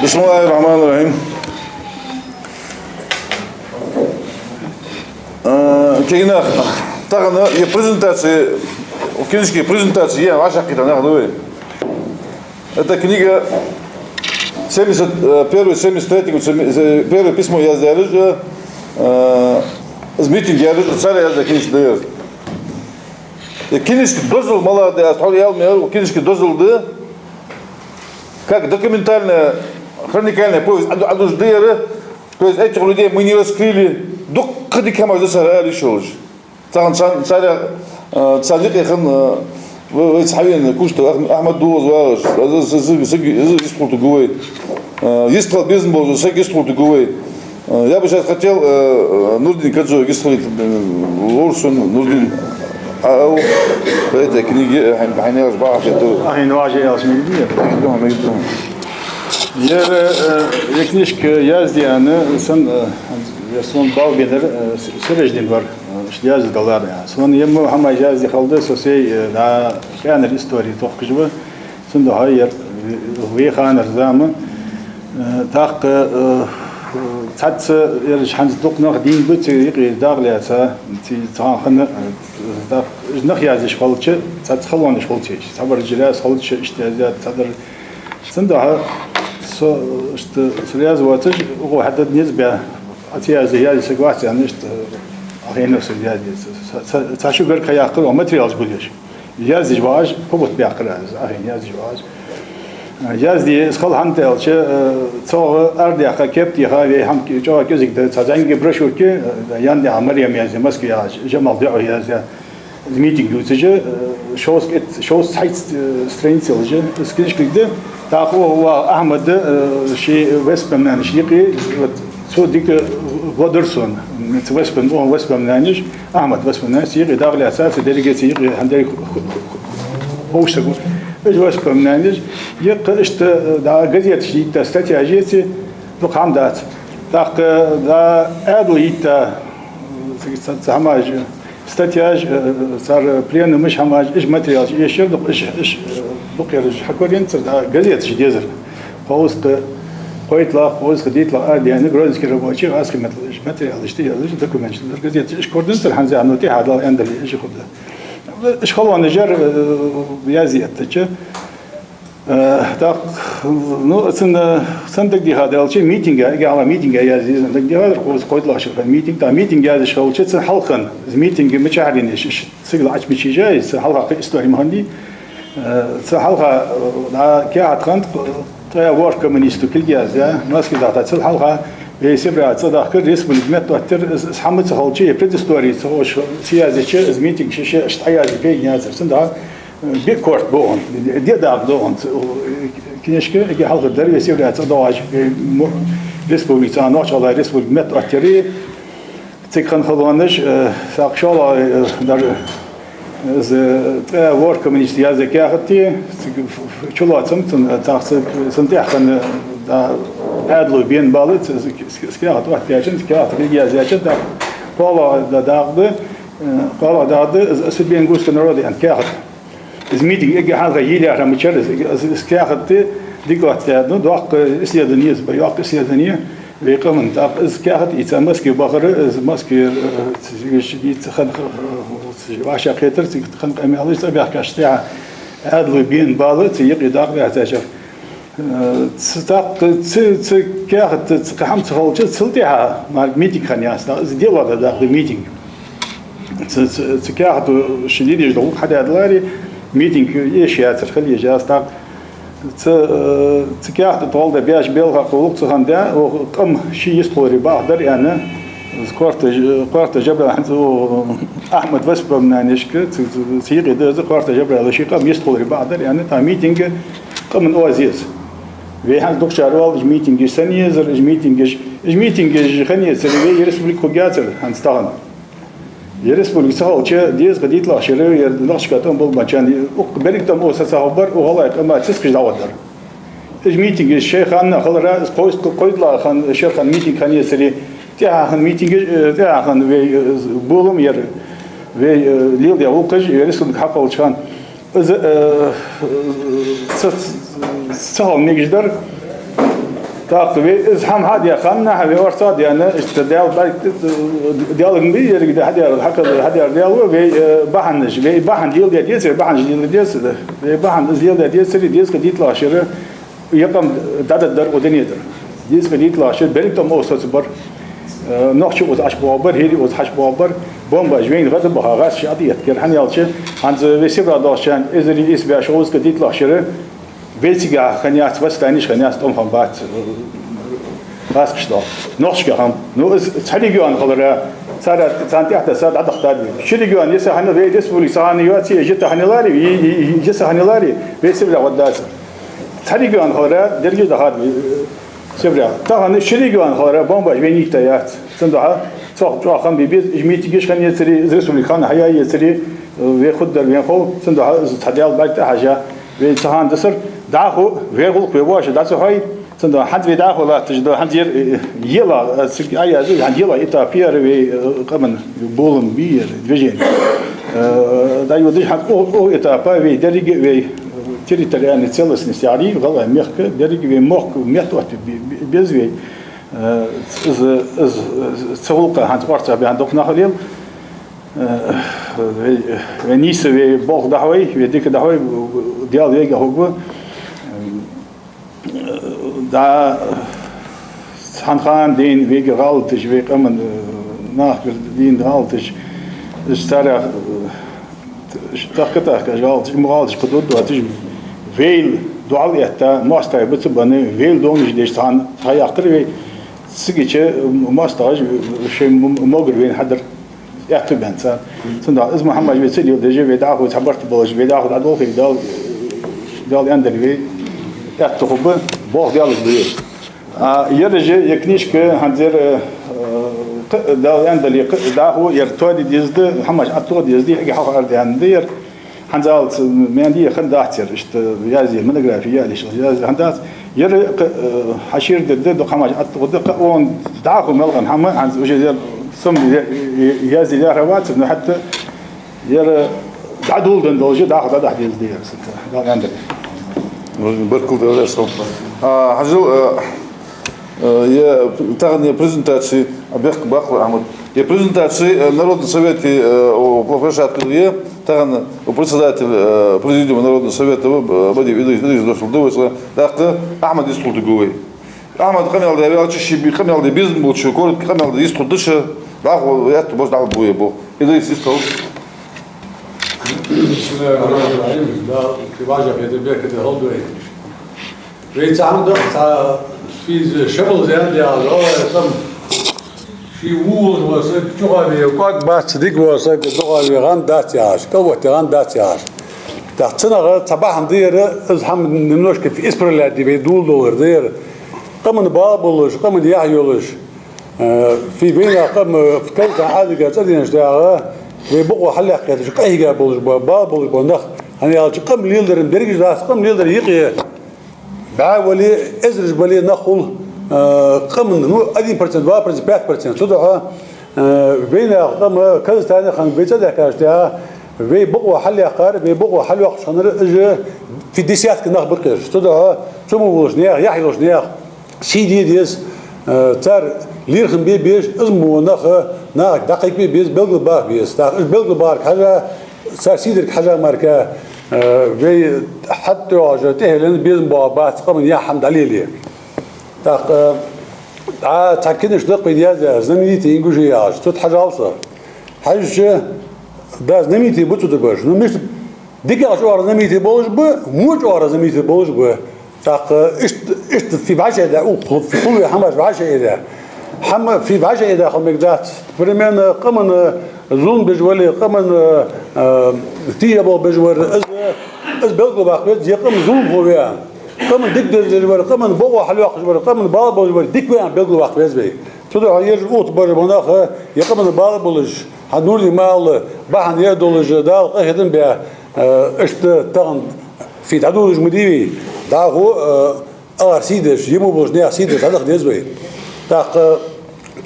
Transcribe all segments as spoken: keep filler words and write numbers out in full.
بسم الله الرحمن الرحيم. Э, кегий нах, тахан е презентаци, книжки презентаци е вӀашагӀкхийтта нах да вай. Это книга семьдесят, э, первый, семьдесят третий год, семи-, э, первое письмо яздаьраш, э, из митинг яьраш, цар яздаь книжка да ер. Е книжка дозал малагӀа да, аз тхьовра аьлар, книжка дозал да, как документальная хроникальная повесть, Ӏа-, Ӏадужаш да ер, то есть этих людей мы не раскрыли, дукха дика хӀамаш да цар ала йиш йолаш. Тахан цар-, царех, э, цар юкъе хинна, э, вай-, вайца хьавена Куштов Ах-, Ахьмад да из вагӀаш, из, из, из, из, из йистхургва вай. Э, йистхила безам болаш саг йистхургва вай. Э, я бы щас хотел, э, э, Нурдин Каджоева йистхилийта, э, ловр сона, Нурдин, а, ау, по этой книге, э, хьай-, хьайна аьлча бакъахьа хетар. Ахьа вӀаши аьлча мегадий? Мегадий, мегадий. Ер, э, ер книжка яздаь аьнна, сона, э, ер сона бала бенар, э, С-, Сираждин вар, э, иштта яздаь далар, э. Сона ер мо хӀамаш язде хала да, со сай, э, да, кхаьнара истори тохкаш ва. Цудухьа ер вай ханара зама, э, тӀаккха, э, цхьацца ераш хӀанз дукха нах дийна ба, цу юкъе дакъа лаьца, ци цхьан хана, э, тӀаккха нах язъеш хилча, цхьацца халонаш хулаш, цхьабараш раьза хилча, иштта яздаьд, цхьадар. Цудухьа со, иштта, со раьза воацаш, укхо хьадаьд низ бе, а цу язъе, язъе саг вац аьнна, иштта, Ӏохайна саг язъе. Цхьа, цхьа, цхьа ши гарга ха яьккхар, материалаш гулъеш. Язъеш вагӀаш, побут баьккхар аз, Ӏохайна язъеш вагӀаш. Язде, из хала хӀана да аьлча, э, цох арадаьккха, кеп тӀа яха, вай хӀама чӀоагӀа кӀезига да, цхьа зӀамига брошюрка, э, Яндиа Марем яздаь, Москве яхаш, Жамал ДиӀо яздаь, из митинг дувцаш, э, шовзткъе, шовзткъе цхьайтта, э, страница йолаш, из книжка да, тӀаккха укхо вагӀа Ахьмад, э, ший воспоминанеш юкъе, вот, цо дика вадар сона, цу воспом-, укхун воспоминанеш, Ахьмада воспоминанеш, цу юкъе дакъа лаьца, цу делегаци юкъе, хӀанз деррига ху-, ху-, ху-, ховш саг ва. Уж воспоминанеш, йоккха иштта, да, газеташ йитта статьяш я цу, дукха хӀама дац. ТӀаккха, да, Ӏаьдало йитта, ца, ца, ца хӀамаш, статьяш, э, цар пленумаш хӀамаш, уж материалаш эшар, дукха уж, уж, э, дукха ераш хьакоренцар, да, газеташ дезар. Кхузткъа кхойтталагӀа, кхузткъа дийтталагӀа арадаьнна «Грозненский рабочий», аскъа меттала уж материалаш тӀа язлуш, документаш, газеташ, уж корденцар хӀанз а, ну, тӀехьа дала эндали уж хургда. Уж халонаш яр, э, язъяьттача. Э, тӀаккха, ну, цун, цун дагадеха далча, митинга, эггара хьалха митинга язъе, цун дагадеха дар, кхузткъа кхойтталагӀча шера митинг, тӀаккха митинг язъеш хилча, цун хьалха, из митинг мичахьара енна я, ш-, ш-, цига лаьча мича я, из цун хьалха кхы истори ма хиннадий. Э, цун хьалха, э, да, каьхат хиннад, ткъаь ворхӀ коммунистов кулг яздаь, Москве дахьийтачул хьалха, вай Сибре цӀадахкар, республика меттаоттаяр, из, из хӀама ца хилча, е предыстория ца ховш, ца язъяьча, из митинг ше, ше, иштта Ӏоязде кагий яцар. Цудухьа биъ корта ба укхун, диъ дакъа да укхун, ц-, книжка, эггара хьалха дар вай Сибре цӀадоагӀаш, вай мо-, республика, цу Нохч-ГӀалгӀай республика меттаоттаяри, цига хинна халонаш, э, тӀаккха шоллагӀа, э, дар, э, из, э, ткъаь ворхӀ коммунист яздаь каьхат, цига ф-, ф-, чулоацам цун, э, тӀаккха ц-, цун тӀехьа хинна, да, Ӏаьдало бена бала, ц-, ц-, ц-, каьхат оттаяьчун, каьхат кулг язъяьчун, тӀаккха кхоалагӀа да-, дакъа да, э, кхоалагӀа дакъа да, из, из Освобождение ингушского народа аьнна каьхат. Из митинг эггара хьалха йийлаяр хӀама яр из, из, из каьхат дика оттадаьд, ну, доккха исследовани я из, ба йоккха исследовани, вай къаман. ТӀаккха из каьхат ийца Москве бахар, из Москве, э, ц-, ц-, дийца хинна, э, ц-, вӀашагӀкхетар, цига хинна къамаьлаш цӀабаьхкача тӀехьа Ӏаьдало бена бала, цу юкъе дакъа баьхкача. Э, ц-, тӀаккха ц-, ц-, каьхат, ц-, кхы хӀама ца хилча, цул тӀехьа мара митинг хиннаяц, тӀаккха из дело да дакъа да митинг. Ц-, ц-, цу каьхато ший де дезаш дола гӀулакх хьадаь даларе, митинг эшаяцар хила езаш яц, тӀаккха ц-, э, цу каьхата тӀа гӀолла беш белха кхолук ца хинна да, укх къам ший йистхиларе бакъахьа дар аьнна, из корта Ж-, корта Жабраил хӀанз, о, Ахьмада воспоминанешка, ц-, ц-, цу юкъе да из, корта Жабраила ший къам йистхиларе бакъахьа дар аьнна, тӀаккха митинг къаман оаз я из. Вай хӀанз дукхагӀчар оал, уж митингаш санна езар, уж митингаш, уж митингаш хинна яцаре, вай республика хургьяцар хӀанз тахан. Ер республика ца хилча, дезткъа дийтталагӀча шера ер нохчашка тӀом болабенначарна, укх беррига тӀом оса ца ховргбар, укх гӀалгӀай къаман цицкаш дӀагӀоргдар. Уж митингаш шоай хана хилара, из кхоз-, кхойтталагӀча шера хинна митинг хинна яцаре, тӀехьа хинна митингаш, э, тӀехьа хинна вай, э, болам яр, вай, э, леладаь гӀулакхаш, ер республика хьакхоллача хана. Из, э, ца, ца хила мегаш дар. ТӀаккха вай из хӀама хьадаь хана, вай орцагӀа даьнна, иштта Даьла бӀарг, Даьлагара ма бий, еррига да хьадаьр, хьакхаьчар, хьадаьр Даьла ва, вай, э, бахьанаш, вай бахьан леладаь дезар, бахьанаш леладаь дезар, вай бахьан из леладаь дезар, деза кхы дийтталагӀча шера, е къам дӀадаргдар укх дунен тӀара. Деза кхы дийтталагӀча шера берригаш тӀом оха соцабар. Э, нохчий укхаза ӀочубоагӀаргбар, хӀирий укхаза ӀочубоагӀаргбар, бомбаш вайна гӀадбаха, гӀазкхий а тӀаэттар. ХӀана аьлча, хӀанз вай Сибре долча хана, эзар ийс бӀаь шовзткъа дийтталагӀча шера, вай цига хьаня яц, восстанеш хьаня яц, тӀом хьан бац, гӀазкхашта. Нохчашка хьам. Ну, из цхьа регион хилара, цар, царна тӀехьа са дӀадахийтад. Ши регион, е са хьанал, вай республика са хьанал йоаций, е жита хьанал ларий, е, е, е, е са хьанал ларий, вай Сибре гӀаддац. Цхьа регион хилара, дерригаш дахад вай Сибре. Тахан ши регион хилара, бомбаш вайна йита яц. Цудухьа цох чӀоагӀа хам бе беза, уж митингаш хьаэцари, из республика хьаяь яцари, вай хургдар вайна хов, цудухьа из цхьа Даьла бӀарг тӀа хьежа, вай цу хана дисар, дӀахо вай гӀулакх вай воаш дӀа ца хьой, цудухьа хӀанз вай дӀахо латташ да, хӀанз ер, э, ела, э, цига Ӏоязду, хӀанз ела этап яр вай, э, къаман болам бий ер, движени. Э, дӀайодаш хӀанз укх, укх этапа вай деррига вай, э, территориальная целостность яхар, гӀалгӀай мехка, деррига вай мохк меттаоттабе, бе-, беза вай. Э, из, из, из ца гӀулакха хӀанз орцагӀа баьнна дукха нах лел. Э, вай, вай нийса вай болх дӀахьой, вай дика дӀахьой, Даьла вайга хургва. Э, да, цхьан хана дийна вайгара гӀалаташ, вай къаман, э, нахагара дийна гӀалаташ, из царех, э, тӀаккха-тӀаккха гӀалаташ, ма гӀалаташ кхы дудду аташ, вайл духьал этта, моастагӀий ба ца бенна, вайл домаш деш цхьан хьаяхтар вай, цигача моастагӀаша шоай м-, могар вайна хьадар, аьттув баьнна царна. Цудухьа из ма хӀамаш вай ца леладеш, вай дӀахо цхьа барт болаш, вай дӀахо дӀадолхе Дала, Дала аьннадале вай аьттув хургба, болх Даьлага ба вай. А, ераш, ер книжка, хӀанз ер, э, кхы, Дала аьннадале, кхы дӀахо ер тоаде деза да, хӀамаш аттагӀа деза да, хьалха арадаьнна да ер. ХӀанз алац, мендий хиннадац ер, иштта язъе, монографи яла йиш я, язъе хиннадац. Ер кхы, э, хьашийрдергда, дукха хӀамаш аттагӀа да, кхы он дӀахо мел хинна хӀама, хӀанз уже ер сом я-, я-, язъе лаьрхӀа вацар, но хӀаьта ер дӀадоладенна долаш, дӀахо дӀадахьа деза да ер, сата, Дала аьннадале. Баркал, Даьла раьза хилва. А, хьажал, э, Э, е тахан е презентаци, а, бехк баккхалар, Ахьмад. Е презентаци, э, Народный совете, э, о, площадке е, тахан у председатель, э, президиума Народного совета, э, Бадиев Идрис, Идрис дошал да вай, тӀаккха Ахьмад йистхулдаргва вай. Ахьмад къамаьл даь ваьлча, ший би-, къамаьл де безам болча, коротко къамаьл де йистхургда ше, дӀахо аьттув болаш дӀахо бу е бо. Идрис, йистхила. بسم الله الرحمن الرحيم. Да, кхы важа хӀета бехк де хьалдой. Вай цхьа хӀама да, цхьа физа шамал зен да яхаш, ой, там, ший вувлаш ва саг, чухьа ве, кӀоаг бац, дика ва саг, догӀа ве, гӀанд дац яхаш, кӀалватте гӀанд дац яхаш. ТӀаккха цунах цхьа бахьан да ер, из хӀама немножко исправлять де вай доладалар да ер. Къаман бала болаш, къаман яхь йолаш, э, фи вайнаьха къам, э, кайта Ӏадига цӀаденаш дагӀа, вай бокъо хьалъяккха хеташ, къахьийга болаш ба, бала болаш ба нах, хӀана аьлча къам леладар дерригаш дац, къам леладар юкъе. БӀаь вале, эзараш бале нах хул, э, къаман, ну, один процент, два процент, пять процент. Цудухьа, э, вайнаьха къам Казахстане хинна вай цӀадаьхкача тӀехьа, вай бокъо хьалъяьккхар, вай бокъо хьалъяккхаш хиннар, уж фи десятки нах ба-кх ераш. Цудухьа, цу мо волаш наьха, яхь йолаш наьха сий де деза, э, цар лерхӀам бе безаш, из мо нах, нахага дӀакхайкабе беза, белгалбаха беза. ТӀаккха уж белгалбахарга хьежа, цар сийдолга хьежа мара, э, вай хьатӀайоагӀаш тӀехьа лена безам боагӀа бац, къаман яхь хӀама дӀалеле. ТӀаккха, э, а, цхьа книжка да-кх вай яздаь, «Знаменитые ингуши» яхаш, цу тӀа хьажал со. Хьежача, да, знаменитый ба цу тӀа бараш. Ну, мишта дикагӀа чӀоагӀа знаменитый болаш ба, во чӀоагӀа знаменитый болаш ба. ТӀаккха иштта, иштта фи вӀашагӀдаь, у, ху-, хуле хӀамаш вӀашагӀдаь. ХӀама фи вӀашагӀдаь хила мегаргдац. Примерно, къаман зулам беш вале, къаман, э, тиабал беш вар, из, из белгалбаккха веза, е къам зуламхо ва. Къаман дика дезаш вар, къаман бокъо хьалъяккхаш вар, къаман бала болаш вар, дика ва аьнна белгалбаккха веза вай. Цудухьа ераш укх тӀа бараш ба нах, е къаман бала болаш, хьа Нурдин ма аллара, бахьан ер долаш, Дала къахетам баь, э, иштта тахан фи дӀадолалуш ма дий вай. ДӀахо, э, агӀар сий деш, е мо болча наьха сий деш дӀадаха деза вай. ТӀаккха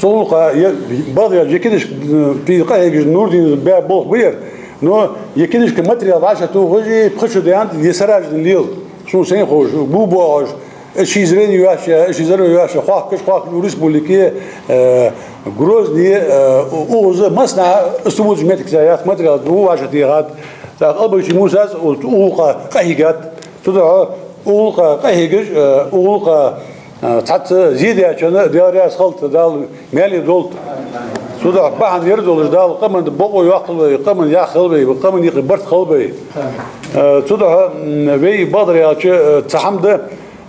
цу гӀулакха е, бакъда е книжка, э, фи къахьегаш Нурдина баь болх ба ер, но е книжка материал вӀашагӀтохаш, пхи шу даьннад, е сараждина лела, сона сайна ховш, бу боагӀаш, Ши зрени йоаца, ши зрени йоаца, хохкаш, хохкаш у республике, э, Грозне, э, у-, укхаза массанахьа, из ца бувцаш моттиг цхьа яц, материал ду вӀашагӀтехад. ТӀаккха Албогачий Мусас у-, укх гӀулакха къахьийгад. Цудухьа укх гӀулакха къахьийгаш, э, укх гӀулакха, э, цхьацца зе даьчоа Даьла раьза хилда, Дала маьле долда. Цудухьа бахьан ер долаш Дала къаман бокъо йоаккхалба вай, къаман яхь хилба вай, къаман юкъе барт хилба вай. Э, цудухьа, м, вай бакъдар аьлча, э, цхьа хӀама да,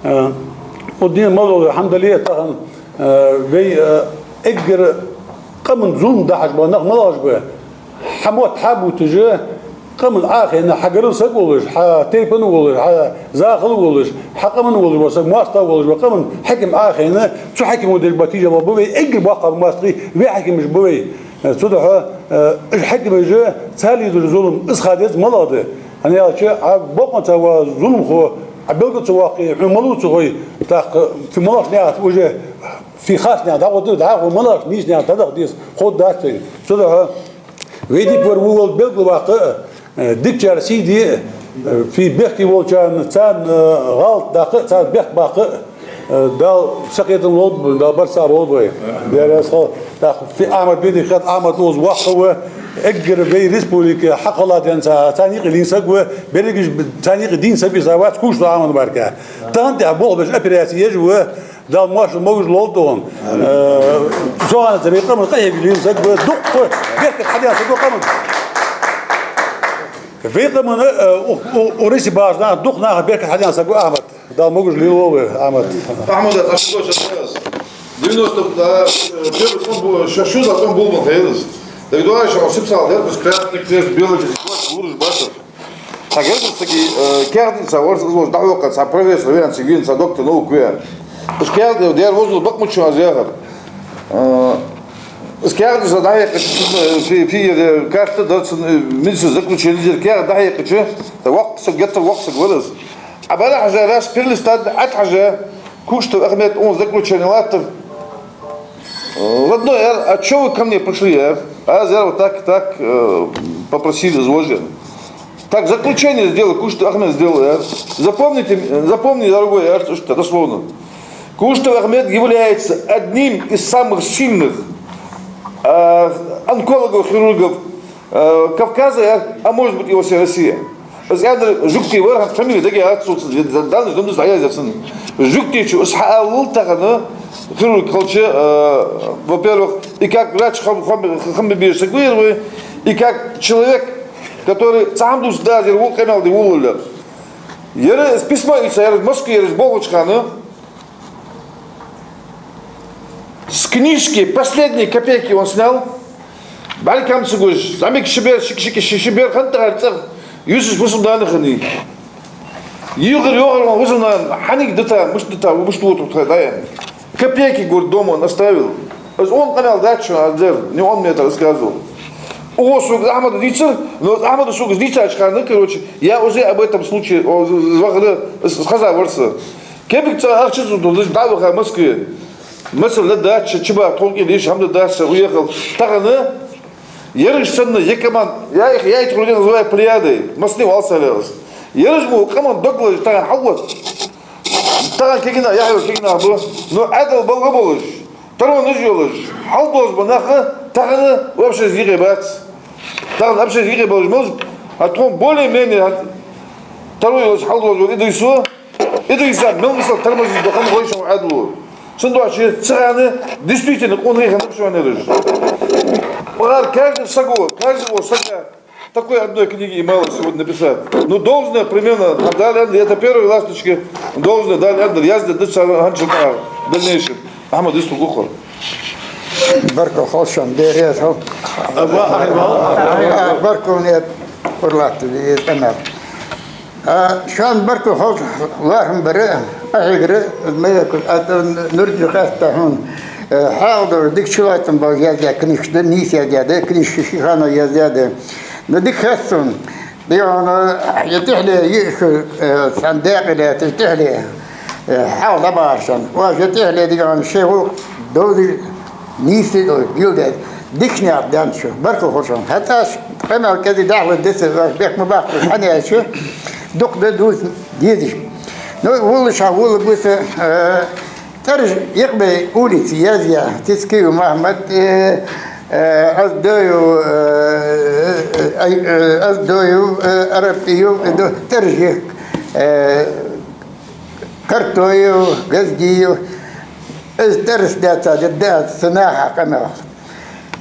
э, укх дийнахьа мел дола хӀама дале а тахан, э, вай, э, эггара къаман зулам дахьаш бола нах малагӀаш ба? Хьа мотт хьабувцаш, къаман Ӏохайна, хьа гаргара саг волаш, хьа тайпан волаш, хьа захал волаш, хьа къаман волаш бола саг, моастагӀа волаш бола къаман хьаким Ӏохайна, цу хьакимо деш бола тийжа ба вай эггара боккхагӀа моастагӀий, вай хьакимаш ба вай. Цудухьа, э, уж хьакимаша цар леладеш зулам, из ха деза малагӀа да. ХӀана аьлча, Ӏа бокъонца ва зуламхо, Ӏа белгала ца воаккхе, хьона малав ца хой, тӀаккха фи малагӀча наькъа уже, фи харц наькъа дӀагӀоргда, дӀахо малагӀча нийса наькъа дӀадаха деза, ховргдац вайна. Цудухьа вай дика вар вувал белгалваккха, э, дикачар сий де, э, фи бехке волчарна, царна, э, гӀалат даккха, царна бехк баккха, э, Дала сакхетам лолба, Дала барт цхьа болба вай. Дера схо, тӀаккха фи Ахьмад бедихат Ахьмад оз ваххава, эггара вай республике хьакхала денца, царна юкъе лийна саг ва, берригаш царна юкъе дийна саг виса вац куш Ахьмад барка. Тахан тӀехьа болх беш операци еш ва, Дала моаршал могаш лолда оаха. Э, цу хана цӀа вай къаман къахьегаш лийна саг ва, дукха беркат хьадена саг ва къаман. Вай къаман, э, у, у, у Россе бахача наха, дукха наха беркат хьадена саг ва Ахьмад. Дала могаш лелаволва вай, Ахьмад. Ахьмад, а что сейчас? Девяносто, да, э, первый, ну, бу-, ща-, что за, он был, он появился. Так давай, что он сыпсал, да, то есть Красный Крест, Белый Крест, Лураж Басов. Цхьа гергарча сага, э, каьхатаца ворс из волча дӀахьокхаш, цхьа профессор вена цига вена, цхьа доктор наук вена. Уж каьхат, дера возал бакъ мучу аз яхар. Э, из каьхатаца дӀахьекхача, э, фи-, фи-, э, карта дар цун, э, медицински заключени, каьхат дӀахьекхача, та воккха саг, геттара воккха саг вар из. Ӏа бара хьажа, раз перелистать, Ӏа тӀа хьажа, Куштов Ахьмад, он заключени латтар. Э, родной, а, а чё вы ко мне пришли, а? А, зря вот так, так, э, попросили изложить. Так, заключение сделал, Куштов Ахьмад сделал, а? Запомните, запомни, дорогой, а, что дословно. Куштов Ахьмад является одним из самых сильных, э, онкологов, хирургов, э, Кавказа, а, а может быть и во всей России. Из аьнна жугти вар, фамилия дагадоагӀац сона, данный дом дус аяз яцан. Жугтичо из хьаалал тахан, хирург хилча, э, во-первых, и как врач хам-, хам-, хам беш саг ва ер вай, и как человек, который цхьа хӀама дувца дезар, вул къамаьл де вуллалар. Ер из письмо ийца, ер Москве, ер из болхача хана, с книжки последние копейки он снял. БӀаргам ца гуш, зӀамига ши бер, ши-, ши-, ши-, ши бер хиннад тӀехьара цӀагӀа, юсаш бусалба нана хиннай. Йохар, йохар ван бусалба нана, хьаниг дита, мишта дита, мишта вотаргва тха дӀаян. Копейки, говорит, дома он оставил. Из он къамаьл дац шоана аз дер, не он мне это рассказывал. Укхо сога Ахьмада дийцар, но Ахьмада сога дийцача хана, короче, я уже об этом случае, о, з-, з-, вахара, с-, с-, хеза вар со. Кепиг цхьа ахча зудулдаш дӀаваха Москве. Масала ладаьча, чубаха тхона кӀира йиш хӀама дац, уехал. Тахан ераш санна, е команда, я их, я этих людей называю плеядой, массане валсалелас. Ераш мо къаман дог лазаш тахан хьалвац. Тахан кегина, яхьо кегина бу, но Ӏаьдал балга болаш, таронаш йолаш, хьалдолаш ба нах, тахан вообще юкъе бац. Тахан вообще юкъе болаш мел, а тхона более-менее таро йолаш, хьалдолаш йола Идрисо, Идриса мел мисал тормозить да хӀама хой шоана Ӏаьдало. Цудухьа цу хана действительно къонахий хиннаб шоана ераш. Пар каждый саго, каждого сага такой одной книги и мало сегодня написать. Ну, должное примерно дали аьнна, это первые ласточки, должное дали аьнна, язде да цар хӀанз а в дальнейшем. Ахьмад, йист хул укхо. Баркал хилда шоана, Даьла раьза хилва. А, баркал, нет, урлатта, из къамаьл. А, шоана баркал хилда лоархӀам бара, къахьегара, ма яку, а, Нурдин, хаьттад хьона, э, хьаалдора дика чулоацам болаш яздаь книжкаш да, нийса яздаь да, книжкаш ший хана яздаь да. Ну, дика хаьттад сона. Дика хьона, е тӀехьле, е шу, э, цхьан декъе лаьтташ тӀехьле, э, хьалха дӀабахар шоана. Оаш е тӀехьле, дика хьона, шоай гӀулакх довзаш, нийса долаш, гилдеш, дикача наькъа даьннад шо. Баркал хилда шоана. ХӀаьта аз къамаьл кӀезига дӀахо деций, оаш бехк ма баккхалаш, хӀана аьлча, дукха да дувца дезаш. Ну, вуллаш хьан вуллаг виса, э, тӀарж Якъбай улица язъяь, Цицкиев Махьмад, э, э, Оздоев, э, э, э, Оздоев, э, Арапиев, э, ду-, тӀарж, э, Картоев, Газдиев, из тӀарс даьца, даьца, ца наха къамаьл.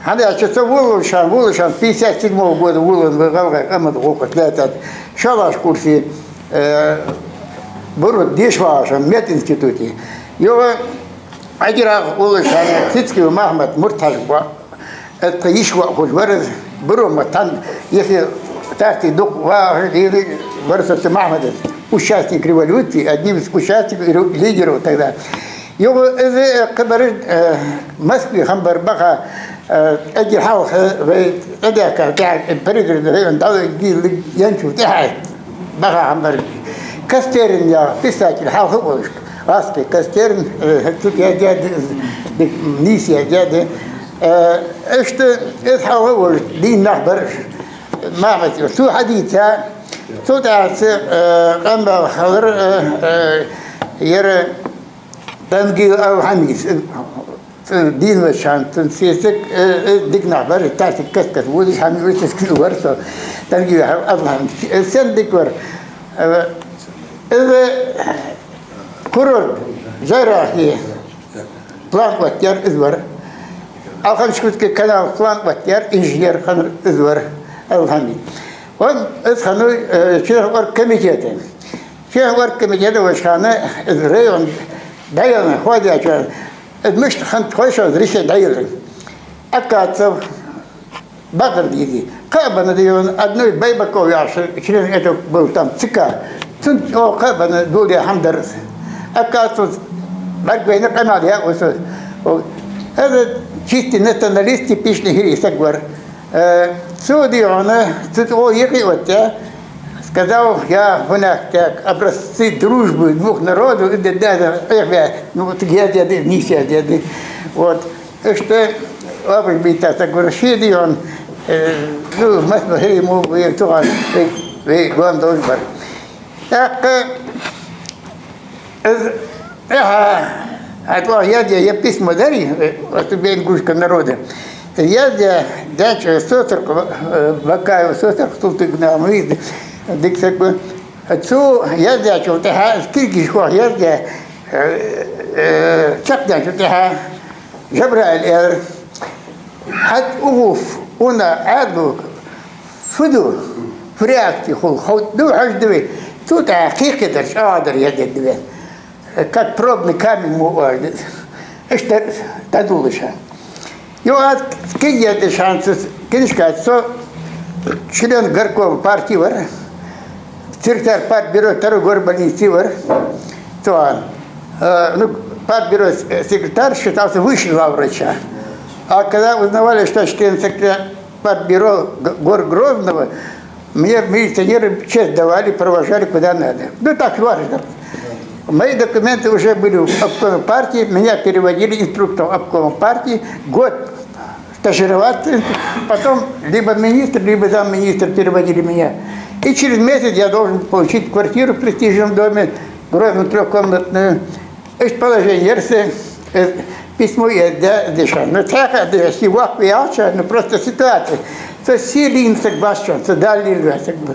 ХӀана аьлча со вуллаш хьан, вуллаш хьан, пятьдесят седьмого года вуллан ва гӀалгӀай къаман гӀулакх лаьтта. ШоллагӀча курсе, э, буро деша вагӀаш хьан мединституте. Юха Ӏагирах вуллаш хьан Цицкиев Махьмад Муртхьажа ва, э, тха йиша воӀ хулаш вар из, буро ма тхан, если тарти дукха вагӀаш лийри вар со цу Махьмадас, участник революции, одним из участников и ру-, лидеров тогда. Юха из, э, кхыбараш, э, Москве хиннабар баха, э, эггара хьалха вай тӀадехка тӀехьа, э, Пригородный район дӀавига гӀийллиг янчул тӀехьа баха хиннабар. Костерин яха писатель хьалха а волаш, Аспи Костерин, э, цу тӀа яздаьд из, дик нийса яздаьд. Э, иштта из хьалха а волаш, дийна нах бар уж, Махьмад, цо хьадийца, цул тӀехьа цу, э, къамаьл хилар, э, э, яр Тангиев Алхьамид, э, дийна волча хана цун сесаг, э, э, дика нах бар, тӀехьа каст-каста водаш, хьамий участке вар со, Тангиев Алхьамид. Э, сенна дика вар? Э, из курорт ЖӀайрахе план оттаяьр из вар. Алхан-Шкутский канала план оттаяьр инженер хиннар из вар, Алхьамид. Он из хиннав, э, член оргкомитета. Член оргкомитета волча хана из район дӀаеллача, хоадача, из мишта хиннад хой шоана, из решени дӀаеллар. Акацев, Бакъар-Диде. Кхаъ а бенна, дий хьона, одной Байбаков яхаш член этого был там, ЦК. Цунна чӀоагӀа кхаъ а бенна, доладаь хӀама дар из. Акацев бӀаргавайна, къамаьл даь ва со. О, это чистый националист, типичный хӀирий саг вар. Э, цо, дий хьона, цу тӀа юкъе оттаяь, сказал: «Я хӀанз так, образцы дружбы двух народов», и да, да, да, эх, бе, ну, вот я, я, да, не все, я, да. Вот. Иштта, образ бийта, так говорю, ший, дий хьона, э, ну, мас-, ма-, хӀирий мо, вай тугӀан, вай, вай гон долаш бар. ТӀаккха из, эхьа, хьатӀа яздаь, я письмо дарий, э, от Бенгушка народа. Яздаь, даьча Сосаркъа, э, Бакаев, Сосаркъа Султыгна, ну, из дика саг ва. Цо яздаьчул тӀехьа, из киргишхох яздаь, э, э, чакхдаьчул тӀехьа, Жабраил аьлар: «ХӀаьта укхо, уна Ӏаьдалга фу ду, фу реакци хул, хов ду, хьожаргда вай?» Цул тӀехьа кхы-кхы дар, чӀоагӀа дар яздаьд вай. Как пробный камень мо оалаш да. Иштта дар дӀадолалуш хьан. Юха аз книга яздаьча хана, цу книжка, со член горкома партии вар, секретарь партбюро второй горбольницы вар. Цо, э, ну, партбюро с-, секретарь считался выше главврача. А когда узнавали, что член секретарь партбюро Г-, гор Грозного, мне милиционеры честь давали, провожали куда надо. Ну, так важно. Мои документы уже были в обкоме партии, меня переводили инструктором обкома партии, год стажироваться, потом либо министр, либо замминистра переводили меня. И через месяц я должен получить квартиру в престижном доме, в Грозном, трёхкомнатную. Из положени яр са, э, письмо яздаь дешан. Ну, цхьаькха а дешан, си воккха ваьлча, ну, просто ситуация. Со сий лийна саг вац шоана, со Дала лелаваь саг ва.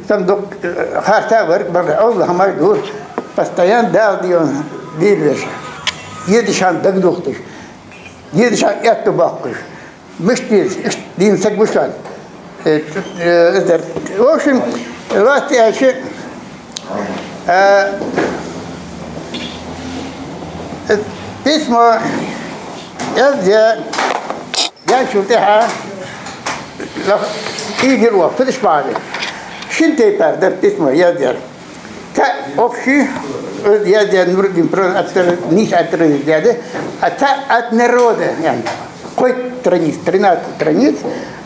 Со дукха, э, харца вар, бала, Аллахӏ мара ду, постоянно Дала, дий хьона, лелавеш. Е дешан дагадохийташ, е дешан аьттув боаккхаш. Мишта деза, иштта дийна саг ва шоана. Э, э, это, в общем, лоацца аьлча, э, э, письмо яздаь, даьчул тӀехьа, лах-, ийгар ваха, фиташ бахьа. Шин тайпара дар письмо яздаьр. Цхьаъ общий, э, я, я Нуруддин про-, отра-, нийса отразить даьд, а цхьаъ от народа, яъни, кхойтта страниц, тринадцать страниц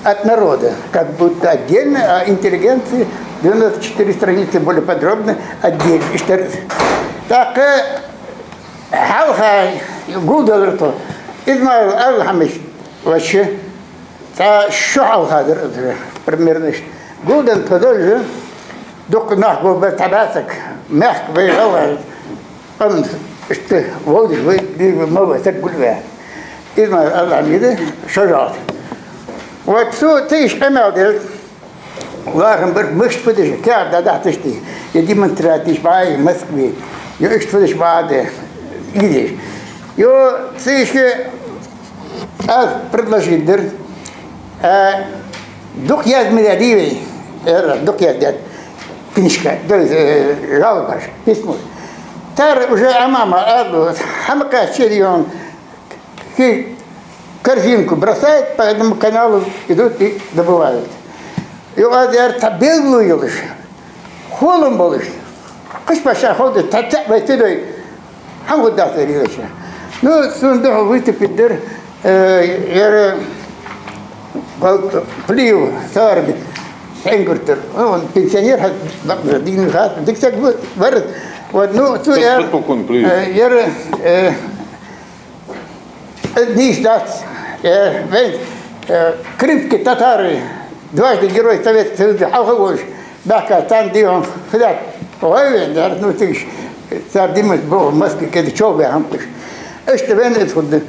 от народа, как будто отдельно, а интеллигенции девяносто четыре страницы более подробно, отдельно, иштта дар. ТӀаккха хьалха гулдалар тхо. Измаил Алхьамидович, вообще, цхьа шу хьалха дар из, примерно иштта. Гулденна тхо долаш, дукха нах гулбаь, цхьа бӀаь саг, мехка вай гӀалгӀай къам иштта вовзаш вай, дийна ма вай саг гулваь. Измаил Алхьамида шо жагӀа. Вот цо цига къамаьл даьд, лархӀам бар, мишта фу деш, каьхат дӀадахьийташ, е демонстрацеш бӀа а е Москве, е иштта фу деш бӀа а де, из деш. Йо, цига аз предложить дир, э, дукха яздаь ма даьдий вай, эр, дукха яздаьд книжка, то есть, э, жалобаш, письмо. Тар уже амама аду, хӀама кхаьчча дийон, ки корзинку бросают по этому каналу, идут и добывают. Йо, аз эр, тха белгало йолаш, холам болаш, кхыча паччахьа ховда, тха цаӀ вай ца дой, хӀама хургдац вай рилача. Ну, цун духьал выступить дир, э, ер, вот, Плиев Саварби, Шенгуртар. Ну, он пенсионер, хьа, дийна хат, дика саг вар. Вот, ну, цу Тот, ер, тот, тот, он Плиев. Э, ер, э, Э, нийса дац. Э, вай, э, крымские татары, дважды Герой Советского Союза, хьалха волаш, баьхка царна дийон хилят гӀой вен, яр, ну, тиеш, цар димас бо Москве кеда чо бе хӀамаш. Иштта вен из хургда.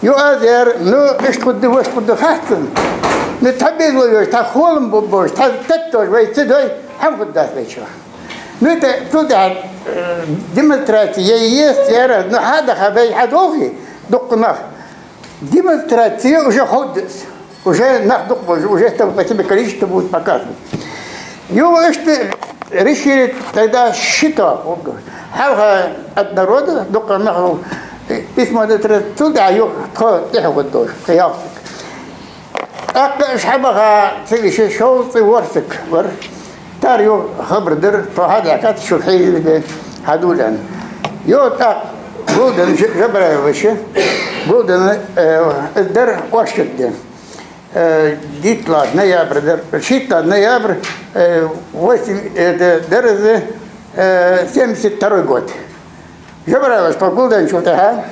Ю аз яр, ну, иштта хургда, вешта хургда хаттан. Ну, тха безло йош, тха холам бо-, бош, тха теттош, вай ца дой, хӀама хургдац вай чу. Ну, это, тут, а, э, демонстрация есть, яра, ну, хьадаха бай, хьадохи, дукха нах. Демонстрация уже ходит, уже нах дукха, уже там по себе количество будет показывать. Его что решили тогда счета, хьалха от народа, дукха нах, э, письмо на тра-, туда, ю, тхо, тихо вот тоже, ялсик. ТӀаккха уж хьабаха цига ши шовзткъеи ворхӀ саг вар. Тар ю хабар дир, тхо хьадаьхкад, шух хьийза бе хьадувлан. Ю тӀаккха Гулден Ж-, Жабраил ваша, Гулден, э, из дар Ошкарде. Э, дийтлагӀа ноябрь дар, шийтталагӀа ноябрь, э, восемь, это, дар из, э, семьдесят второй год. Жабраилас тхо гулденначул тӀехьа,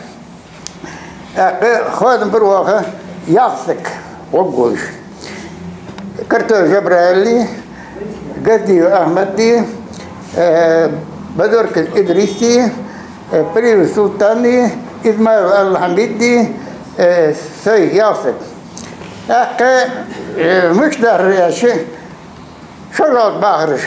тӀаккха хоадам бар оаха ялх саг гӀоргволаш. Картоев Жабраили, Газдиев Ахьмади, э, Базоркин Идриси, э, Плиев Султани, Измаил Алхьамиди, э, со ялх саг. ТӀаккха, э, мишта дар аьлча, шо жалт бахараш.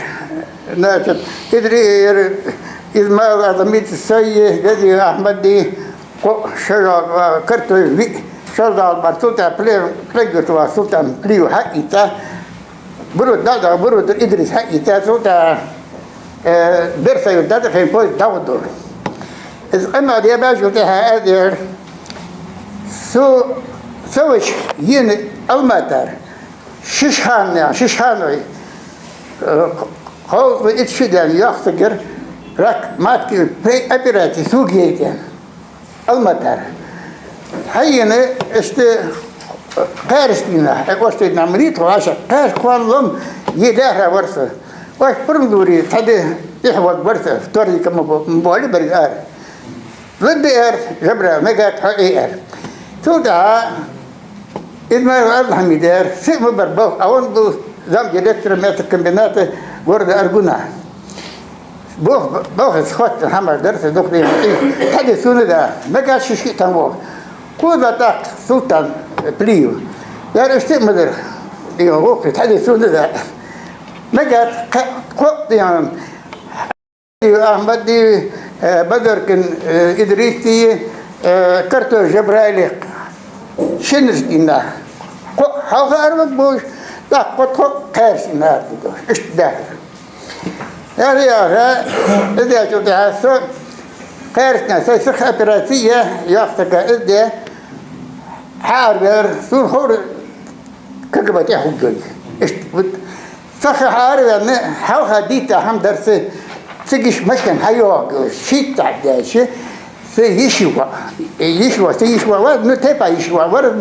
Значит, Идри-, Измаил Алхьамиди, со, Газдиев Ахьмади, кхо шо жалт ба-, Картоев виъ шо жалт бар, цул тӀехьа Пле-, Плеггуртова Султан Плиев хьаийца, Бурут, да, да, Бурут Идрис хьаийца, цул тӀехьа, э, Берсаев Дадахин поезд дӀагӀоргда. Из къамаьл даь баьчул тӀехьа аз яр, со, со вач йина Алматара. Шишхана, Шишханой, э, кхо-, кховзткъеи итт шу даьнна йоккха саг яр, рак матки, при операции сога яйта. Алматара. Хьайна иштта, э, кхаьраш дийнахьа, э, ош дийнахьа, ма дий тхо, аша кхаьраш кхоана лом, е лаьрхӀа вар со. Оаш пурам дури, цхьа ди тӀехьа ваг вар со, вторником ма бо-, ма боли берг ара. Лабби эр, Жабраил, мегад хьо и эр. Цул тӀехьа Измаил Алхьамида эр, сиъ ма бар балха, а он был замдиректора мясокомбината города Аргуна. Бо-, балха схватка хӀамаш дар са дукха дийнахьа. Тхьаде сона да, мегад ши шиъ там вох. Кхо да тӀаккха Султан Плиев. Яр иштта ма дар, дийон вокхи, тхьаде сона да. Мегад кхо-, кхо дийон Ахьмади, э, Базоркин, э, Идриси, э, Картоев Жабраили шинарш дийнахьа. Кхо хьалха араварг болаш, тӀаккха кхо-, кхо кхаьраш дийнахьа аргдолаш. Иштта даьхар. Яхар, яхар, из даьчул тӀехьа со кхаьраш дийнахьа, сай сиха операци е, йоккха сага из де, хьаараваьр, сона ховра, КГБ тӀехьа хургйолга. Иштта, вот, сиха хьаараваьнна, хьалха дийта хӀама дар са, цига иштта машен хьайоагӀаш, шийттадаьча, са йиша воӀ, йиша воӀ, са йиша воӀ вар, ну, тайпан йиша воӀ вар,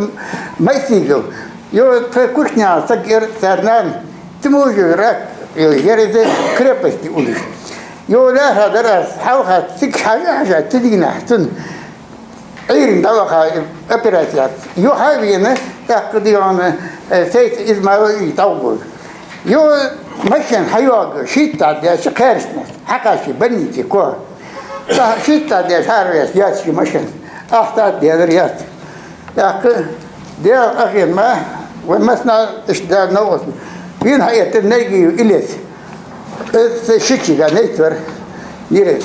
Майсигов. Йо, тха кухняхьа саг яр цар нана, цу мужа рак, йо, яр из крепости улаш. Йо, лаьрхӀа дар аз, хьалха цига хьажа, хьажа, цу дийнахьа цун Ӏуйрийна дӀаваха операци яц. Юха а вена, тӀаккха дийона, э, Сейт Измаил и дӀагӀоргва. Ю, Машен хьайоагӀаш, шийтта даьша кхаьршнаш хьакхаьчар больнице кхо. ТӀаккха шийтта даьша хьавеача, яц ший машен. Ахта делар яц. ТӀаккха Дала ахин ма, вай массанахьа иштта Дала новкъостал. Вийна хьаэттар Нагиев Илез. Из шичига найт вар. Нира.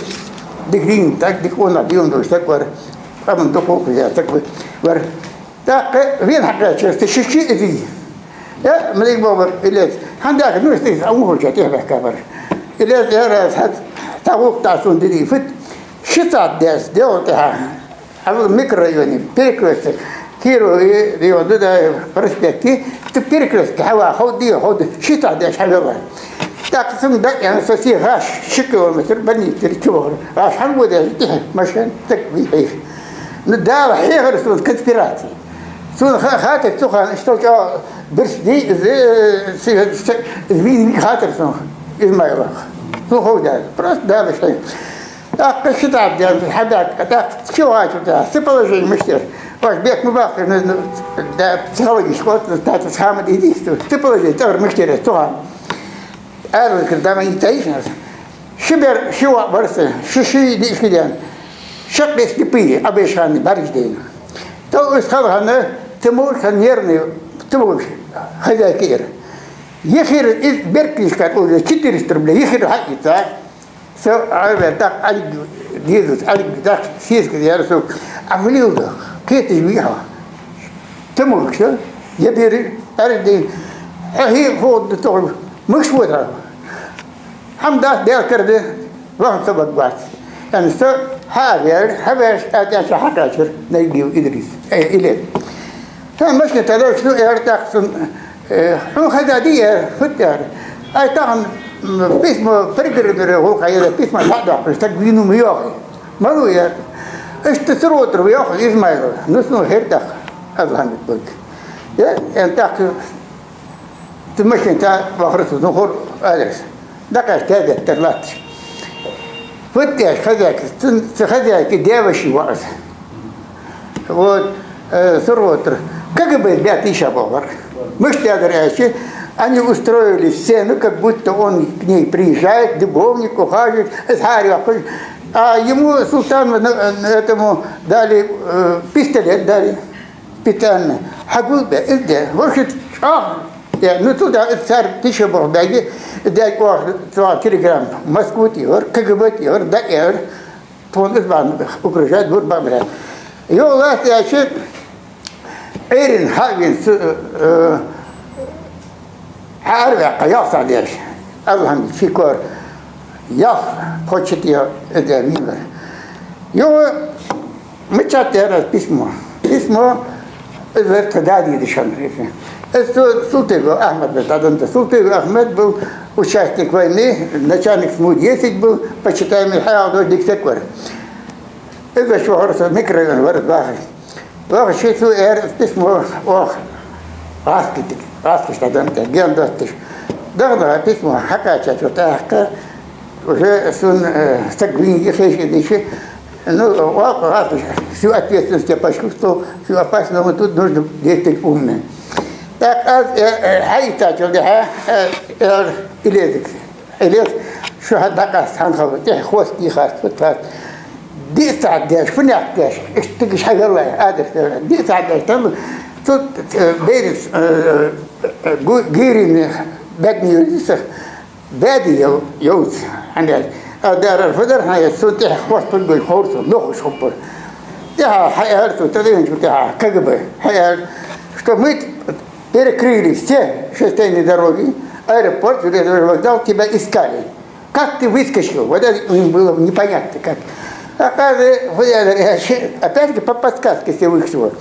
Дика дин, так дика къонах дин долаш саг вар. Къаман дукха хоза саг вар. ТӀаккха вийна хьакхаьчар, цу шичи изий. Я, малик баба, Илез. Хьан даха, ну, стих, а мухача тӀехбаьхка бар. Илез, я раз, хьац, тагук тасун диди фут. Шийтта даьша, делал тӀехьа. Хьавол микрорайоне, перекресток. Кирови, Рио Дудаев проспекте. Цу перекрестке хьава, ховди, ховди. Шийтта даьша хьавелла. ТӀаккха цунга дӀаяьнна, со се гӀаш, ши километр, больнице чу вахар. ГӀаш хьан вода, тӀехьа машен, так вихьийх. Ну, Дала хьехар сона конспираци. Сона ха-, хатар цу хана, иштта чӀоагӀа бирс ди, из, э, се, се, из вийна хатар сона, Измайлах. Сона ховда. Просто Дала иштта. ТӀаккха шийтта даьша хьабаьхка, тӀаккха чу вахача, тӀаккха цу положени мишта яр. Оаш бехк ма баккхийта, ну, ну, да, психологически, вот, тата схама дидис, цу положени тӀагӀар мишта яр, цу хана. Ара кир дама и тайшнас. Ши бер, ши воӀ вар са, ши, ши диъ шу даьнна. Шаккхе слепые, Ӏабешхана бӀаргаш дайна. Тол уж хала хана, цу мужик хана нервный, цу мужик хозяйка яр. Ехира из беркнишка уже четыреста рублей, ехира хьаийца. Со Ӏовер, тӀаккха Ӏалиг дезац, Ӏалиг тӀаккха сесаг яр со. Ӏа фу леладу? Кхеташ вий хьо? Цу мужика, я бери, аьрда дийна. Хьо хӀе фу да тоху? Муш ву хьо? Хьамдац, Даьла кара да, вахан сабаг бац. Ян со хьавер, хьавер, аьрда хьакхаьчар Нагиев Идрис, э, Илез. Сан машина тӀа ловш ду, аьлар тӀаккха цунна, э, хьона хаза дий, аьлар, фуд, аьлар. Ай, тахан, м, письмо, пригородный гӀулакха яьлла письмо дӀадоаккхаш, саг вийна ма йоахий. Малув, аьлар. Иштта цу ротор ва йоах Измайлов. Ну, сона хӀара тӀаккха, Аллахьа мит бага. Я, эн тӀаккха цу машина тӀа вахар со, ну, хӀара адрес. ДӀакхаьча тезет тӀара латташ. Фуд аьлча хозяйка, цу, цу хозяйка деваши вааз. Вот, э, сурвотар. КГБ баьтта иша бохар. Мишта дар аьлча, они устроили сцену, как будто он к ней приезжает, любовник, ухаживает, из хьари вакхаш. А ему, Султану, на, на этому дали, э, пистолет дали. Питанна, хьагулбе, из де, вошит чӀоагӀа. Э, ну, туда цар тише бох беги, де, ох, цо телеграмма Москву тӀера, КГБ тӀера, да, эр. Тхона из бан угрожать бур бамре. Йо, лаьтта яьча, Ӏуйрийна хьавена цу, э, хьаарваьккха, ялх сахьат деш. Алхьамдулиллахь, ши кор. Ялх, кхо-ши тӀе из де вийнар. Йо, мичахьа тӀера письмо. Письмо из вар тха дадийдаш хиннар. Из Су-, Султыгов Ахьмад вар, дӀаденна да. Султыгов Ахьмад был участник войны, начальник СМУ десять был, почитаемый хьаялдо диксек вар. Из ваш вахар со микрорайон вар бахаш. Вахаш ши цу эр письмо ох гӀаскитиг, гӀаскаш дӀаденна да, ген дотташ. Дахана письмо хьакхаьчача тӀаккха, уже сун, э, саг вийна хеши диши, ну, ох, ох, всю ответственность я почувствовал, всю опасность, но тут нужно действовать умно. Так, аз, э, э, хьаийцачул тӀехьа, э, эр Илезага. Илез, шу хьа дӀакъаста, хьан хала, тӀехьа хвост дийхац, фу тхац. Диъ сахьат деш, фуннахь деш, иштта тӀагӀаш хьавелла, адрес велла. Диъ сахьат деш, там, тут, э, берец, э, э, гу-, гирин, бедни юрисах, беди йол-, йолц, хьан деш. А дарар фу дар хьан, цун тӀехьа хвост фу гой, ховр цун, нохуш хуппар. ТӀехьа хьаэр цу, тӀадигӀанчу тӀехьа, КГБ, хьаэр, что мы перекрыли все шоссейные дороги, аэропорт, железнодорожный вокзал, тебя искали. Как ты выскочил? Вот это им было непонятно как. Оказывается, опять-таки по подсказке Всевышнего.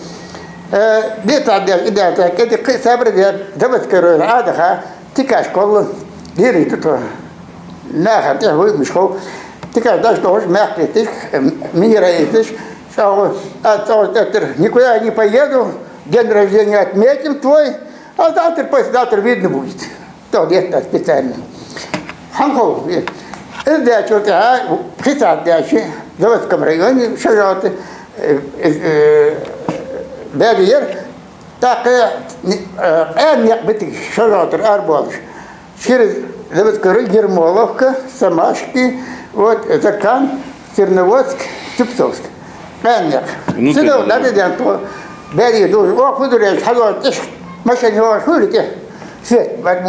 Э, где-то отдел, ребята, эти к-, сабры, я, заводской район, а, да, ха, тикаш колло, дирни тут, э, наха, ты вы, Мишков, тикаш дальше тоже мягкий, ты, э, мира, и ты, что, а, то, это, никуда я не поеду, день рождения отметим твой, а завтра, послезавтра видно будет. То где-то специально. Хьанхо, э, из дечул тӀехьа, пхи сахьат деш, Заводском районе, шажалта, э, э, э, баьбе яр, тӀаккха, э, къаьна никъ битиг шажалтара арабоалаш. Через Дебатскара, Ермоловка, Самашки, вот, Закан, Серноводск, Сыптовск. Къаьннех. Ну, сюда, да, да, да, то, бери, о, худуреш, хадо, тиш, машина, о, хули, те. Свет, бать,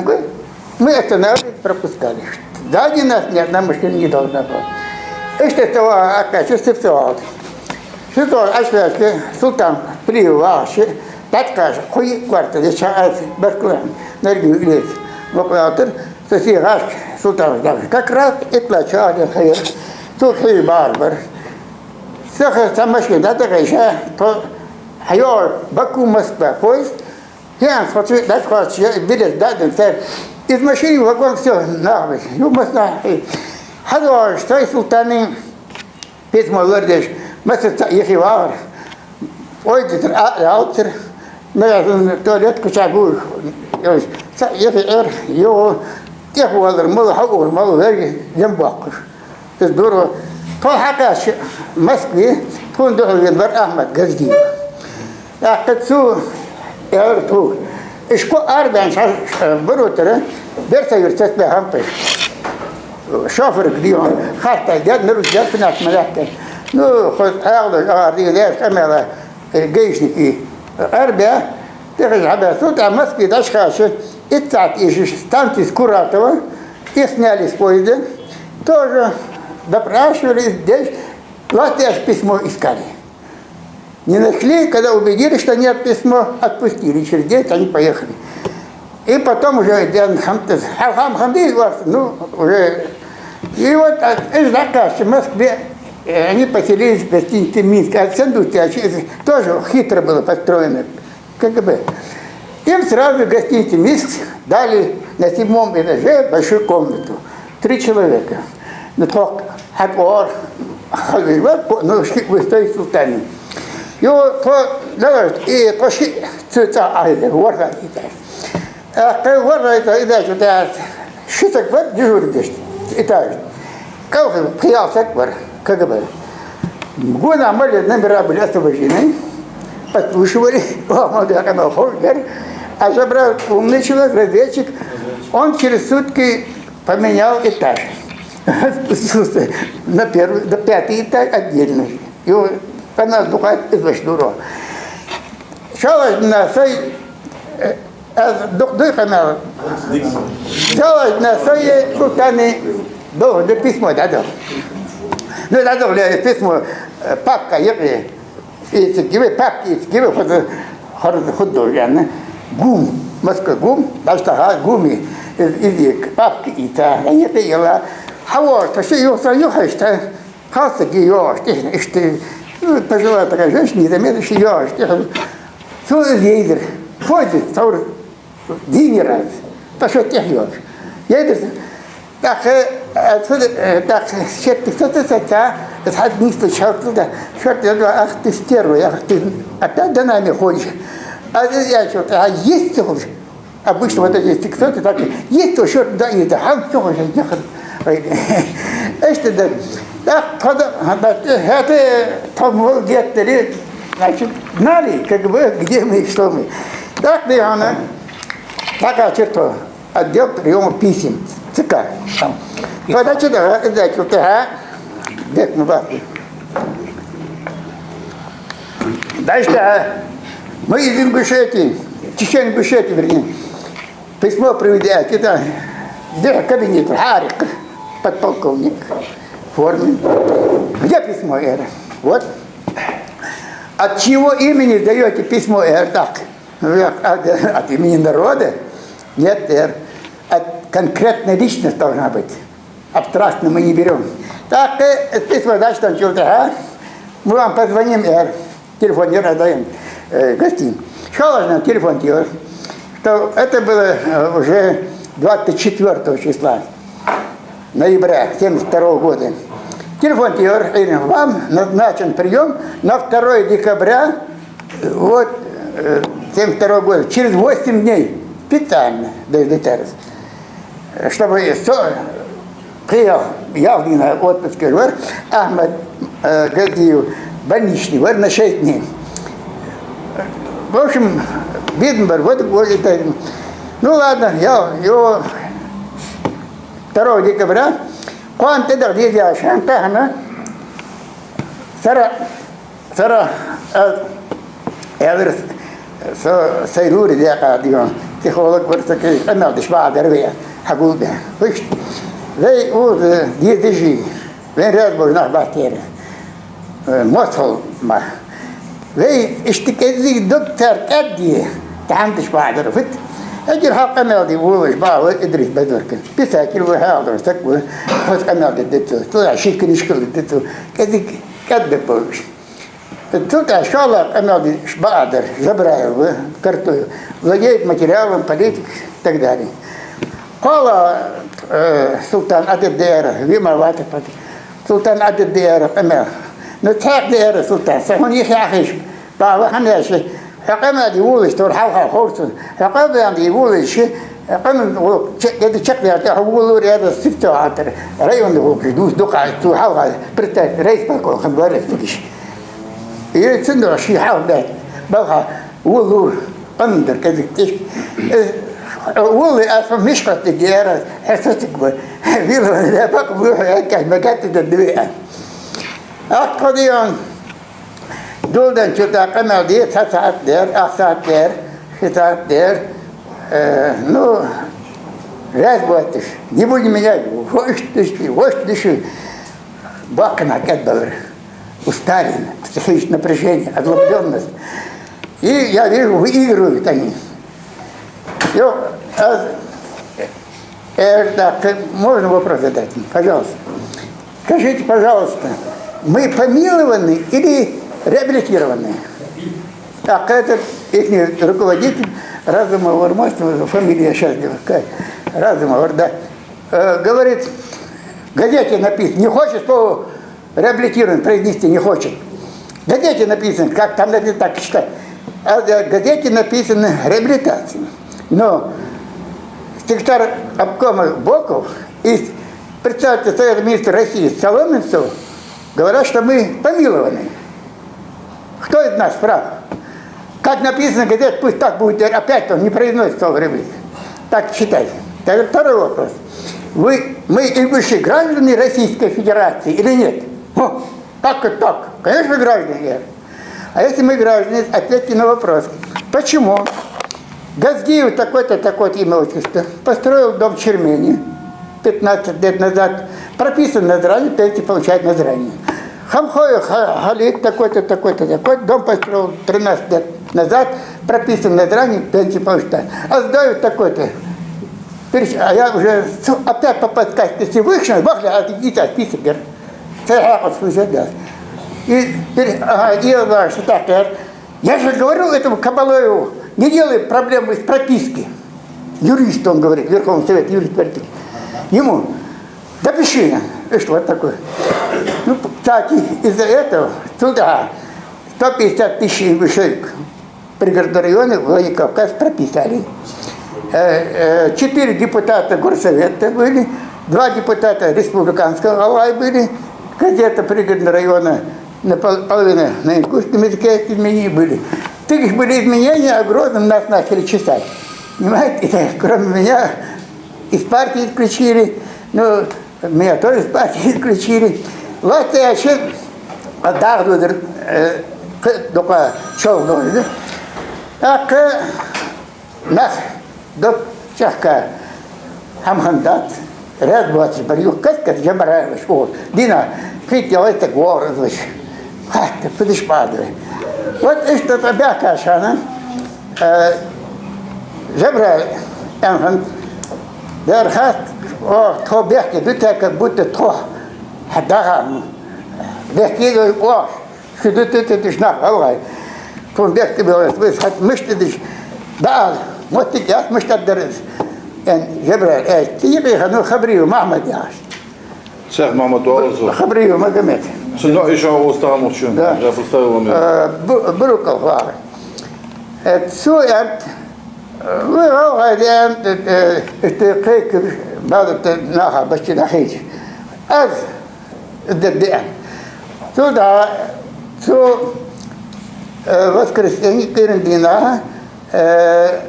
мы останавливались, пропускали. Сзади нас ни одна машина не должна была. Иштта товар, а, качество товар. Сыптовск, Ашвяшки, Султан, Плиева, Ши, Таткаш, Хуи, квартал, я час, Барклан, Наргиз, Илец, Мукъатар, Сосигаш, Султан, да. Как раз итла чагӀа хайр. Цу хьи барбар. Саха са машина дӀатӀагӀайша, то хьайор Баку, Москва поезд. Хьенас хоцу даш хоцу билет дадин цар. Из машина вагон всё нахвы. Ю маснахи. Хьадош сай Султани письмо лардеш. Масса ца ихи вагӀар. Ой, дитар, а, ялтар. Наверное, туалет куча бур. Ца ихи эр, ю, тӀехвалар, мала хьаур, мала верги, лем баккхуш. Из дуро. Тхо хьакхаьча Москве, тхона духьал вена вар Ахьмад Газдиев. ТӀаккха цо аьлар тхога: «Ишко арбен ша, ша, барутара, берца юр цецбе хӀампаш. Шофер гдион, хатта дед, на рус дед, финат малякка». Ну, хо хьагӀло, а, ди деш, къамела, э, гаишники. Арбе, тӀехьа хьабе, су тӀа Москве дӀачхача, итцат иши станци Скуратова, их сняли с поезда. Тоже допрашивали, здесь латеш письмо искали. Не нашли, когда убедились, что нет письмо, отпустили. Через день они поехали. И потом уже Дэн Хамтас, Хам Хамди, ну, уже. И вот, а, из заказчик в Москве, э, они поселились в гостинице «Минск». А Сандуци, а, тоже хитро было построено. КГБ. Им сразу в гостинице «Минск» дали на седьмом этаже большую комнату. Три человека. Ну, то хатор, хазиват, ну, ши, вы стоите, Султани. Его то, да, и то ши, цу, ца, а, это, ворха этаж. А, кай ворха этаж, этаж, вот, а, ши саг бар дежурить, этаж. Калхи, пхиъ саг бар, КГБ. Гуна мали номера были освобождены, подслушивали, о, молодой канал Ховер, а забрал умный человек, разведчик, он через сутки поменял этаж. Слушай, на первый, на пятый этаж отдельно. И он, она духает из Вашдурова. Шалаш на сай, э, аз дух дуй къамаьл. Шалаш на сай Султани долга да письмо дӀадала. Ну, дӀадала ле письмо, э, папка юкъе. Из гиве, папка из гиве, худа, худа, худа, яна. Гум, Москва гум, даш таха гуми, из, из папка ита, юкъе йила. Хьавор, та ши юхса юхашта. Хасса ги йоагӀаш тӀехьа, иштта, ну, пожилая такая женщина, не заметила, что йоагӀаш тӀехьа. Цо из яйдир, фу из, цавр дийна яр из, тӀа шо тӀехьа йоагӀаш. Яйдир, тӀаккха, э, цо, э, тӀаккха шерттиг ца, ца, ца, ца, из хьад нийслу чхьалтал да, шорт яд ва, ах, ты стерва, ах, ты опять за нами ходишь. А, э, я чё, а есть цо хулаш? Обычно вот эти сексуальные так, есть то, что да, и да, хам, всё, уже ехал. Ой, эшта да. Так, тогда, да, это, там, вот, где-то, значит, знали, как бы, где мы и что мы. Так, да, она, такая черта, отдел приёма писем, ЦК. Там. Подача, да, издательство, ага. Бек, ну, да. Дальше, а, мы из Ингушетии, Чечен-Ингушетии, вернее. Письмо приведи, а, кита, где кабинет? Харик, подполковник в форме. Где письмо, эр? Вот. От чьего имени даёте письмо, эр? Так. Ну, я, а, от имени народа? Нет, эр. От конкретной личности должна быть. Абстрактно мы не берём. Так, э, письмо, значит, там чё-то, а? Мы вам позвоним, эр. Телефон йир, отдаём, э, гостинице. Шалаш на телефон йир. Что это было, э, уже двадцать четвёртого числа ноября семьдесят второго года. Телефон йир, и вам назначен приём на второе декабря, э, вот, э, семьдесят второго года, через восемь дней специально дождитесь. Чтобы со-, приехал, я в отпуске, говорю, Ахмад, э, Газдиев больничный, говорю, на шесть дней. В общем, видно, говорю, вот, вот это. Ну ладно, я его Второго декабря кхоана тӀадагӀа дезаш хӀама тахан, сара, сара, а, аьлар, со сай лура декъа дийон, психолог вар со, кхы къамаьл деш бакъахьа дар вай, хьагулбе. Вуйш, вай укхаза дезаш, вайна раьза бола нах бац тӀера. Э, моцал ма. Вай иштта кӀезига дог цар кӀаьдде, тӀехьа деш бакъахьа дар фуд. Эггара хьалха къамаьл де волаш ба вай Идрис Базоркин. Писатель ва, хьалха саг ва, хоза къамаьл де деза цо. Цо ший книжкаш де деза цо. КӀезига кӀаьдбе болаш. Цул тӀехьа шоллагӀа къамаьл деш бакъахьа дар Жабраил ва, Картоев. Владеет материалом, политик и так далее. КхоалагӀа, э, Султан Ӏадат даьр, вима вата пат. Султан Ӏадат даьр къамаьл. Ну, цхьаькха даьр Султан, са хьона йихьа яхаш, бала хьанаьша, хьо къамаьл де волаш, тхьовра хьалха ховргда цунна. Хьо къамаьл де волаш, къаман гӀулакх чакхдаьлча, хьо волавар, яра сифтал хьалтӀара, районный гӀулакхаш дувца дукха, цу хьалха председатель райисполкома хинна вар из цига. Из цунна ший хьалха баьтта, балха волавар, къаман дар кӀезига тӀехьа. Э, волавар, аз хьона мишкъат дигар, хьо сациг ва. Вилла ван бакъ вуха, яьккхаш ма гатта дар диве. Аккха дийон, дулдан чу тӀа къамаьл де, цхьа сахьат даьр, ах сахьат даьр, ши сахьат даьр. Э, ну, раз вот, не будем менять, вошт дыши, вошт дыши. Баккхий нах кӀаьдбалар. Устали, психическое напряжение, озлоблённость. И я вижу, выигрывают они. Йо, а, э, так, можно вопрос задать? Пожалуйста. Скажите, пожалуйста, мы помилованы или реабилитированы? Так, этот ихний руководитель Разумов Ормост, фамилия щас не скажу, Разумов, да. Э, говорит, в газете написано, не хочет слово реабилитирован произнести, не хочет. В газете написано, как там написано, так читать. А в газете написано реабилитация. Но секретарь обкома Боков и председатель Совета министров России Соломенцев говорят, что мы помилованы. Кто из нас прав? Как написано в газете, пусть так будет, опять он не произносит слово реабилитация. Так читайте. Тогда второй вопрос. Вы, мы и бывшие граждане Российской Федерации или нет? О, как это так? Конечно, граждане. А если мы граждане, ответьте на вопрос. Почему Газгиев такой-то, такой-то имя, отчество, построил дом в Чермени пятнадцать лет назад, прописан Назрани, пенсию получает Назрани. Хамхоев Ха-, Халид такой-то, такой-то, такой, дом построил тринадцать лет назад, прописан Назрани, пенсию получает. Аздаев такой-то. Переч-, а я уже с-, опять по подсказке Всевышнего, бахля, а ты список, говорит. Цехьа хьакъ слышать, да. И пере-, ага, и я знаю, что так, говорит. Я же говорил этому Кабалоеву, не делай проблему из прописки. Юрист, он говорит, Верховный Совет, юрист политики. Ему: «Допиши, что вот такое». Ну, кстати, из-за этого сюда сто пятьдесят тысяч выше Пригородного района Владикавказ прописали. Э, э, четыре депутата горсовета были, два депутата республиканского Алай были, газета Пригородного района на пол-, половина на ингушском языке изменения были. Такие были изменения, а Грозный нас начали чесать. Понимаете, это, кроме меня, из партии исключили. Ну, меня тоже из партии исключили. Вот я ещё отдохнуть, э, к-, только шёл, ну, да. Так, э, Нах дог чехка хӀама хиннадац, раьза боацаш бар юха каст-каста Жабраила школа. Дийнахьа пхийтта-ялхайтта саг воагӀар из луш. Хатта, фу деш бакъахьа дар. Вот иштта тӀабаьхкача хана, э, Жабраила аьнна хиннад: «Дера, хатта, о, тхо бехке ду те, как будто тхо хьа даха, бехке ду, о». Ши ду ту теташ нах гӀалгӀай. Тхона бехке белгӀа, вай хӀанз мишта деш, да, моттиг яц, мишта дар из. Эн Жабраил, э, тӀехьа хана Хабриев Махьмад яхаш. Цхьа Махьмад оал цох. Хабриев Магомед. Цун ноӀ иша устагӀа мухчун. Да. Я представил вам. Э, бу-, Бурукал вар. Э, цо аьннад, э, вай гӀалгӀай да аьннад, э, э, итт кхайкар, базар тӀа наха бачча нахийча. Аз де-, деа. Цул тӀехьа цу, э, воскресенье, кӀиранди дийнахьа, э,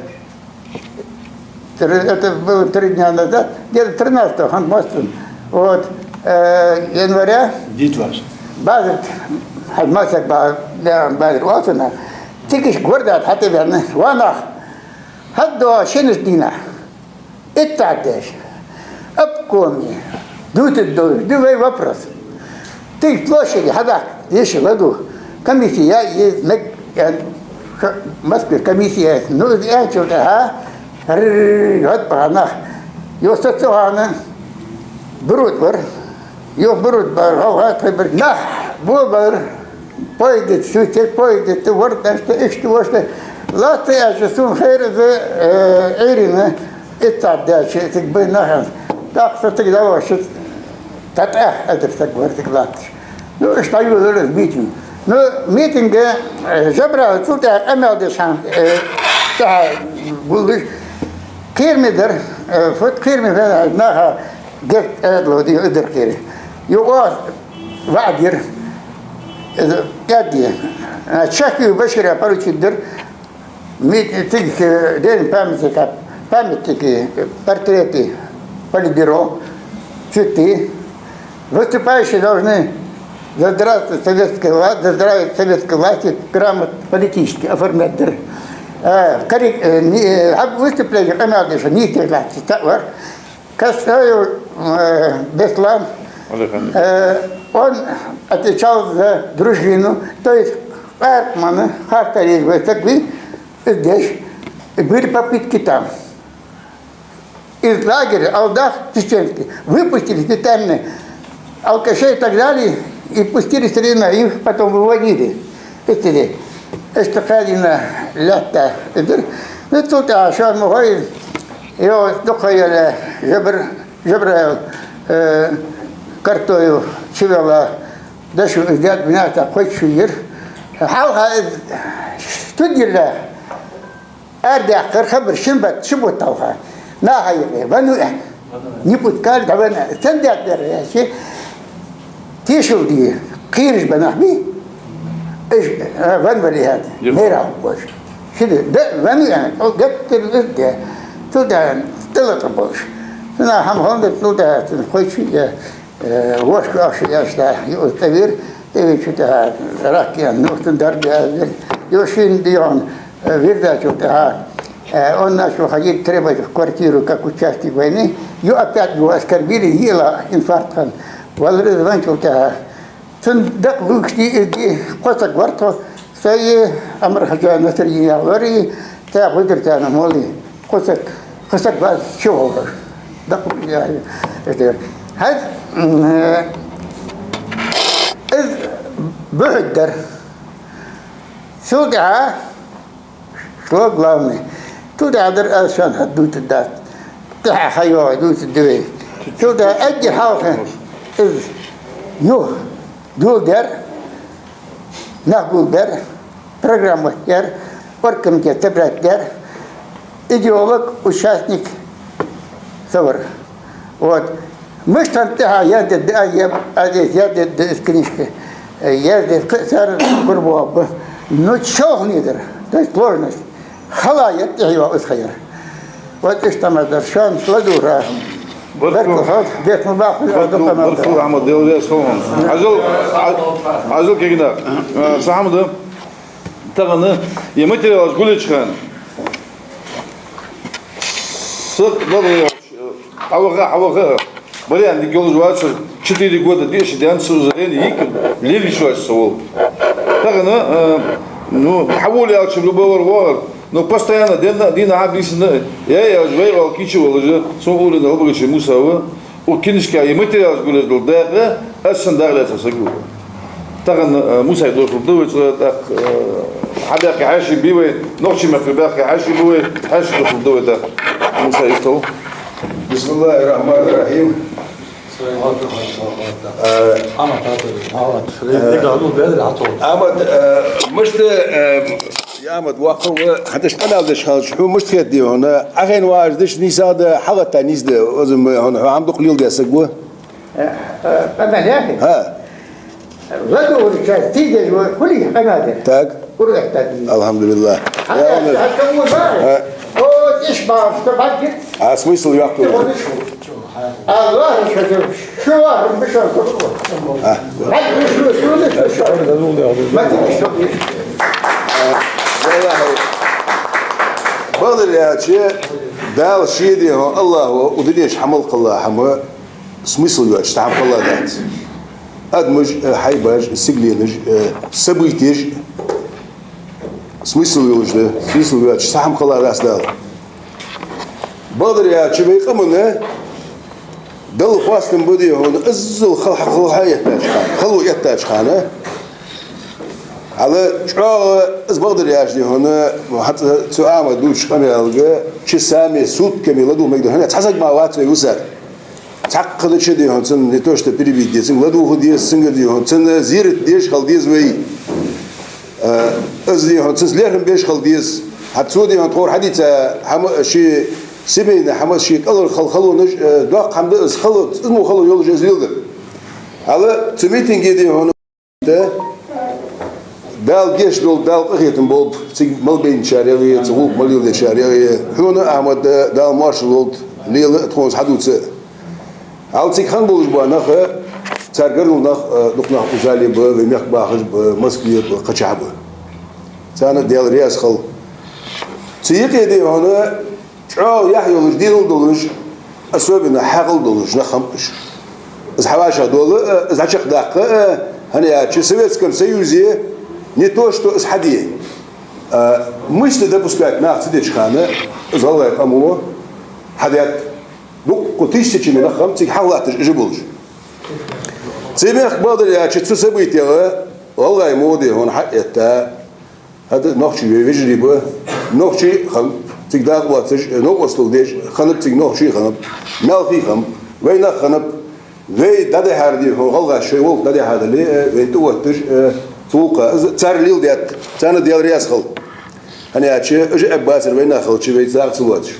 Тр-, это было три дня назад, где-то тринадцатого, хӀанз моастагӀа. Вот, э, января. Дит ваш. Базар, хӀанз моастагӀа ба-, да, базар оал цунах. Цига ишта гордат хьатӀабаьнна, ва нах, хьадоагӀа шинаш дийнахьа. Иттахь деш. Обкоме. Дувцаргда, да вай вопрос. Цига площаде хьадаккха, деш ладувгӀа. Комиссия я, е, мег-, я, х-, Москве комиссия я. Ну, из аьнначул тӀехьагӀа, рррр, гӀадбаха нах. Йо, со цу хана Буруд вар. Йо, Буруд бар, гӀалгӀай тхай бар. Нах бо бар. Поезд, сутер поезд, ту вар, тӀашта, ишта, вошта. Латта аьлча, сона хайра из, э, Ӏуйрийна, иттахь даьлча, цига бай нах. ТӀаккха со цига дӀавахача, тӀатӀа эзар саг вар цига латташ. Ну, ишта дӀайолалур из митинг. Ну, митинге, э, Жабраил цул тӀехьагӀа къамаьл деш хьан, э, тӀехьа гулдеш. Кхераме дар, э, фу да кхераме, наха герт эдло ди, эдар кхери. Юкъа ваӀад яр, э, кӀаьдде. Э, Чахкиев Башира поручить даьр, ми-, цига, э, Ленина памятника, памятники, э, портреты, политбюро, цветы. Выступающие должны за здравие советской вла-, за здравие советской власти грамоты политические оформлять даьр. Э, коррек-, э, не, э, об-, выступление къамаьл деш нийсдеш латташ цаӀ вар. Косаев, э, Беслан, Александр. Э, он отвечал за дружину, то есть Аркмана, Хартарьева, так вы, здесь были попытки там. Из лагеря Алдах чеченский выпустили специально алкашей и так далее, и пустили все время, их потом выводили. Эти, эти кадина лятта. Ну, тут, а, шо мо хой, йо, дукха яла, Жабр-, Жабраил, э, Картоев, Чивела, дашу, изят, бинята, кхойтта шу яр. Хьалха, э, студила, арадаьккхар хабар шин бат-, ши бутт хьалха. Наха юкъе, вану аьнна. Не пускали, да вану. Сен даьд дар, я ши. Тешал ди, кхераш ба нах бий? Иш, а, ван вали хьад. Мера хӀу бош. Ши ди, да, вану аьнна. О, геттар да. Ту да, тала тӀа бош. Сана хьам хонда, ту да, ту хой чу, я. Э, вошка ахча яшта, юъ тӀавир, тӀавир чу тӀа рак я, ну, тун дарби азир. Йо шин дион, э, вирда чу тӀа, э, он начал ходить требовать в квартиру, как участник войны. Ю опять его оскорбили, ела инфаркт хан. Валры звончул тӀа. Цун дакъ лукшти изди, кхо саг вар тхо, сай Амар-Хаджа Насруддин яхар, тӀа Гудиртана моли. Кхо саг, кхо саг ваз чу гӀовгӀаш. Дакъа, я, это, хьаз, м, э, из бухӀуд дар. Цул тӀехьа, что главное, цул тӀехьа дар аз шоана хьадувцаргдац. ТӀехьа хьайоагӀа дувцаргда вай. Цул тӀехьа эггара хьалха из юха доладаьр, нах гулбаьр, программа яр, оргкомитет собрать даьр, идеолог, участник со вар. Вот. Мишта тӀехьа яздергда, а, я, а, здесь яздергда из книжка. Э, яздергда, кхы а цар гурбоабба. Ну, чолхни дар. То есть сложность. Хала яр, тӀехьа йоагӀа из ха яр. Вот иштта ма дар шоана ладувгӀар. Баркал. Баркал хьона, бехк ма баккха, баркал, баркал, Ахьмад, Даьла раьза хилва хьона. Ажал, а-, ажал кегина. Э, Сахьмада, тахан е материалаш гулъеча хана. Сакъ бала, хьаваха, хьаваха. Барян дика йолаш вацар, четыре года диъ шу даьнна со узарен йик, лелаш вац со вол. Тахан, э, ну, хьавола аьлча, любой вар вогӀар. Но постоянно, денна, дийнахьа, бийсанна, я, я, вай вал кийча волаш, со улина гӀалбагача Муса ва, у книжка е материалаш гулъеш дола дакъа, аз санна дакъа лаьца саг ва. Тахан, э, Мусай дошал да вай, цкъа тӀаккха, э, хьабаьккхе хьаьший бий вай, нохчий мехка баьккхе хьаьший бий вай, хьаьший дошал да вай тӀаккха. Мусай, истол. بسم الله الرحمن الرحيم. Э, Ахьмад, э, мишта, э, я Ахьмад, воккха ва, хӀанз къамаьл деш хилча, хьона мишта хет дий хьона, Ӏахайна вагӀаш деш нийсагӀа да, хьалгӀатта нийса да, оза ма хьона, хьо хӀама дукха леладаь саг ва? Э, э, къамаьл яхий? ХӀа. ЛадувгӀача сий деш ва, хулий къамаьл дер. Так. Ур эттад. Алхьамдулиллахь. Хьа, я, хьа, хьа, хьа, хьа. О, Ишбаршта баккит. А смысл йоаккхаш? Аллах, шу, шу, шу, шу, шу. А. Баккит, шу, шу, шу, шу. Баккит, шу. Валлахьи, бакъдар аьлча, Дала ший дехьа, Аллахьа, укх дунен чу хьа мел кхелла хӀама смысл йоацаш цхьа хӀама кхелла дац. Адамаш, э, хьайбаш, сигаленаш, э, событеш, смысл йолаш да, смысл йоацаш цхьа хӀама кхелла дац Дала. Бакъдар аьлча, вай къамана Далла хоастам ба дехьа, иззал хала, хала, хала эттача хана, хало эттача хана. Хьал чӀоагӀа из бакъдар аьлча дехьа, хӀанз цу Ахьмада дувцача къамаьлга, часами, сутками ладувгӀа мегаргда, хӀана аьлча цхьа саг мара вац вай висар. Цхьаккха ничего дехьа, цунна не то что перебить деза, цунга ладувгӀа деза, цунгара дехьа, цунна зерат деш хила деза вай. Э, из дехьа, цунца лерхӀам беш хила деза. ХӀаьта цо дехьа тховра хьадийца хӀама, ший семейни хӀама, ший кӀалхара хала халонаш, э, доккха хӀама да из, хала, из мо хало йолаш из леладар. Хьал цу митинге дехьа, да? Дала гешт долда, Дала къахетам болба цига мел байначарех а, цу гӀулакх мел леладечарех а. Хьона, Ахьмад, Дала моаршал лолда, лела а, тхона из хьадувца а. Хьал цига хинна болаш бола нах, цар гаргара нах, э, дукха нах укх зале ба, вай мехка бахаш ба, Москве ба, кхычахьа ба. Царна Даьла раьза хилва. Цу юкъе дехьа, чӀоагӀа яхь йолаш, денал долаш, особенно хьаькъал долаш нах хиннаб уж. Из хьавӀашагӀдоала а, из дӀачакхдаккха а, хӀана аьлча Советском Союзе не то что из хьаде, а мышцы допускать нах ца деча хана, из гӀалгӀай къамо хьадаьд. Дукха тысячами нах хиннаб цига хьалха латташ уж болаш. Цу мехка, бакъдар аьлча, цу событега гӀалгӀай мо дехьа хьаэтта, хӀаьта нохчий вай вежарий ба, нохчий хиннаб, цига дакъа боацаш, новкъостал деш хиннаб, цига нохчий хиннаб, маьлхий хиннаб, вайнах хиннаб, вай дӀадихьар дехьа, гӀалгӀаша шоай гӀулакх дӀадихьадале, э, вайна тӀаотташ, э, цу гӀулакха. Из цар леладаьд, царна Даьла раьза хилва. ХӀана аьлча уж а бацар вайнах хилча, вайца дакъа ца лоацаш.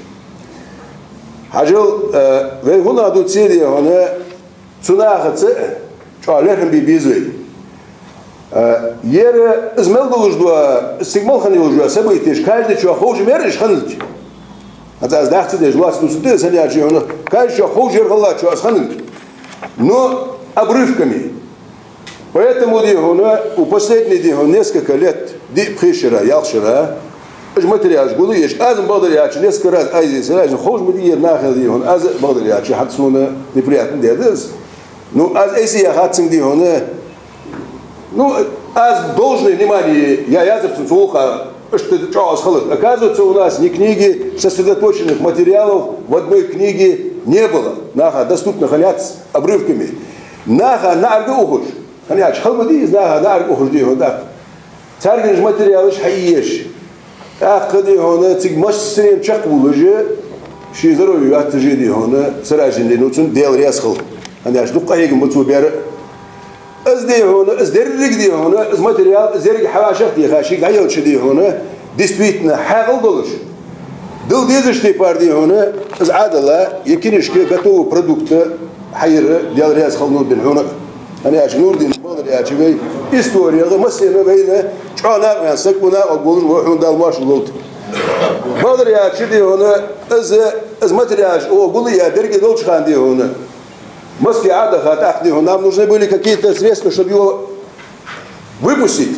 Хьажал, э, вай хӀана дувц дехьа, цу нахаца чӀоагӀа лерхӀам бе беза вай. Э, ер из мел долаш дола, из цига мел хинна йолаш йола событеш каждыйчоа ховш ма яр уж хинналга. ХӀанз аз даха ца дезаш лоацца дувцаргда из, хӀана аьлча дехьа, каждыйчоа ховш яр хилалчоа из хинналга. Но обрывками. Поэтому дехьа, у последние дехьа несколько лет, диъ-пхе шера, ялх шера, уж материалаш гулъеш, аз-м, бакъдар аьлча, несколько раз айза, сразу ховш ма дий ер нахах дехьа, аз, бакъдар аьлча, хӀанз сона неприятно даьд из. Ну, аз айса яхац цунга дехьа, ну, аз должное внимание я язар цунна цу гӀулакха, иштта чӀоагӀа из хилар. Оказывается, у нас не книги, сосредоточенных материалов в одной книге не было. Наха доступно хиннаяц обрывками. Наха наӀарга ухаш. ХӀана аьлча хала ма дий из наха наӀарга ухаш дехьа тӀаккха. Царга уж материалаш хьаийцаш. ТӀаккха дехьа цига массане а чакхбувлаш, ший здоровье йоацаш дехьа, Сираждин, ну, цунна Даьла раьза хилва. ХӀана аьлча дукха къахьегам ба цо баьр. Из дехьа, из деррига дехьа, из материал, из еррига хьавӀашагӀтеха, шийга дӀаелча дехьа, действительно, хьаькъал долаш, дала дезача тайпара дехьа, из Ӏадала, е кинишка готового продукта хьайра, Даьла раьза хилва, Нурдин, хьона. ХӀана аьлча Нурдин, бакъдар аьлча, вай историяга, массанена вайна чӀоагӀа накъаваьнна саг ва, накъаваргволаш ва, хьона Дала моаршал лолда. Бакъдар аьлча дехьа, из, из материалаш оаха гулъяь, деррига долча хана дехьа, Москве Ӏодаха, тӀаккха дехьа, нам нужны были какие-то средства, чтобы его выпустить.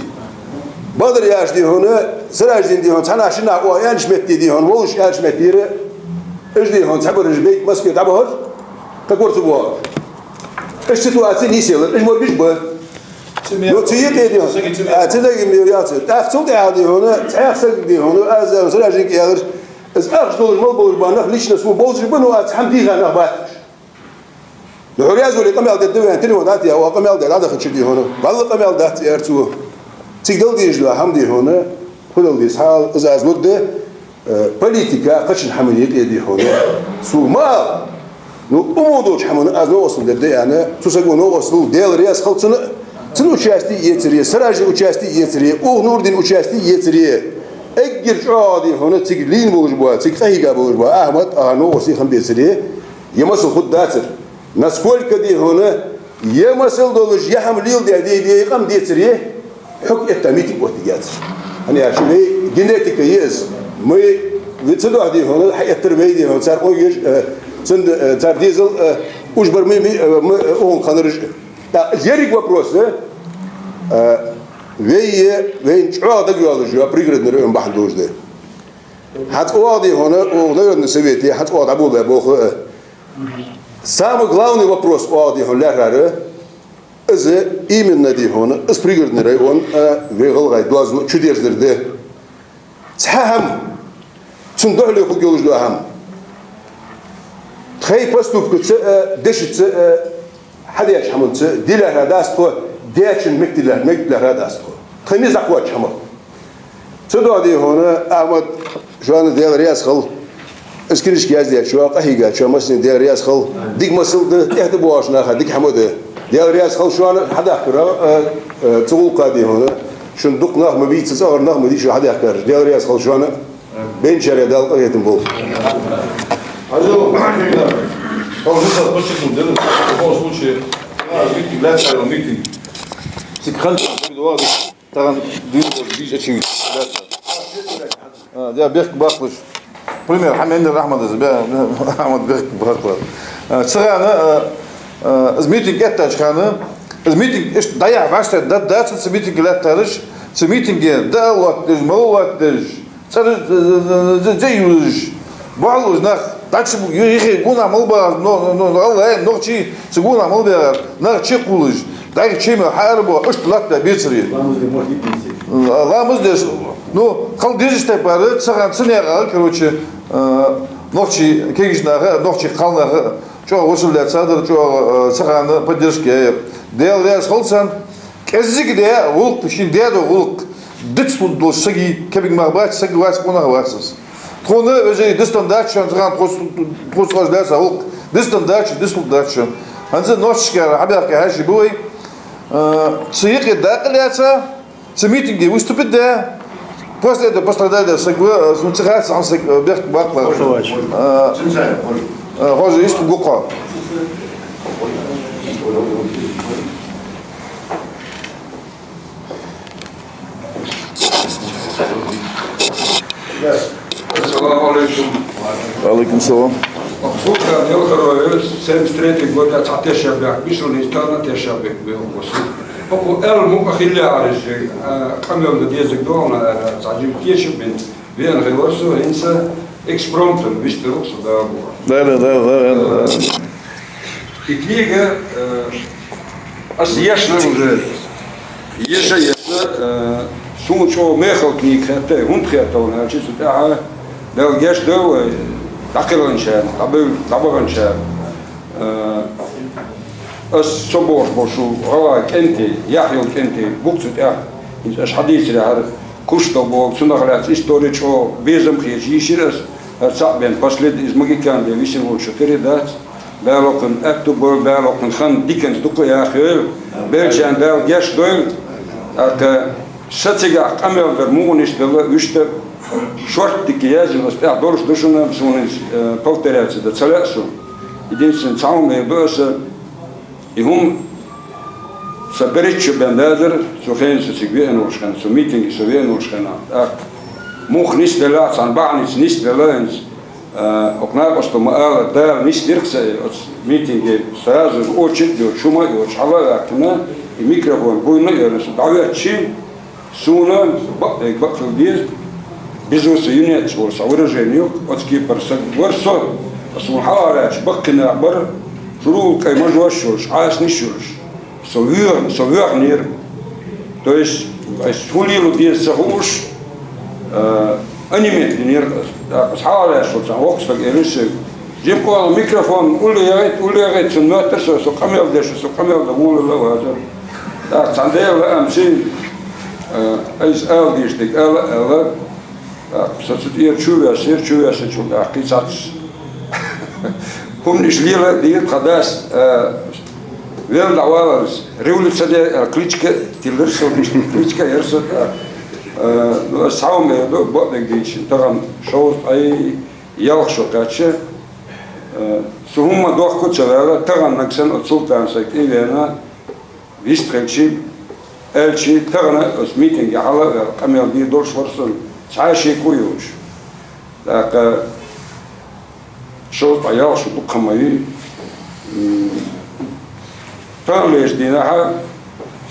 Бакъдар аьлча дехьа, Сираждин дехьа, цхьаннахьа-шиннахьа оаха аьннача метте дехьа, волаш аьннача меттера, уж дехьа, цхьабараш бейт Москве дӀабахар, кхы корта бохар. Уж ситуаци нийсъелар, уж мо биш ба. Ну, цу юкъе дехьа, а, цу дагим яц. ТӀаккха цул тӀехьагӀа дехьа, цхьаькха саг дехьа, аз Сираждинга аьлар, из ахча долаш мел болаш бола нах лично сона бовзаш ба, ну, аз цхьа хӀама дийха нах бац уж. Ну, хьо раьза вале, къамаьл дергда вайна, телефон дӀатӀа, оаха къамаьл даь дӀадахача дехьа. Валлахьи, къамаьл дац, аьлар цо. Цига дала дезаш дола хӀама дехьа, фу дала деза хьал, из аз лургда, э, политика, кхыча хӀаман юкъе дехьа. Сога ма ала. Ну, уму долча хӀаман аз новкъостал дергда аьнна, цу саго новкъостал, Даьла раьза хилва цунна, цун участие ецаре, Сираждина участие ецаре, укх Нурдина участие ецаре. Эггара чӀоагӀа дехьа, цига лийна болаш бола, цига къахьийга болаш бола Ахьмад, а, новкъостий хинна бецаре, е масал хургдацар. Насколько дехьа, е масал долаш, е хӀама леладаь де, де, къам децаре, хьога этта митинг оттаргьяц. ХӀана аьлча вай генетика я из. Мы Вай цу духьа, дий хьона, хьаэттар вай, дий хьона, цар къонгаш, э, цун, э, цар дезал, э, уж бар ма, ма, э, ма, э, укхун ханараш. ТӀаккха еррига вопрос, э, э, вай, вайна чӀоагӀа дагайоалаш я Пригородный район бахьан долаш да. ХӀанз оаха, дий хьона, укх районни совете хӀанз оаха дӀаболабаь болх, э, самый главный вопрос оаха, дий хьона, лаьрхӀар, из именно, дий хьона, из Пригородный район, э, вай гӀалгӀай доазув чудерзадар да. Цхьа хӀама, цунна духьале хургйолаш дола хӀама. Тхоай поступкаца а, дешаца а, хьадаьча хӀаманца а де лаьрхӀа дац тхо, даьчун мегаш лаьр-, мегаш лаьрхӀа дац тхо. Тха низ дӀакхоачача хӀамах. Цудухьа, дий хьона, Ахьмад, шоана Даьла раьза хилва. Из книжка яздаьчоа, къахьийгачоа массанена Даьла раьза хилва. Дика масал да, тӀехьа тӀабоагӀача наха дика хӀама да. Даьла раьза хилва шоана, хьадахкар, э, э, цу гӀулакха, дий хьона. Шун дукха нах ма бий, цу цӀагӀара нах ма дий шо хьадаьхкараш. Даьла раьза хилва шоана. Бейначарех Дала къахетам болба. Хьажал, хьажал, подчеркнуть, да, в любом случае, а, митинг, лаьттара митинг. Цига ханна тахан дуйна дийша чуйта. А, да, бехк баккхалаш. Пример, хьа меннер Ахьмад из, бе, Ахьмад бехк баккхалаш. А, цигана, а, а, из митинг эттача хана, из митинг иштта дӀаяхьа вӀаштӀехьа даьд, дац цу митинге лаьттараш, цу митинге да лоаттадеш, мала лоаттадеш, цӀераш, э, э, э, юлаш, бохьалуш нах, дӀачу бу-, ю-, юхе гонахьа мел багӀар, но, но, но, гӀалгӀай, нохчий, цу гонахьа мел багӀар, нах чукхувлаш, дӀайха чу мел хьаарабоах, иштта латтабаь бецаре. Ламаз де может не принести. Ла-, ламаз деш, ну, хала дезаш тайпара, цигана цу наькъа, короче, э, нохчий кегийча наха, нохчий кхалнаха, чӀоагӀа вошал лаьцадар, чӀоагӀа, э, цигана поддержка яьяр. Даьла раьза хилва царна. КӀеззига де гӀулакх, шийна де дола гӀулакх, дицлургдолаш саг, кепиг мах бац, саг вац, къонах вац из. Тхона, вежарий, дицдан дац шоана, цигана тхоц-, тхоца оаш даьча гӀулакха дицдан дац шоана, дицлургдац шоана. ХӀанз нохчашкара хьабаьхка хьаьший ба вай. Э, цу юкъе дакъа лаьца, цу митинге выступить де, после этого пострадать де саг ва, э, цунна ца хац, цхьан саг, э, бехк баккхалаш. Хожа вач. Э, э, хожа, иштта гу-кх хьо. Ассаламу Ӏалайкум. Ва Ӏалайкум салам. Султан Елхарович, семьдесят третий год, цхьа тешшаб бехк, бисулница тана тешшаб бехк бе укхаза. ХӀокхо аьлар мукъа хилла яхараш, а, къамаьл де дезаргдолаш, а, цхьа жимма тешаш бен. Вена хилар со, хӀинца экспромтом вистхилар со, да, бу. Да, да, да, да, да. И книга, э, аз ешна уже, еша, ешна, э, сона чӀоагӀа мехала книга хеттай, хӀунда хеттай аьлча, цу тӀехьа Дала гешт дойла вай, дӀакхелхачарна, дӀабевл-, дӀабаханчарна. Э, аз со бохаш бола гӀалгӀай кӀантий, яхь йола кӀантий, букъ цу тӀа, хӀинца аз хьадийцар яхар, Куштов бохаш, цунах лаьца истори чӀоагӀа безам хеташ йийшар аз, хӀара цхьаъ бен, последний из Могикан бен висина волча тера дац, Дала кхы аьттув бойла, Дала кхы хана диканца дукха яха йойла, белчарна Дала гешт дойла, тӀаккха са цигахь къамаьл дар мугӀа нисделла, вуьшта шортта дика язйина, аз тӀехьа долаш да шуна, сона, э, повторяться дан ца лаьа сона. Единственное, цхьа хӀама эр ду аса, и хӀама са берригача бен дазар, цу хенахь со цига веана волча хана, цу митинге со веана волча хана. ТӀаккха мух нисделла, цхьан бахьанаца нисделла, хӀинца, э, укх накъостага ма аллара, Дала нисдир-кх са оцу митинге, сразу очередь йолча, хӀума йолча, хьала а ваьккхина, и микрофон буйла а йолаш, со дӀавоьдча, сона бакъдерг бакъ хила деза, безуса юнец оал са выражени юкъ, оцу кепара саг вар со, сона хьалхарча баккхий нах бар, шурул кӀай мажош йолаш, Ӏасанаш йолаш. Со воьх-, со воьхнера. То есть, аз фу лелаю деза ца хууш, э, онемение динера. ТӀаккха аз хьалхарча цхьан воккхача сага элира: «Жимма оал, микрофон улле ягӀийта, улле ягӀийта, цунна моттар со, со къамаьл деш, со къамаьл дан волавелла а вазар». ТӀаккха цхьан Даьла лаамца, э, аз ала дезаш дерг ала а аьлар. ТӀаккха со цу тӀера чувоьссар, чувоьссачул тӀехьагӀа кхы цхьацца хӀуманаш лела а дийра тха дас, э, велла дӀаваларца. Революционер, э, кличка тиллар сона, кличка яр сона, э, э, ну, аз цхьа хӀама эр ду, бакъдерг дийцача, тахан шовзткъеи ялх шу кхаьча, э, цу хӀуманна дохко ца ваьлла, таханарг санна оцу Султана саг тӀавена, вистхилча, аьлча, тахан оцу митинге хьала а ваьлла, къамаьл дийр долаш вар со, цхьа а шеко йолаш. ТӀаккха шовзткъа ялх шу дукха ма йий. М, таханлерча дийнахьа,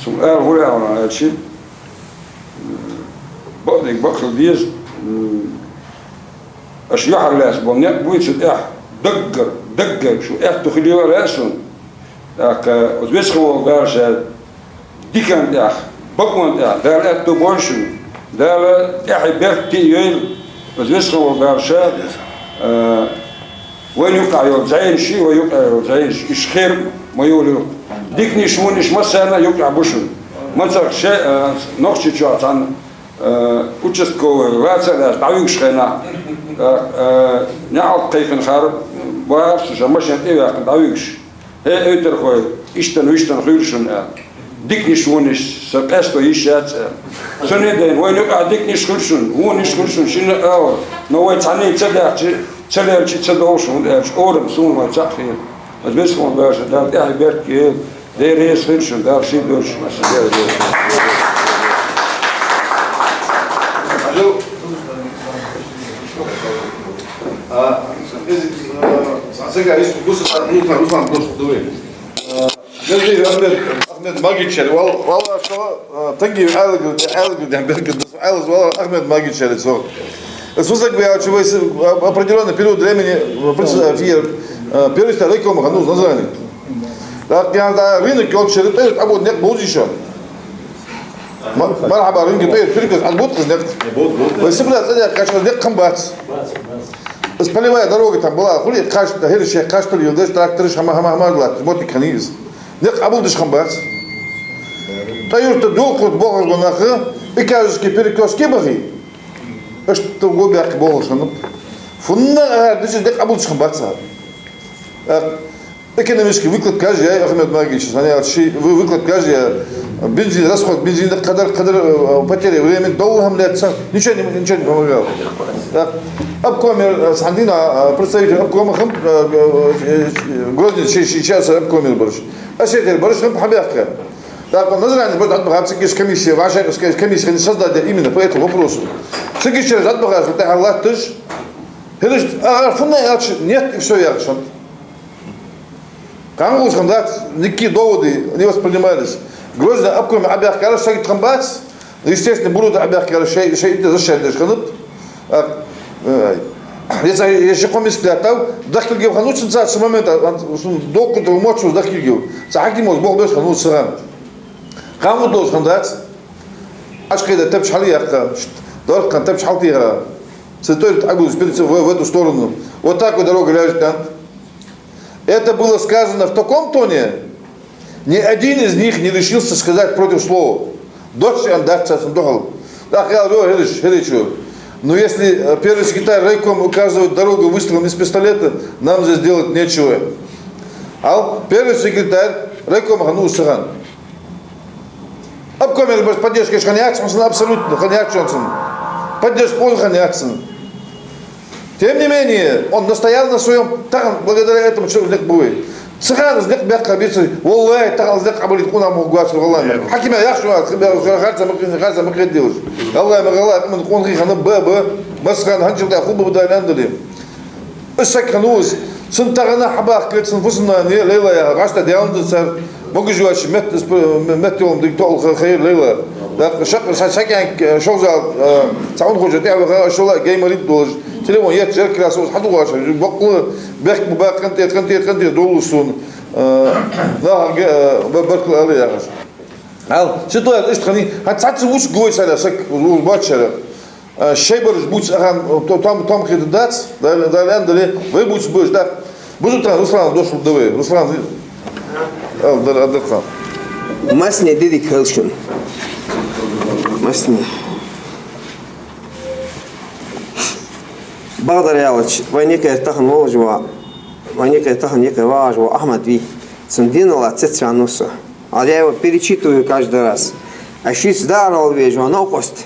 сона ала хӀара аьлча, аьлча, м, бакъдерг бакъ хила деза, м, аша юхьарлаьца бола никъ буй цу тӀехь, даггара, даггара шу аьттув хилийла сона. ТӀаккха оцу Веза хинна волча Дала ша дикан тӀехь, бакъон тӀехь Дала аьттув бойла шуна. Дала тӀехье беркате йойла. Оцу Веза хинна волча Дала ша, а, вайна юкъахь йола зӀенаш, вай юкъахь йола зӀенаш, уж хер ма йолийла. Диканаш, вонаш массарна а юкъахь ба шуна. Ма цхьа ше, а, Нохчийчохь цхьана, а, участковый лаца а лаьца дӀавуьгуш хенахь, а, а, наӀалт кхайкхинарг вар со, ша машен тӀа а ваьккхина дӀавуьгуш. ХӀей, эвтархой, иштта-вуьшта хир шуна, аьлла. Диканаш, вонаш, са къаьсто йиш яц, аьлла. Цу наха дайна, вайна юкъахь диканаш хир шуна, вонаш хир шуна, шийна а ала. Но вай цхьанне ца даьхча, ца лелча, ца довлаш хӀунда аьлча, орам суна вай цхьаъ хилар. Аз весхун баша, Дала тӀехье беркате йойла, Дела реза хилва шуна, Дала сий долда шуна, аса Дела реза. А, из, а, сага, из, Руслан, Руслан, Руслан, Руслан, давай. А, Газиев Ахмед, Ахмед Магичер, вал-, валлахӀи, со, а, Тангиев Ӏаьлгар, Ӏаьлгар, дем беркат, Ӏаьлас, валлахӀи, Ахмед Магичер, со. Из фу саг ваьлча, вай с-, а, определённый период времени, а, предс-, а, фир, а, первый стар райкома хиннав из Назране. Так, я, да, рынок йолча шера, то есть, абу некъ бовзий шо. Ма-, мархьаба, рынке тӀера перекус, Ӏа бутт из некъ. Вай сибла цӀадехка кхача некъ хиннабац. Из полевая дорога там была, хули кхаш-, хӀирашех кхаштал йолаш, трактораш хӀама, хӀама, хӀама латт, мотик хиннай из. Некъ Ӏа бовзаш хиннабац. ТӀа юрта долкхурт бохаш ба нах, Экажевский перекрёстке бахий. Иштта гобаьккха бохаш хиннаб. ФуннагӀа дича некъ Ӏа бовзаш хиннабац. Экономически выкладкаш яьй, Ахмед Магич, санна аьлча, ший вы-, выкладкаш яьй, бензин, расход бензина, кхыдар, кхыдар, э, потеря времени, доллар хӀама лаьцна, ничего не, ничего не помогало. Так, обкоме, э, цхьан дийнахьа, э, представитель обкома хиннаб, э, э, э, Грозный, ши-, ши-, сейчас обкоме бараш. Осетия бараш хиннаб хьабаьхка. Так, он Назране бараш дӀатӀабахаб, цига комиссия, вӀашагӀ комиссия создать именно по этому вопросу. Цига чура дӀатӀабахача, тӀехьа латташ, хӀираш, а, фуннагӀа аьлча, нет, и всё, яхаш хиннад. Кхы хӀама хиннадац, никакие доводы не воспринимались. Грозный обкоме Ӏабаьхкараш сагот хиннабац, естественно, Буро Ӏабаьхкараш шоай, шоай идея защищать деш хиннаб. А, э, я ца-, я ши-кхо миска лаьттав, дахкилга хиннав цунца цу момента, а, цун долкхо тӀа мочу дахкилга. Цу хьакимаша болх беш хиннав цу хана. Кхы хӀама долаш хиннадац. Ӏочукхийда тапча хьалъяккха, ш-, доркхан тапча хьалтӀайихьа. Цу тӀера Ӏабуз, перейти в, в эту сторону. Вот так вот дорога ляжет, да? Это было сказано в таком тоне, ни один из них не решился сказать против слова. Дош ан дац царна духьал. Так я говорю, хӀираш, хӀирачо. Но если, э, первый секретарь райкома указывает дорогу выстрелом из пистолета, нам здесь делать нечего. Ал первый секретарь райкома хиннав цу хана. Обкомера бараш поддержка еш хиннаяц цунна абсолютно, хиннаяц цунна. Поддержка оза хиннаяц цунна. Тем не менее, он настоял на своём, тахан, благодаря этому человеку, из никъ бу вай. Цу хана из никъ баьккха бийцар, валлахӀи, тахан из никъ Ӏабалийта къонах ма хургвацар, валлахӀи. Хьакима яхаш ва, харца ма кхе-, харца ма кхетаделаш. ВаллахӀи, ма гӀалгӀай къаман къонахий хиннаб, ба, ба, массахана хӀанзчул тӀехьа хургба, Дала аьнна дале. Из саг хиннав из. Цунна тахан хьабаьхкар цун фусам-нана я, Лейла яха. ГӀаш тӀа даьннад цар. Могаш йоацаш метта, метта йолча дика тоъал ха-, хайра Лейла. ТӀаккха шаккха са-, сакъяьнк, э, шовзткъа, э, цхьа унахочун тӀехьа ваха, шоллагӀа гейморит долаш. Телефон етташ, жер красос хьадугӀаш, боккъала бехк ма баккха, къинтӀера, къинтӀера, къинтӀера долаш сона. Э, нахага, э, ба-, баркал ала яхаш. Ал, ситуация иштта хиннай, хӀанз цхьацца вуч гой сара саг, уж бачара. А, шоай бараш бувца ахан, то-, том, том хетаргдац, Дала, Дала аьнна дале, вай бувца ба уж, так. Бузув тӀа Руслана дош лургда вай. Руслан, ал, дар, дар, дар. Массане деррига хилчун. Массане. Бакъдар аьлча, вайна юкъе тахан волаш ва, вайна юкъе тахан юкъе вагӀаш ва Ахьмад вий. Цун денал а цецваьннав со. А я его перечитываю каждый раз. А шийца даарал вежа новкъост.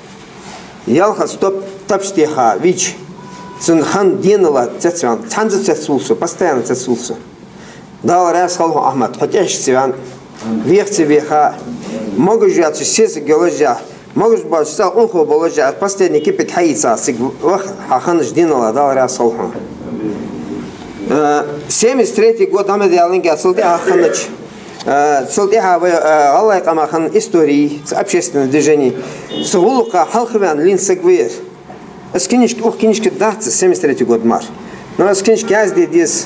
Ялхац топ-, тапча тӀехьа вича, цун хана денал а цецваьннав, цхьанза цецвувл со, постоянно цецвувл со. Дала раьза хилва хьона, Ахьмад, хьо тӀехьашка ца ваьнна, веха ца веха, могаш йоацаш сесаг йолаш а, Могаш болча цӀагӀа унахо болаш а, последний кепиг хьаийца цига ваха хьа ханаш динала, Дала раьза хилва хьона. Э, семьдесят третий год амадиалинга цул тӀехьа ханаш, э, цул тӀехьа вай, э, гӀалгӀай къаман хана истори, цу общественное движение, цу гӀулакха хьалхаваьнна лийнна саг вар. Из книжка, укх книжка дац, семьдесят третий год мара. Но из книжка язде деза,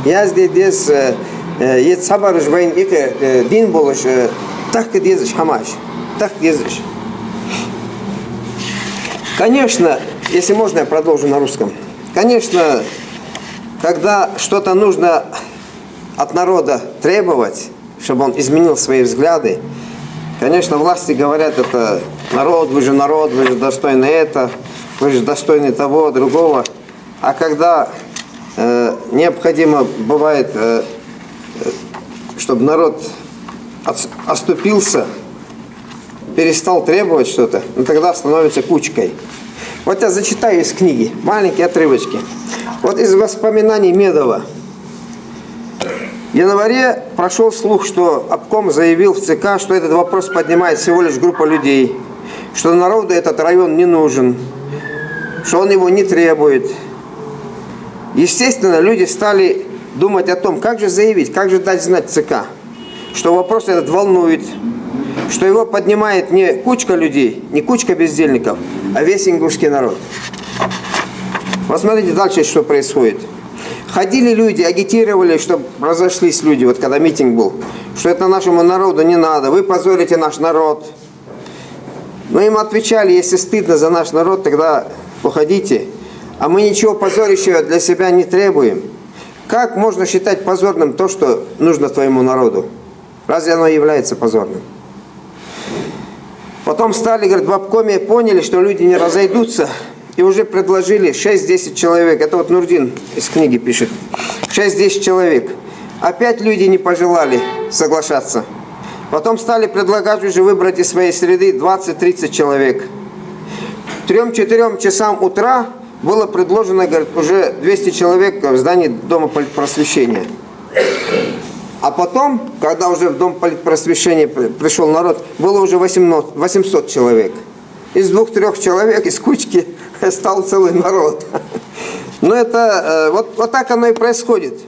язде деза, э, э, е цхьабараш вайна икъе, э, дийна болаш, э, тахка дезаш хӀамаш, тахка дезаш. Конечно, если можно, я продолжу на русском. Конечно, когда что-то нужно от народа требовать, чтобы он изменил свои взгляды, конечно, власти говорят: «Это народ, вы же народ, вы же достойны это, вы же достойны того, другого». А когда, э, необходимо бывает, э, э, чтобы народ отс-, отступился, перестал требовать что-то, ну, тогда становится кучкой. Вот я зачитаю из книги маленькие отрывочки. Вот из воспоминаний Медова. В январе прошёл слух, что обком заявил в ЦК, что этот вопрос поднимает всего лишь группа людей, что народу этот район не нужен, что он его не требует. Естественно, люди стали думать о том, как же заявить, как же дать знать ЦК, что вопрос этот волнует, что его поднимает не кучка людей, не кучка бездельников, а весь ингушский народ. Посмотрите дальше, что происходит. Ходили люди, агитировали, чтобы разошлись люди, вот когда митинг был, что это нашему народу не надо, вы позорите наш народ. Но им отвечали: «Если стыдно за наш народ, тогда уходите. А мы ничего позорящего для себя не требуем». Как можно считать позорным то, что нужно твоему народу? Разве оно является позорным? Потом стали, говорит, в обкоме, поняли, что люди не разойдутся, и уже предложили шесть-десять человек. Это вот Нурдин из книги пишет. Шесть-десять человек. Опять люди не пожелали соглашаться. Потом стали предлагать уже выбрать из своей среды двадцать-тридцать человек. К трём-четырём часам утра было предложено, говорит, уже двести человек в здании Дома политпросвещения. А потом, когда уже в Дом политпросвещения при-, пришёл народ, было уже восемьсот, восемьсот человек. Из двух-трёх человек, из кучки стал целый народ. Но это, э, вот, вот так оно и происходит.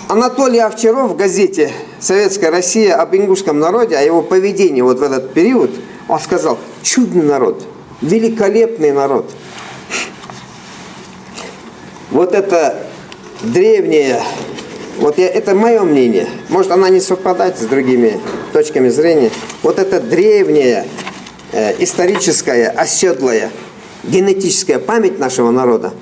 Анатолий Овчаров в газете «Советская Россия» об ингушском народе, о его поведении вот в этот период, он сказал: «Чудный народ, великолепный народ». Вот это древнее, вот я, это моё мнение, может, она не совпадает с другими точками зрения, вот это древнее, э, историческая, оседлая, генетическая память нашего народа,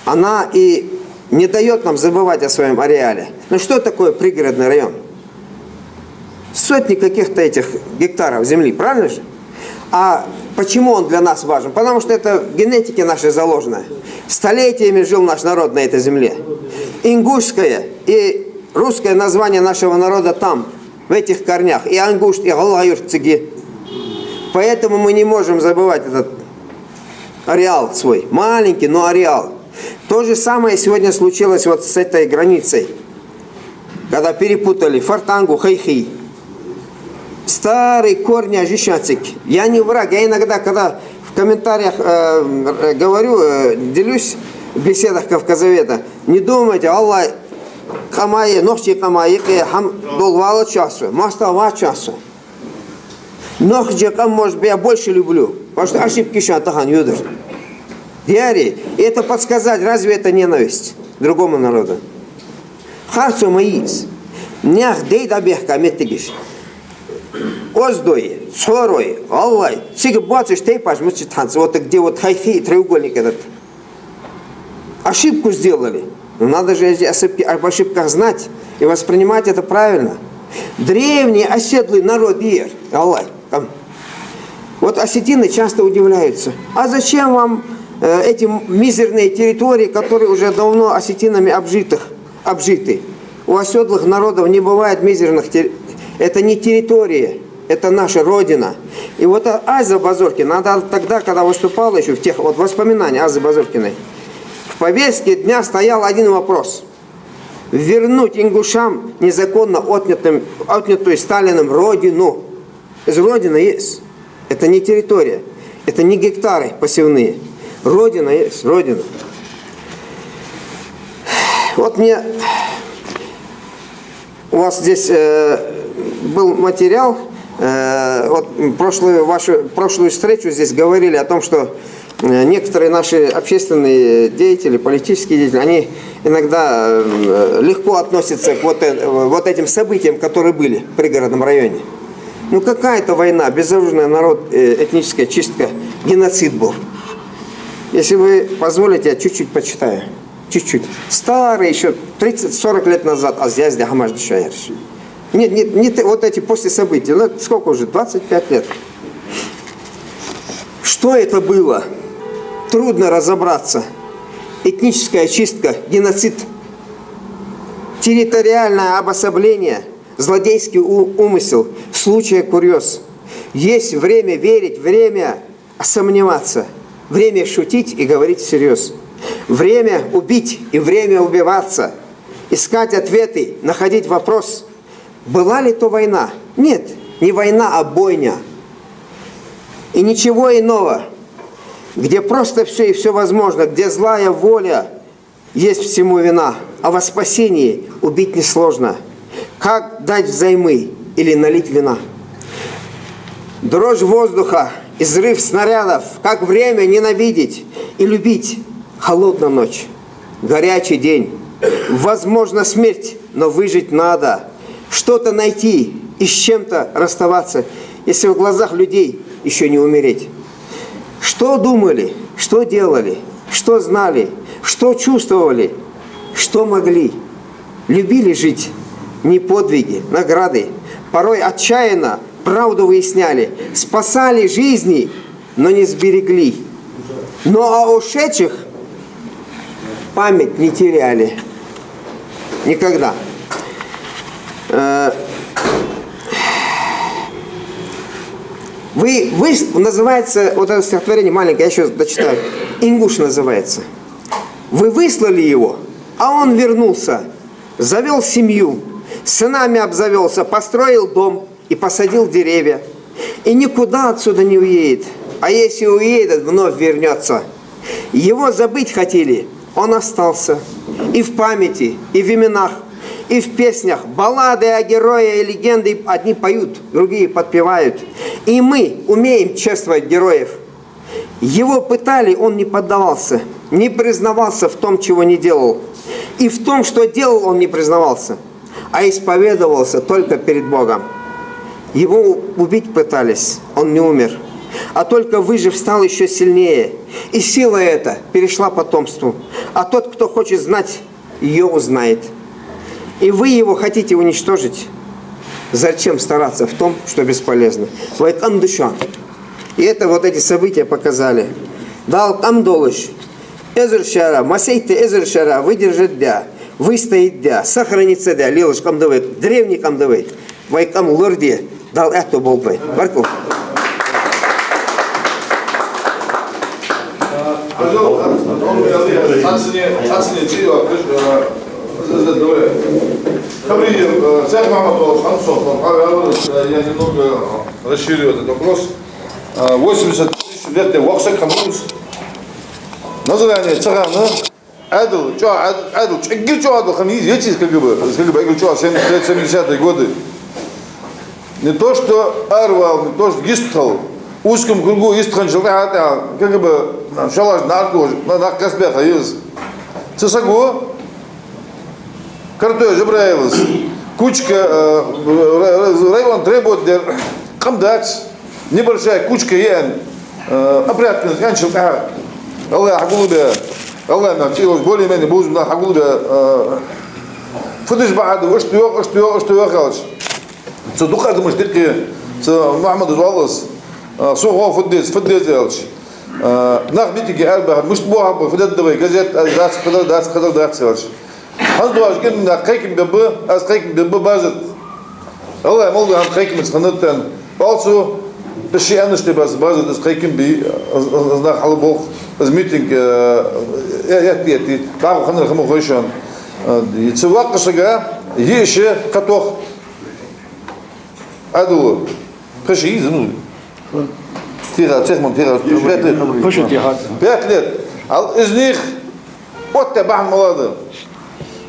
она и не даёт нам забывать о своём ареале. Ну что такое пригородный район? Сотни каких-то этих гектаров земли, правильно же? А почему он для нас важен? Потому что это в генетике нашей заложено. Столетиями жил наш народ на этой земле. Ингушское и русское название нашего народа там, в этих корнях. И ангушт, и гӀалгӀай-юрт цига. Поэтому мы не можем забывать этот ареал свой. Маленький, но ареал. То же самое сегодня случилось вот с этой границей. Когда перепутали Фортангу, Хай-Хий. Старые корни жишацик. Я не враг. Я иногда, когда в комментариях, э, э, говорю, э, делюсь в беседах Кавказоведа, не думайте, гӀалгӀай къамай, нохчий къамай юкъе хӀама долаш валац со, моастагӀа вац со. Нохчий къам, может быть, я больше люблю, потому что ошибки шоана тахан ювцар. Дера, это подсказать, разве это ненависть к другому народу? Харцо ма йий из. Наьха дай дӀабехка моттигаш. Оздой, Цхьорой, гӀалгӀай, цига боацаш тайпаш мичад хӀанз, вот где вот Хай-Хий, треугольник этот. Ошибку сделали. Но надо же эти ошибки, об ошибках знать и воспринимать это правильно. Древний оседлый народ яр, гӀалгӀай. Там. Вот осетины часто удивляются: «А зачем вам, э, эти мизерные территории, которые уже давно осетинами обжитых, обжиты?» У оседлых народов не бывает мизерных терри-, это не территория, это наша родина. И вот А-, Аза Базоркина, она тогда, когда выступала ещё в тех, вот воспоминания Азы Базоркиной, в повестке дня стоял один вопрос: вернуть ингушам незаконно отнятым, отнятую Сталиным родину. Из родины есть. Это не территория, это не гектары посевные. Родина есть, Родина. Вот мне у вас здесь э, был материал, э, вот прошлую вашу прошлую встречу здесь говорили о том, что э, некоторые наши общественные деятели, политические деятели, они иногда э, легко относятся к вот, э, вот этим событиям, которые были в Пригородном районе. Ну какая это война, безоружный народ, э, этническая чистка, геноцид был. Если вы позволите, я чуть-чуть почитаю. Чуть-чуть. Старый, еще тридцать-сорок лет назад аз язде хӀамаш да шоана. Нет, нет, нет, вот эти после событий. Ну, сколько уже? Двадцать пять лет. Что это было? Трудно разобраться. Этническая чистка, геноцид, территориальное обособление, злодейский у- умысел, случай курьез. Есть время верить, время сомневаться, время шутить и говорить всерьез. Время убить и время убиваться. Искать ответы, находить вопрос. Была ли то война? Нет, не война, а бойня. И ничего иного. Где просто все и все возможно, где злая воля, есть всему вина, а во спасении убить несложно. Как дать взаймы или налить вина? Дрожь воздуха и взрыв снарядов, как время ненавидеть и любить. Холодна ночь, горячий день. Возможна смерть, но выжить надо. Что-то найти и с чем-то расставаться, если в глазах людей еще не умереть. Что думали, что делали, что знали, что чувствовали, что могли. Любили жить, не подвиги, награды. Порой отчаянно правду выясняли, спасали жизни, но не сберегли. Но о ушедших память не теряли никогда. Э, Вы, вы, называется, вот это стихотворение маленькое, я еще дочитаю. «Ингуш» называется. Вы выслали его, а он вернулся, завел семью, сынами обзавелся, построил дом и посадил деревья. И никуда отсюда не уедет. А если уедет, вновь вернется. Его забыть хотели, он остался. И в памяти, и в именах, и в песнях. Баллады о герое и легенды одни поют, другие подпевают. И мы умеем чествовать героев. Его пытали, он не поддавался, не признавался в том, чего не делал. И в том, что делал, он не признавался, а исповедовался только перед Богом. Его убить пытались, он не умер, а только выжив, стал еще сильнее. И сила эта перешла потомству. А тот, кто хочет знать, ее узнает. И вы его хотите уничтожить. Зачем стараться в том, что бесполезно? Вай къам да шоана. И это вот эти события показали. Дала къам долаш, эзар шера, масийтта эзар шера выдержать даь, выстоять даь, сохраниться даь лелаш къам да вай, древний къам да вай. Вай къам лораде Дала аьттув болба вай. Баркал. Хабри, э, Сайд-Мухьаммад волча хана со, хьаваьлар, э, я немного расширю этот вопрос. Э, восемьдесят тысяч лет, э, воккха саг хиннав из. Название цхьан Ӏаьдал, чӀоагӀа Ӏаьд-, Ӏаьдал, чӀоагӀа Ӏаьдал хиннав из, еций из КГБ, из КГБ, эггара чӀоагӀа семьдесят, семидесятые годы. Не то что аравала, не то что йистхила, узком кругу йистхинначул тӀехьа, тӀехьа КГБ шоллагӀча наха тӀа, на-, нах къоастабаь хиннав из. Цу саго, Картой Джабраила, кучка, э, ра-, ра-, район требовать даьр, къам дац, небольшая кучка я аьнна, э, опрятно аьнначул тӀехьа, АллахӀа хьагулбе, АллахӀа мел чӀоагӀа более-менее бувзам нах хьагулбе, э, фу деш бахьан да, иштта йоах, иштта йоах, иштта йоах аьлча. Цу дукха адамашта юкъе, цу Мухьаммада оалаш, э, сона хов фу деза, фу деза аьлча. Э, нах митинге арабаьхар, мишта бохаб, фу дергда вай, газет, э, дац, кхыдар дац, кхыдар дац аьлча. ХӀанз доагӀаш гинна нах кхайкам бергба, аз кхайкам бергба Базарта. АллахӀа мел даь хӀама кхайкамца хиннад аьнна. Оал цо, из ше аьннача тайпара Базарта аз кхайкам бий, аз, аз, аз нах хьалбоху, аз митинг, э, э, етта, етта, дӀахо хиннар хӀама хой шоана. Э, цу воккхача сага йиъ ше кхы тох Ӏаьдало. Кхы ше йиза, ну. Тиха, цех ман тиха, пять лет. Пять лет. Ал из них вот те бахьан мала да.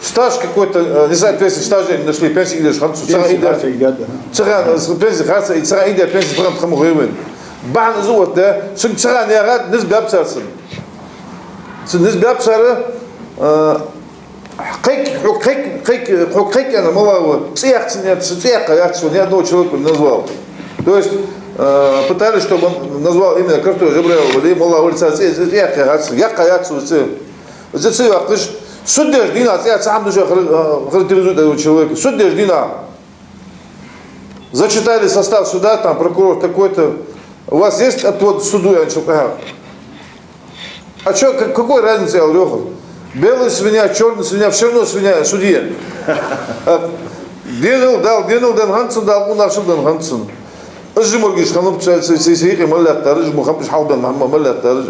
Стаж какой-то, э, несоответствие стажа им нашли, пенсии идеш ханцу, цхьа иде. Цхьа, э, пенсии харца, и цхьа иде, пенсии франт хам гойвен. Бахьан из вот те, сун цхьа не гад, низ бабцарцан. Сун низ бабцара, э, Кхайк, хьо кхайк, кхайк, хьо кхайк аьнна мала ва, цӀи яьккха яц, цӀи яьккха яц, ни одного человека не назвал. То есть, э, пытались, чтобы он назвал имя Картоя Джабраилова, или мала ва, цӀи, цӀи, цӀи яьккха яц, яьккха яц цӀи. ЦӀи, цӀи яьккхаш, суд деш дийнахьа, цӀи яц, цхьа хӀама душа хар-, э, характеризует этого человека. Суд деш дийнахьа. Зачитали состав суда, там, прокурор такой-то. У вас есть отвод суду, я начал, ага. А чё, как, какой разница, я говорю, белая свинья, чёрная свинья, всё равно свинья, судья. А, денал дал, денал дан ханцан, дал, у нашел дан ханцан. Из жи моргиш хануб, цай, цай, цай, цай, цай, маллаттар, из мухаммад халбан, ма-, маллаттар, из.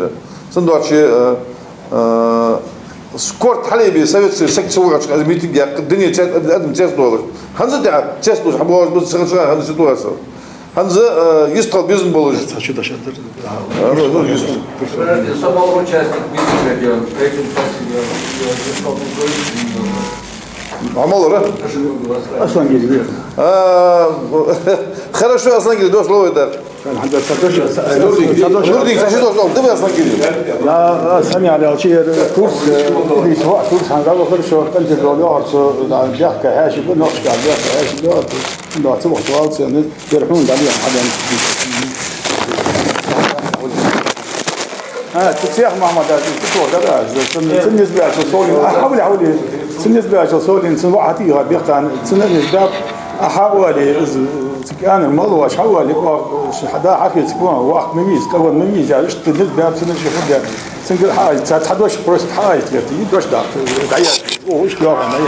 Сан дочи, э, э, с-, корт халеби, советский секция вугачка, аз митинг як, дыне цец, ад-, адам цец долаш. Ханза да, цец долаш, хабуаш, бу, сага, сага, ханза ситуация. ХӀанз, э, йистхила безам болаш. Ца чу дашатар. А, ну, ну, йист. Самал участник митинга дел, третьим классе дел, дел, дел, дел. Амал, ура? Аслангири, вер. А, хорошо, Аслангири, дош ловит, да. Алхамдулиллах, Сатош, Сатош. Нурдин, Сатош, дош лов, давай, Аслангири. Я, а, сами алял чир курс, э, или сва курс, ханза, хорошо, контент дол, я, арцо, да, бяхка, хаши, нохчка, бяхка, хаши, да, да, цу вахт вал цены. Фирхун дали хьадан. А, цу цех Мухьаммад, цу цо дара, цу, цу, цу низ баьчул совлин, а, хьавли, хьавли. Цу низ баьчул совлин, цу вахьати га бекхан, цу низ баьб, а, хьавли, из, цу кӀанар мал ваш, хьавли, ва, ш-, хьада хьафиц, ва, вахт ма виз, каван ма виз, я, ишта низ баьб, цу низ ши худа. Цунгара хьа, ца, ца дош, просто хьа, ишта верти, и дош да, да, я, о, ишта лёха, да, я.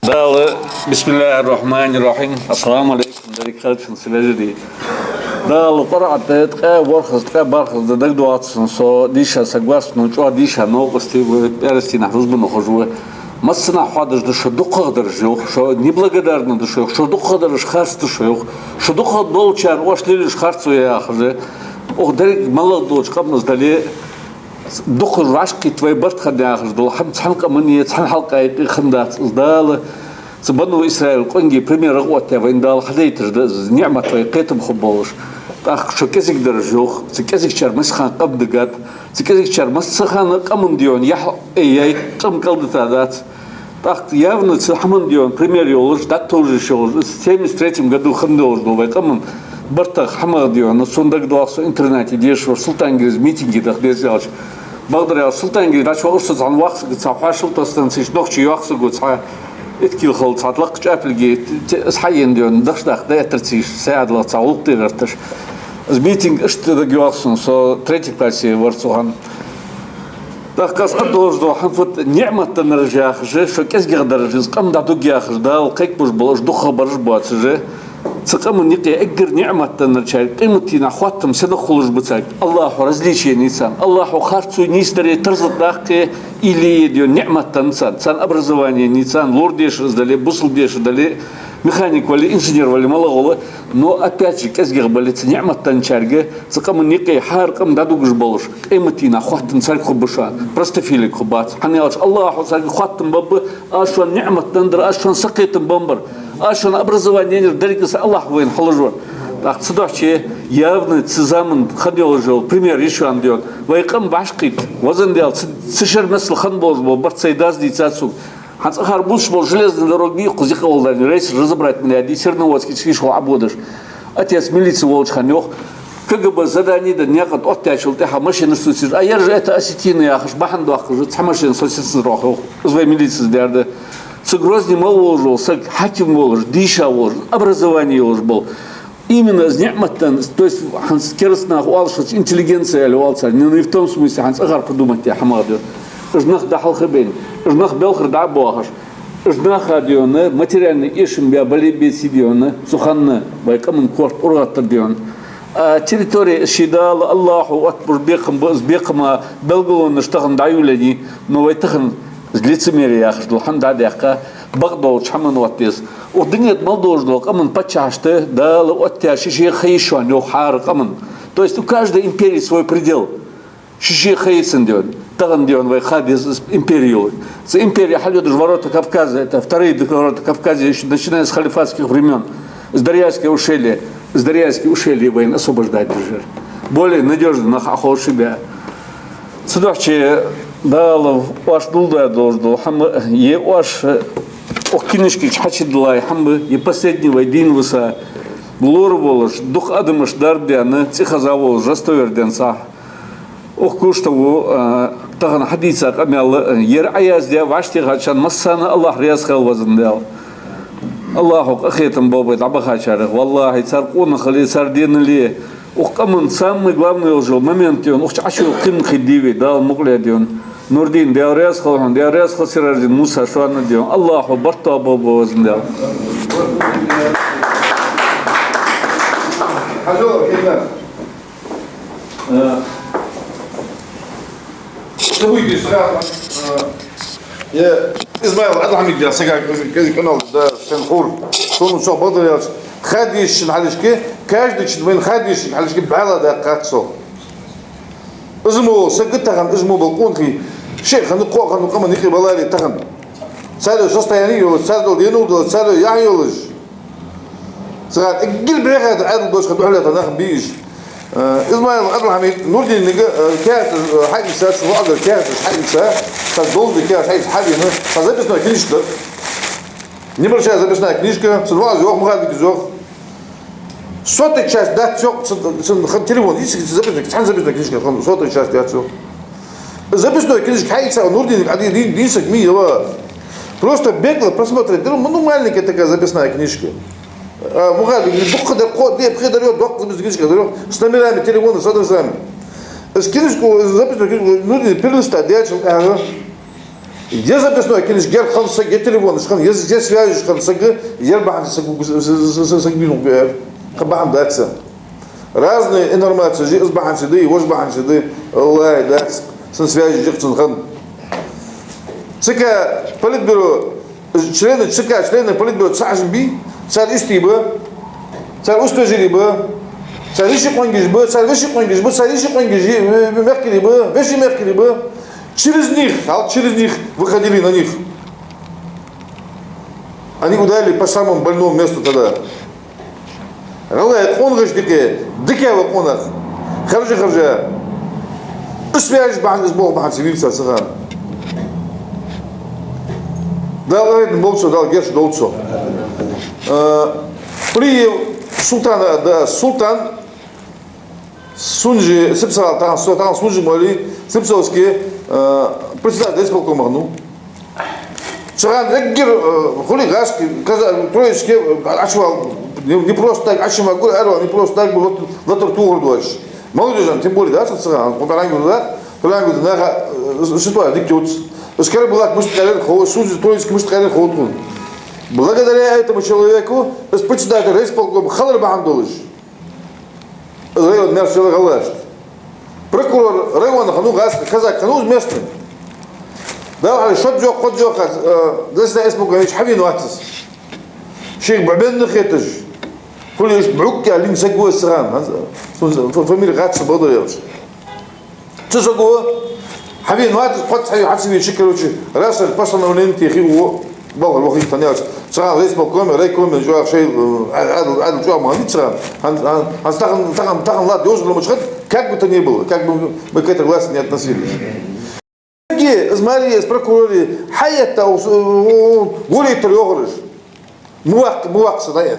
Дала, бисмиллахир-рахманир-рахим. Ассаламу алейкум. Дерриг хьалчун сележиди. Дала Къуръан тӀа ткъаь ворхӀазза, ткъаь бархӀазза дагадоагӀац сона, со дийша саг вац, но чӀоагӀа дийша новкъостий ва, пӀаьраска дийнахьа рузбан ухаш ва. Массанахьа хьоадеш да, шо дукхагӀдараш, йоах, шо неблагодарный да, шо, йоах, шо дукхагӀдараш харц да, шо, йоах. Шо дукхагӀа долчар оаш лелаш харцо я яхаш. Оаха дерриг малагӀа долча къамаца дале, дукха вӀашагӀкхийтта вай барт хинна яхаш дола хӀама цхьан къаман е цхьан хьалкъа юкъе хиннадац из. Дала цу бану Исраил къонгий пример гӀа оттаяь вайна Дала хьадайташ да из, ниӀмат вай кхетам хургболаш. ТӀаккха шо кӀезигдараш, йоах, цу кӀезигчар массахана къам дагад, цу кӀезигчар массахана къаман дегӀа яхь а яьй, къам кӀалдита дац. ТӀаккха явно цу хӀаман дегӀа пример йолаш, дӀатовжаш йолаш, из семьдесят третьем году хинна долаш дола вай къаман бартах хӀамах дегӀа, сона дагадоагӀа, со интернате дешаш вар, Султангере митинге даха деза аьлча. Бакъдар аьлча, Султангере дӀачувахар со, цхьан воккхача сага цхьа хьоашал тастан, цу чу нохчий йоккха саг ва, цхьа иткил хала, цхьа лакха чӀапилги, те-, те-, из хьаена дегӀа, дахаш даха дӀаэттар цига, саьӀадалах цхьа гӀулакх де гӀерташ. Из митинг иштта дагайоагӀа сона, со третий классе вар цу хана. ТӀаккха аз а долаш дола хӀама фуд, ниӀмат даннараш яхаш, шо кӀезигагӀдараш, из къам дӀадуг яхаш, Дала кхайкабеш бола, уж дукхагӀбараш боацаш, цу къаман юкъе эггара ниӀмат даннарчаьрга къематдийнахьа хоаттам сенах хулаш ба царга? Аллахьо различие нийс царна, Аллахьо харцо нийсдаре тарзат даккхе, или е дегӀа ниӀмат даннад царна, царна образование нийсденнад, лорадешар из дале, бусалба дешар дале, механик вале, инженер вале, малагӀа вале, но опять же кӀезигагӀа бале, цу ниӀмат данначаьрга, цу къаман юкъе хӀара къам дӀадугаш болаш, къематдийнахьа хоаттам царга хургба шоана, простофилега хургбац. ХӀана аьлча Аллахьо царга хоаттам бергба: аз шоана ниӀмат даннадар, аз шоана сакхетам беннабар, аз шоана образование еннаяр, деррига из Аллахь вайна хьалуш вар. ТӀаккха цудухьа явно цу заман хинна йолаш йола пример я шоана дегӀа. Вай къам вӀашагӀкхийтта, везан Даьла, цу, цу шера миссел хинна болаш бола барт сай дас дийцад сога. ХӀанз цӀагӀара бувцаш бола железная дорога бий укхаза юкъе волаш, рейс разобрать ма даьдий, Серноводскийчу шийша хьо Ӏободаш. Отец милице волча хана, йоах, КГБ задани дан никъ оттадаьчул тӀехьагӀа машинаш цу цига. А я же это осетины яхаш, бахьан доаккхаш, цхьа машина со сецна рох, йоах. Из вай милицес даьр да. Цу Грозне мел волаш вола саг, хьаким волаш, дийша волаш, образование йолаш бола. Именно из ниӀмат данна, то есть хӀанз кераста наха оалаш хилча, интеллигенция аьле оал цар, но не в том смысле, хӀанз цӀагӀара подумать де хӀама да. Уж нах дӀахьалха бейна, уж нах белхар дӀа а боахаш, уж наха дегӀа материальный эшам бе бале а, беций дегӀа, цу хана вай къаман корта ургӀаттар дегӀа. А территория ший Дала, Аллахьо оттабеш бекхам ба, из бекхам а белгалонаш тахан дӀайолаеннай, но вай тахан лицемерие яхаш дола хӀама дӀа а даьккха, бакъдолча хӀаман оттаде. Укх дунен тӀа мел долаш дола къаман паччахьашта Дала оттаяь ший-ший ха я шоана, йоах, хӀара къаман. То есть у каждой империи свой предел. Ший-ший ха я цун, дий хьона. Тахан, дий хьона, вай ха деза импери йолаш. Цу импери хьалъюдаш ворота Кавказа, это вторые ворота Кавказа, ещё начиная с халифатских времён. Из Дарьяйское ущелье, из Дарьяйское ущелье вайна освобождать деш яр. Более надёжно нах Ӏоховшабаь. Цудухьа Дала оаш дулда долаш дола хӀама, е оаш, э, укх книжке чу хьачудиллай хӀама, е последний вай дийна виса, лора волаш, дукха адамаш дарба даьнна, цӀи хеза волаш, Ростовера денз цхьа. Укх Куштагу, э, тахан хьадийца къамаьл, э, ер Ӏояздаь вӀаштехачарна массанена АллахӀ раьза хилва, везан Даьла. АллахӀо къахетам болба дӀабахачарех. ВаллахӀи, цар къонахале, цар денале, укх къаман самый главный йолаш йола момент, дий хьона, укх чу Ӏочуйола кхин хи диве, Дала мукъале, дий хьона. Нурдин, Даьла раьза хилва хьона, Даьла раьза хилва, Сираждин, Муса, шоана, дий хьона. АллахӀо барт тоаболба, везан Даьла. Алло, Кирилл. Э, что будет, если я, э, я Измаил Абдулхамид, я сага, кези канал, да, Шенхур, сона цох бакъдар аьлча, ха дезача хьалхашка, каждый чу вайна ха дезача хьалхашка бӀаьла даккхад со. Из мо саг тахан, из мо бола къонахий, шиъ хинна, кхоъ хинна, къаман юкъе баларе тахан. Цар состояние йолаш, цар дола денал долаш, цар яхь йолаш. Цхьа эггара бӀеха да Ӏаьдал долаш, ха духьале тӀа нах бий уж. Э, Измаил Абдулхамид Нурдинага, э, каьхаташ, э, хьаийца, цун ваӀаза каьхаташ хьаийца, цхьа долга каьхаташ хьаийца хьавена, цхьа записной книжка дар. Небольшая записная книжка, цун ваӀаз йоах, мухаддис йоах. Сотая часть дац йоах, цун, цун хан телефон, из записной, цхьан записной книжка хан сотая часть дац йоах. Записной книжка хьаийца Нурдинага, а ди-, ди-, дийна саг ма йий. Просто бегло просмотреть, ну, ну, маленькая такая записная книжка. А, мухаддис, дукха дар, кхо-, диъ, пхи дар йоах, доккха записная книжка дар йоах, с номерами телефона, с адресами. Из книжку, записную книжку Нурдинага перелистать даьчул тӀехьагӀа, е записной книжка ер хинна саг, е телефонаш хинна, е, е связаш хинна саг, ер бахьан саг, с-, с-, с-, саг вийнав, кхы бахьан дац. Разные информацеш я, из бахьанца да, вож бахьанца да, валлахӀи, дац. Цун связаш я-кх цун хинна. ЦК политбюро членаш, ЦК членаш политбюро цхьа хьажам бий, цар истий ба, цар устажирий ба, цар йиший къонгаш ба, цар веший къонгаш ба, цар йиший къонгаш, э, мехкарий ба, веший мехкарий ба. Через них, а через них выходили на них. Они ударили по самому больному месту тогда. ГӀалгӀай къонахаш дика, дика ва къонах. Харжа, харжа. Из связаш бахьан, из болх бахьан ца вийцар цу хана. Дала айдна болба цо, Дала гешт долда цох. Э, Плиев Султан, да, Султан Сунжи, Сипсал, тахан, со-, тахан Сунжи ма йий, Сипсалский, э, председатель райисполкома хиннав. Цу хана эггара, э, хулий гӀазкхий, каза-, Троицке, э, Ӏочувала, не, не просто так, Ӏочувала, гур аравала, не просто так, лат-, латар тохар доацаш. Молодёжь, тем более, да, цу хана, кхо ранг да, ранг да, наха, э, ситуация дика йоаца. Скоро была мишта къайлар хов, Сунжи Троицке мишта къайлар хов тхона. Благодаря этому человеку, из председатель райисполкома хилар бахьан долаш, из район мерсел гӀалгӀашта. Прокурор района хиннав гӀазкхий, казак хиннав из местный. Дала хьалха шозза йоах, кхозза йоах, э, заседание райисполкома йича хьавена вац из. Шийх бӀу бенна хеташ. Хулаш бӀуккха лин саг ва из цу хана. Цун фа-, фамили хац сона, бакъдар аьлча. Цу саго хьавена вац из, кхозза хьа-, хьа ца вийча, короче, райсовет постановлени техе, во, балхара вахийта хиннав аьлча. Цу хана райисполкоме, райкоме чӀоагӀа шоай, э, Ӏаьдал, Ӏаьдал чӀоагӀа ма хиннадий цу хана. ХӀанз, хӀанз, хӀанз тахан, тахан, тахан латта йовзар ламачхат, как бы то ни было, как бы мы к этой власти не относились. Из маьре, из прокурорий хьаэтта, у, у, у, гулийтар йоахараш. Мувакх-, мувакх са даьн.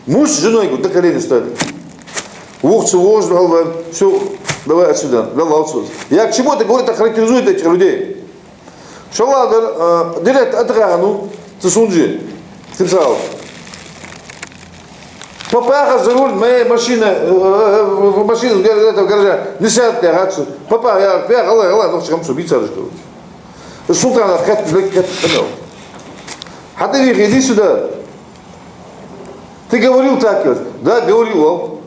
Муж с женой, говорит, до колен стали. Вухца вожд, всё, давай отсюда, валлал цо. Я к чему это говорю, это характеризует этих людей. ШоллагӀа дар, э, директор атакхаха хиннав цу Сунжи, Сипсал. Папаха за руль моей машины, э, э, э, машины с гар-, этого гаража не сядет, яхад цо. Папа, я, я, гӀалгӀай, гӀалгӀай, нохчий хӀама цо бийцараш, короче. Султана хатта, хатта, хатта. ХьатӀавийха, иди сюда. Ты говорил так, говорит. Да, говорил, вал.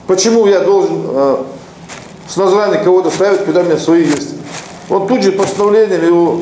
Почему я должен, э, с Назрани кого-то ставить, когда у меня свои есть? Он тут же постановлением его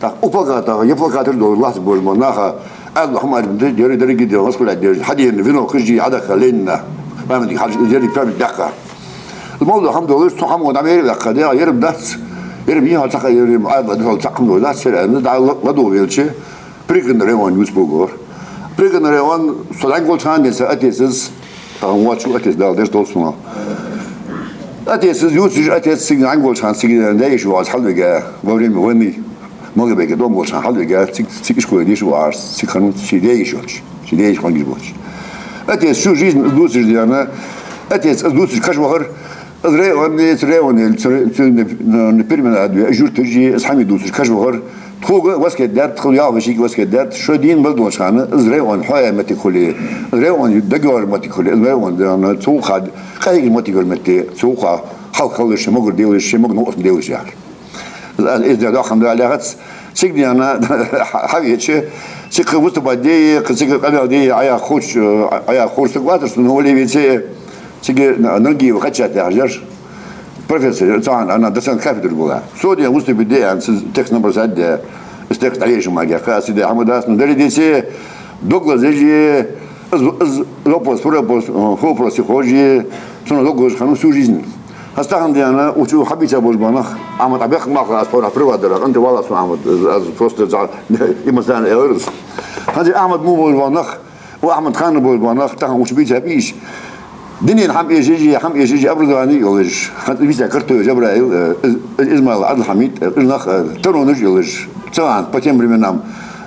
ТӀаккха укх плакатах, ер плакаташ долаш лоацца болаш бола нах, аз хӀама аьлча, деррига, деррига де, васкулат деррига, хьадена вино, хижи, хьадаха Ленина памятник, хьажа, деррига памятник даккха. Моллагӏа хӀама долаш, цу хӀамо дӀа мера ваьккха, дегӀа ер-м дац, ер-м йихьа цхьаккха, ер-м айла духьал цхьаккха хӀама долаш дац, ер аьнна, дӀа ла-, ладувгӀа велча, Пригородный район юц богор. Пригородный район, со зӀамига волча хана денз са отецас, тахан воацаш ва отец, Дала дерригаш долда цунах. Отецас ювцаш, отец цига зӀамига волча хана цига даь-йиша воацаш хьалвига во время войны. Малгобеке дома волча хана хьалвига, цига, цига ишколе деша вагӀаш, цига хиннав ший даь-йиша йолча, ший даь-йиша хьалвига волча. Отец всю жизнь из дувцаш даьнна, отец из дувцаш каш вахар, из район, из район, цу, цу, на, на, на перемене а две, из юрташ, из хӀама дувцаш каш вахар. Тхога васкет даьд, тхо ялх вешийга васкет даьд, шо дийна мел долча хана, из район хьоаяь моттиг хуле, из район дагайоагӀа моттиг хуле, из район, цу гӀулакха къахьегаш моттиг йола моттиг, цу гӀулакха хьалха хилалаш, шоай могар делаш, шоай могар новкъостал делаш яхар. Из, из доккха хӀама да аьле яхац, цига дена хьавеча, цига выступать де, цига къамаьл де, Ӏаяха хурч, Ӏаяха хурч стаг вацар, со новолевице, цига Нангиев Хачат яхаш яр, профессор, цхьан, ана доцент кафедры бола. Со дена выступить де аьнна, цо текст набросать даь, из текст дӀаешам ма геха, аз цига де хӀама дац, но деррига деце, дог лазаш, из, из вопрос, вопрос, вопрос хожи, цунах дог лазаш хиннав всю жизнь. ХӀанз тахан дена, укх чу хьабийца болаш бола нах, Ахьмад Ӏабекх мах аз тхьовра приват дара, къинтӀера валлахӀи со Ахьмад, аз просто за, эмоционально аьлар из. ХӀанз Ахьмад мо болаш бола нах, ва Ахьмад-Хан болаш бола нах, тахан укх чу бийца бийш. Дунен хӀама эшаш, хӀама эшаш, образовани йолаш. ХӀанз бийца Картоев Жабраил, э, из, из, Измаил Ӏабдул-Хьамид, э, из нах, э, таронаш йолаш. Цхьан, по тем временам,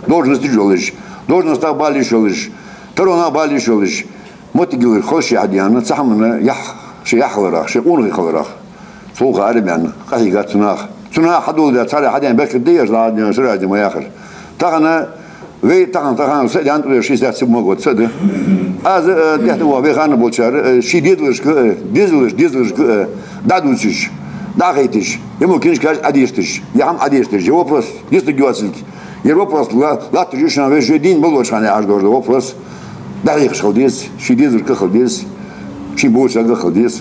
должносташ йолаш. Должностах бала йиш йолаш. Таронах бала йиш йолаш. Моттиг йолаш хилча шоай хьадена, цу хӀаман яхь, шоай яхь хиларах, шоай къонахий хиларах. Цу гӀулакха арабаьнна, къахьийгад цу наха. Цу наха хьадоладаь, царех хьадаьнна беркат да ер, ладно, сразу ма яхар. Тахан вай, тахан, тахан са а даьннад, шестьдесят седьмой год са а да. Аз, э, тӀехьа тӀавоагӀа вай хана болчар, э, шоай дезалашка, э, дезалаш, дезалашка, э, дӀадувцаш, дӀахайташ, е мо книжкаш Ӏодешташ, е хӀама Ӏодешташ, е вопрос йистаргйоацилга. Ер вопрос ла-, латташ я шоана, вай шоай дийна мел долча хана яхьаш долаш да вопрос. ДӀахьехаш хила деза, ший дезалашка хила деза, ший болчарга хила деза.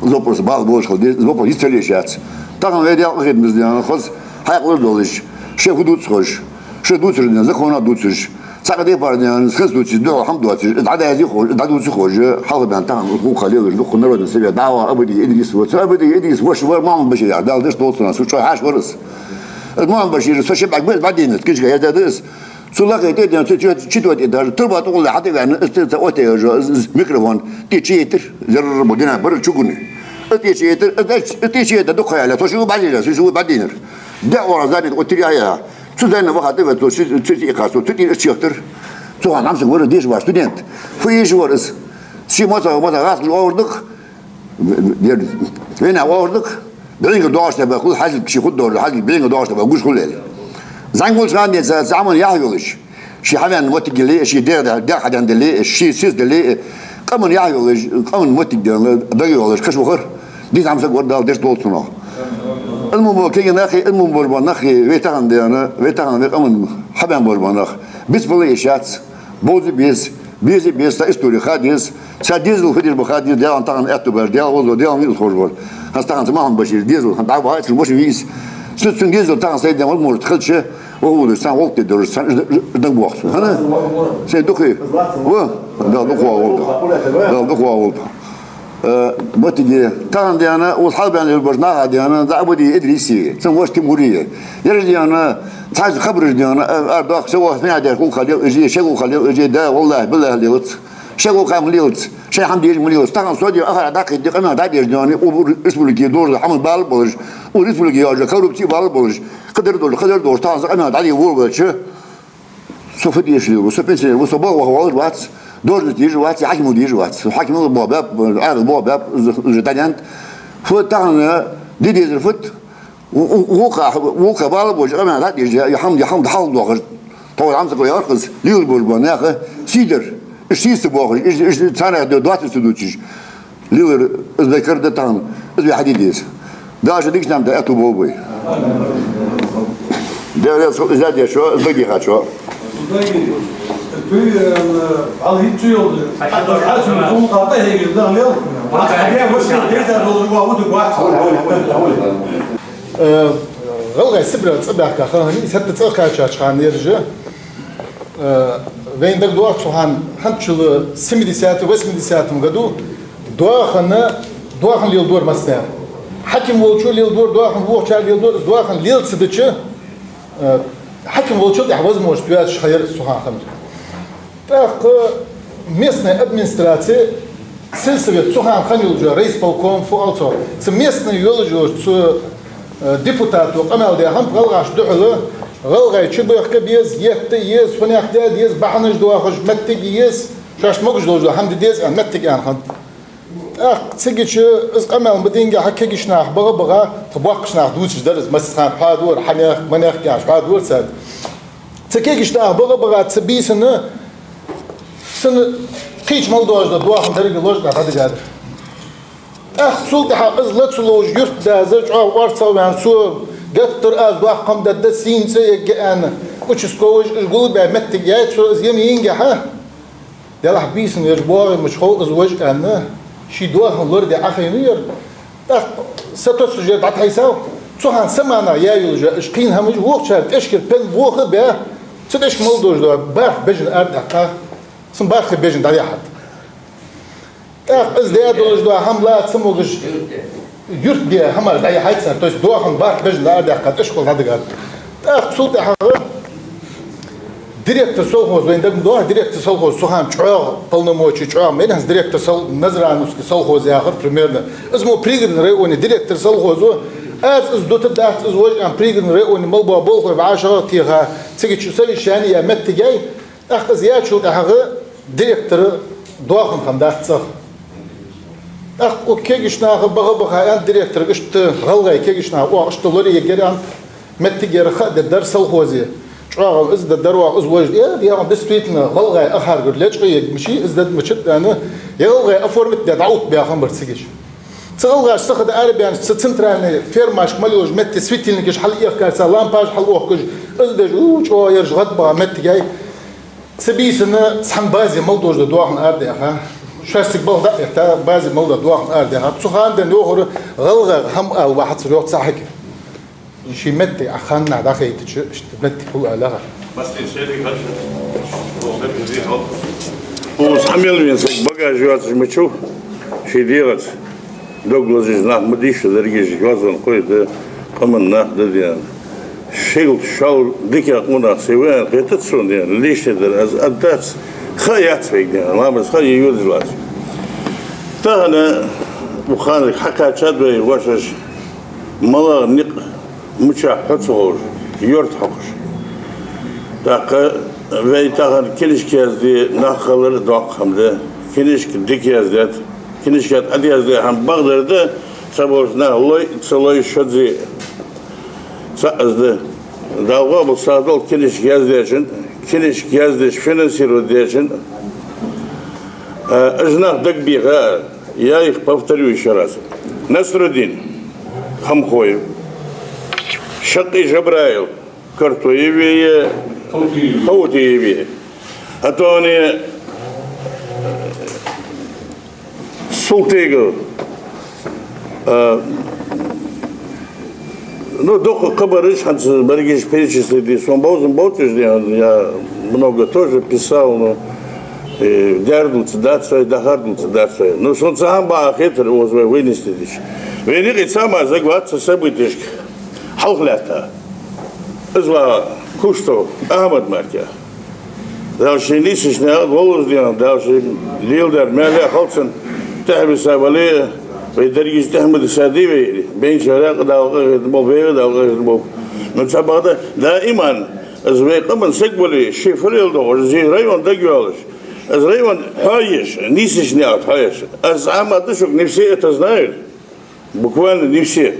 Из вопрос бала болаш хила деза, из вопрос йист ца леш яц. Тахан вай Даьла къахетамца дена, хоза хьаькъалаш долаш, шоай фу дувц ховш, шоай дувцар дена, законах дувцаш, цхьаккха декхар дена, из хинца дувцаш, духьал хӀама доацаш, из дӀадазе ховш, из дӀадувце ховш, хьалха баьнна тахан укх гӀулакха лелаш да укх народный совет, дӀаваха Абадиев Идрис ва, цу Абадиев Идрис воша вар Мухьаммад-Башир яхаш, Дала дерригаш долда цунах, цу чӀоагӀа хьаьша вар из. Из Мухьаммад-Башир, со ши бӀаьг бе-, бӀаргадайнад, книжка яздаь да из. Цу лакхе тӀа а дена, цу чу-, четвёртый этаж, турба тӀа гӀолла хьатӀаваьнна, из тӀа цхьа оттаяь йола, из, из микрофон тӀа чуйийтар, зерригача дийнахьа бар чугуни. Из тӀа чуйийтар, из, из тӀа чуйийтар дукха хьаяьлча, тхо ши бӀаргадайра, ши, ши бӀаргадайнар. ДегӀ оагӀорахьа задний тӀа оттаяьй. Цу задний ваха тӀавена, цу, цу, цу тӀа иккхар, цу, цу тӀа из чехтар. Цу хана Ӏамсаг вар, деша вар студент. Фу эша вар из? Ший моцагӀа, моцагӀа гӀазкхий оагӀордакх, венна оагӀордакх, бӀингара доагӀаш тӀа бахул, хьажал ший хургдолаш, хьажал бӀингара доагӀаш тӀа бахул, гуш хул аьле. ЗӀамига волча хана денз цу, цу хӀаман яхь йолаш, ший хьаваьнна моттиг яле, ший дегӀ, дегӀ хьадена дале, ший сес дале, къаман яхь йолаш, къаман моттиг дена, дагайоалаш каш вахар, дийца Ӏамсаг вар, Дала дерригаш долда цунах. Ӏилма бо кагий нахи, Ӏилма болаш бола нахи, вай тахан дена, вай тахан вай къаман хьабаьнна болаш бола нах. Бицбала йиш яц. Бовза беза, беза, беза, цар истори ха деза, цар дезал фу деш ба ха деза, Даьлан тахан аьттув бар, Даьла вовза, Даьлан нийсхо бар. ХӀанз тахан цу Мухьаммад-Башира дезал, хӀанз дӀавахача машин вийс. Цу, цун дезал тахан сай ден возможность хилча, ва хӀу деш, цхьан гӀулакх де дораш, цхьан иш д-, д-, дан бохсу. ХӀана? Сай дукхий. Ва? Дала дукха вагӀалда. Дала дукха вагӀалда. Э, моттиге, тахан дена, укхаза хьалбаьнна йолаш болча наха дена, за Абадиев Идриси, цун воша Тимури. Ераш дена, цхьацца хабараш дена, э, ардох, шоай воша хьанехьа деш гӀулакх лел, иже, шоай гӀулакх лел, иже, да, валлахӀи, биллахӀи, лелац. Шоай гӀулакх ма лелац, шоай хӀама деш ма лелац. Тахан со дена, ахара дӀакхийтта, къамаьл дӀадеш дена, укх республике дожа хӀама бала болаш, укх республике йоагӀа коррупци бала болаш, кхыдар долаш, кхыдар долаш, тахан са къамаьл дӀаде волавелча, со фу деш лела ва, со пенсионер ва, со балха ваха воаллаш вац, должность де езаш вац, хьакимал де езаш вац. Хьакимал бохабаьб, Ӏаьдал бохабаьб, уже дӀадаьннад. Фу тахан де дезар фуд? У-, у-, укхаза, укхаза бала болча къамаьл дӀадеш, е хӀама, е хӀама хьалдоахаш, тховра Ӏамсаг ва яхар из, лелаш болаш бола наха сий дар. Уж сий ца боахаш, уж, уж царна ду-, доацар ца дувцаш. Лелар из вай кара да тахан, из вай хьаде деза. Даьла дикача наьха тӀа аьттув болба вай. Даьла раьза хилва из дешо, из баге хьачо. Э, ГӀалгӀай Сибре цӀабаьхка ха хиннай, из хӀаьта цӀа кхаьчача хана ераш. Э, вайна дагадоагӀа цу хана, хӀанзчул семидесятом, восьмидесятом году доахан, доахан леладора массане. Хьаким волчо леладора, доахан вокхар леладора, из доахан лела ца дича, э, хьаким волчул тӀехьа возможность йоацаш ха яр из цу хана хиннар. ТӀаккха местная администрация, сельсовет, цу хана хинна йолча райисполком, фу оал цох, цу местный йолча цу, э, депутато къамаьл даь хиннаб гӀалгӀашта духьала, гӀалгӀай чубехка беза, етта еза, фуннагӀа де деза, бахьанаш доахаш, моттиг еза, шоашта могаш долаш дола хӀама де деза аьнна, моттиг аьнна хиннад. ТӀаккха цигача из къамаьл ма динге хьа кагийча наха баха-баха, тха боккхийча наха дувцаш дар из, массахана хьадора, хьанех, манех кӀаьнаш хьадора царга. Цу кагийча наха баха-баха цу бийсанна, сона кхыча мел долаш дола доахан деррига лоаш дӀадигад. ТӀаккха цул тӀехьагӀа из ла ца ловш юртдас чӀоагӀа орцагӀваьнна, цо геттара аз доккха хӀама дергда, сийна цӀи эгга аьнна, участковыйш уж гулбаь моттиг яьй цо, из ема йинге хьа. Делахь бийсанна ераш боагӀа мича хов из вож аьнна, ший доахан лораде Ӏохайна яр. ТӀаккха сатоссаш яр дӀатхьайсав, цу хана са мана яь йолаш я, уж кхийна хӀамаш вокхар тӀехьашкара пен боха а баь, цу тӀехьашка мел долаш дола бархӀ бежан арадаьккха, цун бархӀ бежан дӀаяхьад. ТӀаккха из даь долаш дола хӀама ла ца могаш, юртде хӀамаш дӀаяхьай цар, то есть доахан бархӀ бежан арадаьккха, тӀехьашка дӀадигад. ТӀаккха цул тӀехьагӀа директор совхоза, вайна дагадоагӀа, директор совхоза цу хана чӀоагӀа полномочи, чӀоагӀа мел хӀанз директор сол-, Назрановский совхоз яхар примерно. Из мо Пригородный районе директор совхоза, аз из дута дац, из вож аьнна Пригородный районе мел бола болхлой вӀашагӀтеха, цигача совещани яь моттиг яьй, тӀаккха из яьчул тӀехьагӀа директора доахан хиннадац цӀагӀа. ТӀаккха укх кагийча наха баха-баха аьннад директорга, иштта гӀалгӀай кагийча наха оаха иштта лораергьяр аьнна, моттиг яр ха а дергдар совхозе. ЧӀоагӀа из дергдар оаха, из вож. Э, яхаш, действительно, гӀалгӀай ахаргур лечкъа ергмаши, из дергмача аьнна, е гӀалгӀай оформить даь дӀаоттабаь хиннабар цигача. Цу гӀалгӀаша сиха да арабаьнна, цу центральный фермашка мел йолча метте светильникаш хьалъехкар цар, лампаш хьалъохкаш, из деш, у, чӀоагӀа ераш гӀадбаха моттиг яьй. Цу бийсанна цхьан базе мел долаш дола доахан арадаьха. Шоаш цига балха дӀа а этта, базе мел дола доахан арадаьха. Цу хана денз йоахар гӀалгӀай хӀама ала вахац йоах цхьа хьаким. Ший метте а ханнахьа дӀахайтача, иштта метте хул аьлар. Маслин шерри хача, шерри хал. Укхаза хьа мел вена саг багаж йоацаш ма вий, ший дегӀаца дог лазаш нах ма дий шо, дерригаш йоазон кхой да, къаман нах да дена. Шийлача шал дика къонах се ваьнна хетац сона дена, лишний дар аз аргдац, ха яц вайга дена, ламаз ха е йодаш лац. Тахан укх ханага хьакхаьчад вай вошаш, малагӀа никъ мичахьа хьу ца ховш, юрта хьокхаш. ТӀаккха вай тахан кинишка язде нах хилар доккха хӀама да. Кинишка дика яздет, кинишка тӀа язде хӀама бакъдар да, цхьаболча наха лой, ца лой шозза. Цхьа из да. Дала къоабал сагӀа долда кинишка яздечун, кинишка яздеш финансировать дечун. Э, уж нах дагабеха, я их повторю ещё раз. Насрудин Хамхоев, Шакъи Жабраил, Картоеве, Хаутиеве. Хаутиеве. Атоне Султыгов. А, ну, дукха хабараш хӀанз берригаш перечислить де сона бовзам боацаш, я много тоже писал, но, э, даьр дувца дац вай, дахар дувца дац вай. Но сона цхьа хӀама бакъахьа хетар укхаза вай вынести дича. Вайна юкъе цхьа мара саг вац цу событешка хьалхалаьтта. Из ва Куштов Ахьмад мара. Дала ший нийсача наькъа волаш дена, Дала ший леладер маьле а хилда цун, тӀехьабиса вале а, вай дерригаш тӀехьа ма диса дий вай, бейнча ракъа Дала къахетам болба, вайга Дала къахетам болба. Но цхьабакъда, даиман, из вай къаман саг вале, ше фу леладу, из район дагайоалаш, из район хьоаеш, нийсача наькъа тӀа хьоаеш. Аз Ахьмад да шуга, не все это знают. Буквально не все.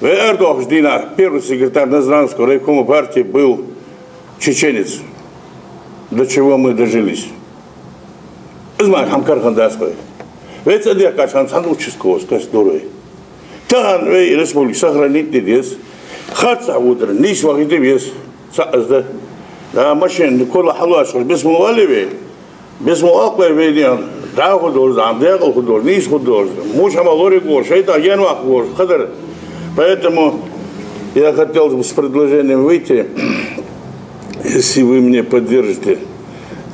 Вай арадоахача дийнахьа первый секретарь Назрановского райкома партии был чеченец. До чего мы дожились. Из мара хӀама кара хиннадац вай. Вай цӀадаьккхача хана цхьан участково кхестадора вай. Тахан вай республика сохранить де деза. Харцахьа водар нийсвахийта веза. Цхьа из да. Да, машина кхола хьалоацаш, бисмал оалий вай. Бисмал оал-кх вай, вай ден дӀахо долаш, дӀа декъала хургдолаш, нийса хургдолаш, муш хӀама лораргволаш, шайтӀа гаьнаваккхаргволаш, кхыдар. Поэтому Я хотел бы с предложением выйти, если вы меня поддержите.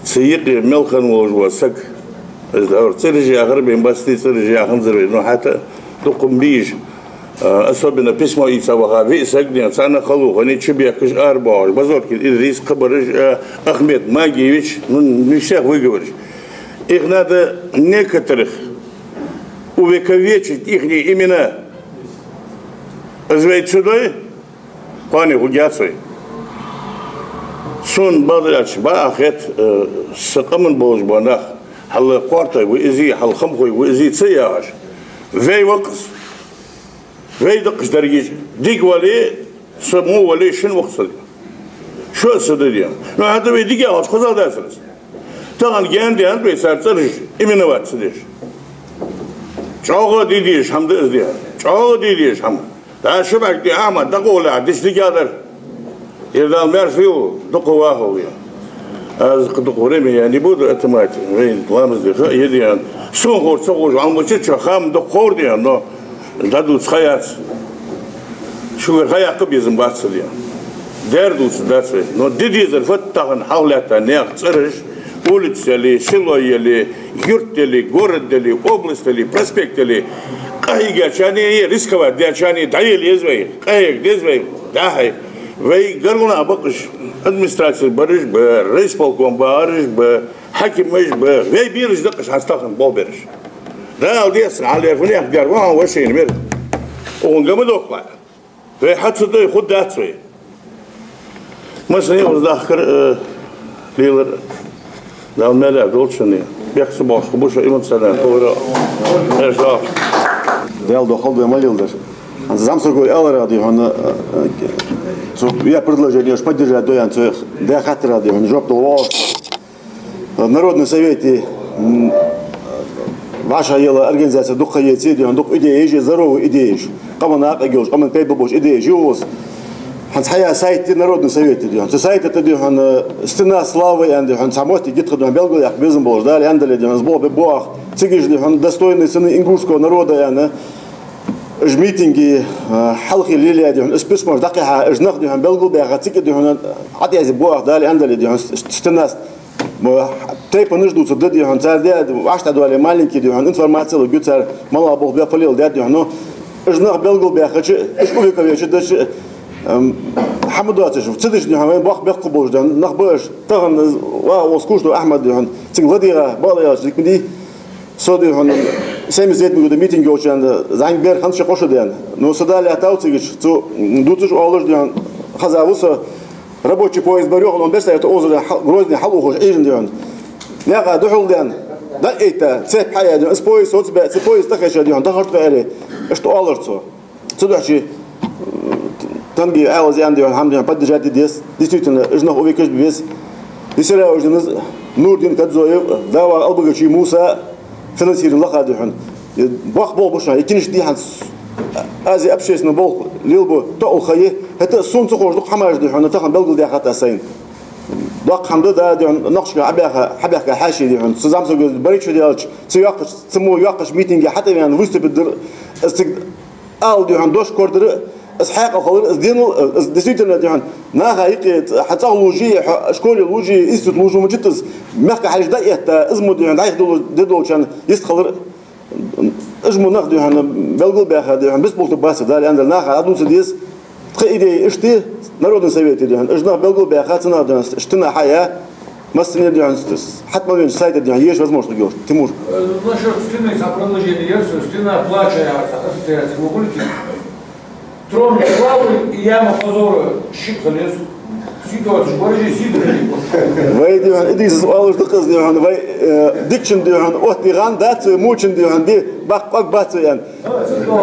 Цу юкъе мел хинна волаш вола саг, из, цӀераш яхар бен басте, цӀераш яханзар вай, но хӀаьта дукха ма бий уж. А, особенно письмо ийца ваха виъ саг, ден, царна халу хани чу бехкаш арабоагӀаш. Базоркин Идрис, кхыбараш, а, Ахмед Магиевич, ну, не всех выговоришь. Их надо некоторых увековечить, ихние имена. Из вай ца дой, кхоане хургьяц вай. Сона бакъдар аьлча, бакъахьа хет, э, са къаман болаш бола нах, хьал кхоартой ва из, хьал хамхой ва из ца яхаш. Вай ва-кх из. Вай да-кх уж деррига. Дика вале, са во вале, шин ва-кх са. Шо а са да, ден. Но хӀаьта вай дика яхача хозагӀа дацар из. Тахан гаьна, ден, вай цар цӀераш именовать ца деш. ЧӀоагӀа де дезаш хӀама да из, ден. ЧӀоагӀа де дезаш хӀама. Да, шо бакъ де, Ахьмад, дӀакъовла, диш дика дар. Ер Дала маьрша лойла, дукха вахалва. Аз кхы дукха время я не буду отнимать. Вай ламаз де ха е, ден. Сона ховр ца ховш, Ӏалам чу хам дукха ховр, ден, но дӀадувца ха яц. Шугара ха яккха безам бац, ден. Дер дувца дац вай. Но де дезар фуд тахан хьалхалаьтта наьха цӀераш, улица яле, село яле, юрт яле, город яле, область яле, проспект яле, къахьийгачарна, рисковать дечарна дӀаяла еза вай, къахьега деза вай, дӀа-хьа. Вай гаргара нах ба-кх уж, администраце бараш ба, райисполком бахараш ба, хьакимаш ба, вай бераш да-кх уж хӀанз тахан болх беш. Дала деза, Ӏалла фунех гаргара ва хьона вай шийна мер. Укхун гама дохкла. Вай хьа ца дой, хургдац вай. Массане а укхаза дахкар, э, лелар Дала маьлехь долда шун. Бехк ца боаккхаш хургба шо, иман ца даьнна хулар. Даьла духьал вай ма леладар. ХӀанз зӀамсаго аьлар, дий хьона, э, э, цу я предложени уж поддержать дой аьнна, цу даь хаттара, дий хьона, жоп дала воагӀаш. Народный совете, м, вӀашагӀъелла организаци дукха еце, дий хьона, дукха идеяш я, здоровый идеяш. Къаман накъа йолаш, къаман пайда болаш идеяш я укхаза. ХӀанз хьаяь сайт я Народный совета, дий хьона. Цу сайта тӀа, дий хьона, «Стена славы» аьнна, дий хьона, цхьа моттиг я тха, дий хьона, белгалъяккха безам болаш, Дала аьннадале, дий хьона, из болх бергбоах. Цига уж, дий хьона, «Достойные сыны ингушского народа» аьнна, уж митинги, а, хьалхе лелаяь, дий хьона, из письмош дӀакхихьа, уж нах, дий хьона, белгалбаьха, цига, дий хьона, хьатӀаязъе боагӀа, Дала аьннадале, дий хьона, с-, с-, стенас. Мо, тайпанаш дувцаргда, дий хьона, цар даь, вӀаштӀехьадоале маленький, дий хьона, информаци лургья цар, малагӀа болх бе фалел даьд, дий хьона. Но уж нах белгалбаьхача, уж увековечить дича, эм, хӀама доацаш, ца дича, дий хьона, вайна боккха бехк болаш, дий хьона, нах ба уж. Тахан из ва, укхаза кхувш дола Ахьмад, дий хьона, цига ладийгӀа, бакъда аьлча, дика ма дий. Со, дий хьона, семьдесят девятом году митинг йолча хана зӀамига бер хиннача хошудаьнна. Но са да лаьттав цига, цу дувцаш, оалаш, дий хьона, хеза ва со. Рабочий поезд бар, йоах, он бесса это озеро хьал-, Грозне хьалухаш Ӏийран, дий хьона. Наькъа духьал даьнна, дӀаэттад, цепь хьаяь, дий хьона, из поезд соцабаь, цу поезда тӀа хьежа, дий хьона, дахар тхо аьле, иштта оалар цо. Цудухьа, э, Тангиев Ӏаьлас аьнна, дий хьона, хӀама, дий хьона, поддержать де деза. Действительно, уж нах увековечить беза. Дисера уж диназ Нурдин Кадзоев, Дава Албагачи Муса, финансировани лаха, дий хьона. Э, боккха болх ба шоана, э, кинаш дий хьона, аз общественный болх лелабу тоъал ха я, хӀаьта а сона ца ховш дукха хӀамаш, дий хьона, тахан белгалдаьхад аз сайна. Доккха хӀама да, да, дий хьона, нохчашка Ӏобаьха, хьабаьхка хьаьший, дий хьона, цу зӀамсаго баркал деш, цу йоккхача, цу мо йоккхача митинге хьатӀавена выступить дар, аз цига ала, дий хьона, дош корадар, аз хьаькъал хилар, аз денал, аз действительно, дий хьона, наха юкъе хьо цӀагӀа лувш, хьо школе лувш, институте лувш ма дац из, мехка хьалхашка дӀаэтта, из мо, дий хьона, дӀайха долаш, де долчарна йистхилар, уж мо нах, дий хьона, белгалбаьха, дий хьона, бицболхаш бац, Дала аьннадале, наха дӀадувца деза. Тха идея иштта я, Народный совете, дий хьона, уж нах белгалбаьха, цу наха, дий хьона, стена хьаяь, массане, дий хьона, хьатӀа ма веннача сайта, дий хьона, езаш возможность хургйолаш. Тимур. Э, насчёт стены, цхьа предложени я, стена плача, ассоциация, вы будете? Трон славы и яма позора шиъ хила еза. Ситуацеш баржа, сидра. Вай, дий хьона, Идрисас оалаш да-кх из, дий хьона, вай, э, дикачун, дий хьона, оттаде гӀан дац вай, мочун, дий хьона, ди баккха къаг бац вай аьнна.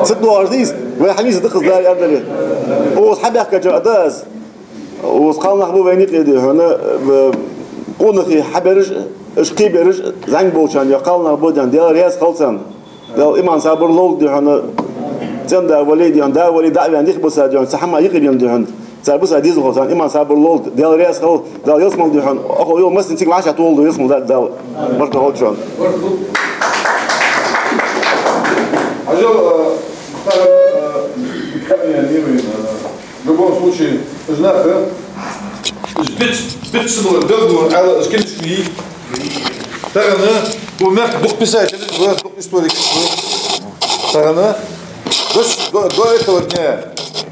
ЦӀи доагӀаш да из, вай хьанийса да-кх из, Дала аьннадале. Укхаза хьабаьхкача а да аз. Укхаза кхалнах ба вайна юкъе, дий хьона, э, къонахий хьабераш, уж кхебераш, зӀамига болчарна, е кхалнах ба, дий хьона, Даьла раьза хилва царна. Даьла иман, сабар лолда, дий хьона, цӀен-да вале, дий хьона, да вале, дӀа а ваьнна, дика бисса, дий хьона, цхьа хӀама юкъе бенна, дий хьона, цар бисса дезалхо царна иман, сабар лолда, Даьла раьза хилва, Даьла ялсмала, дий хьона, охо йола массане цига вӀашагӀтохалда ялсмала Дала, баркал хилда шоана. Хьажал, э, Мухтар, э, Мухтар, я, не вы, э, В любом случае, из наха, из биц, биц символа белгало, ала из книжка йий. Тахан укх мехка дукха писателаш ба, дукха историкаш ба. Тахан, до, до, до этого дня,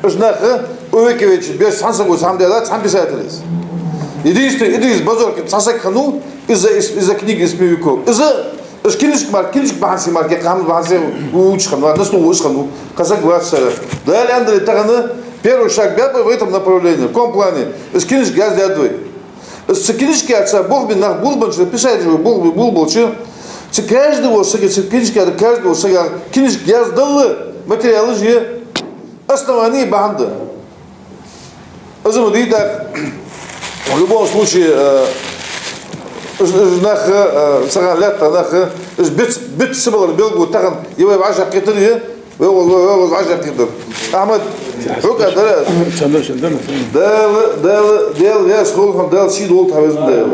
из наха увековечить беш цхьан саго цхьан дела, цхьан писателе. Единственный, Идрис Базоркин цхьа саг хиннав, из-за, из-, из-за книги из веков. Из-за Из книжка мара, книжка бахьан се мара, кхы хӀама бахьан се вувцаш хиннав, на слух из хиннав, кхы саг вац сара. Дала аьннадале тахан первый шаг баьб вай в этом направлении, в каком плане? Из книжка яздаьд вай. Из цу книжкаца болх бе нах, болх беннача, писатель вай болх бе, болх болча, цу каждого сага, цу книжкаца каждого сага книжка яздала материалаш я, основание бахьан да. Из ма дий тӀаккха, в любом случае, э, из, из нах, э, сага лаьтта нах, из биц, биц символа белгало тахан, из вай вӀашагӀкхетар я, вай, вай, вай, вай вӀашагӀкхетар. Ахьмад, хьога дара. Дала, Дала, Дала, Дала ваьш хулхьан, Дала ший долда хьа везан Дала.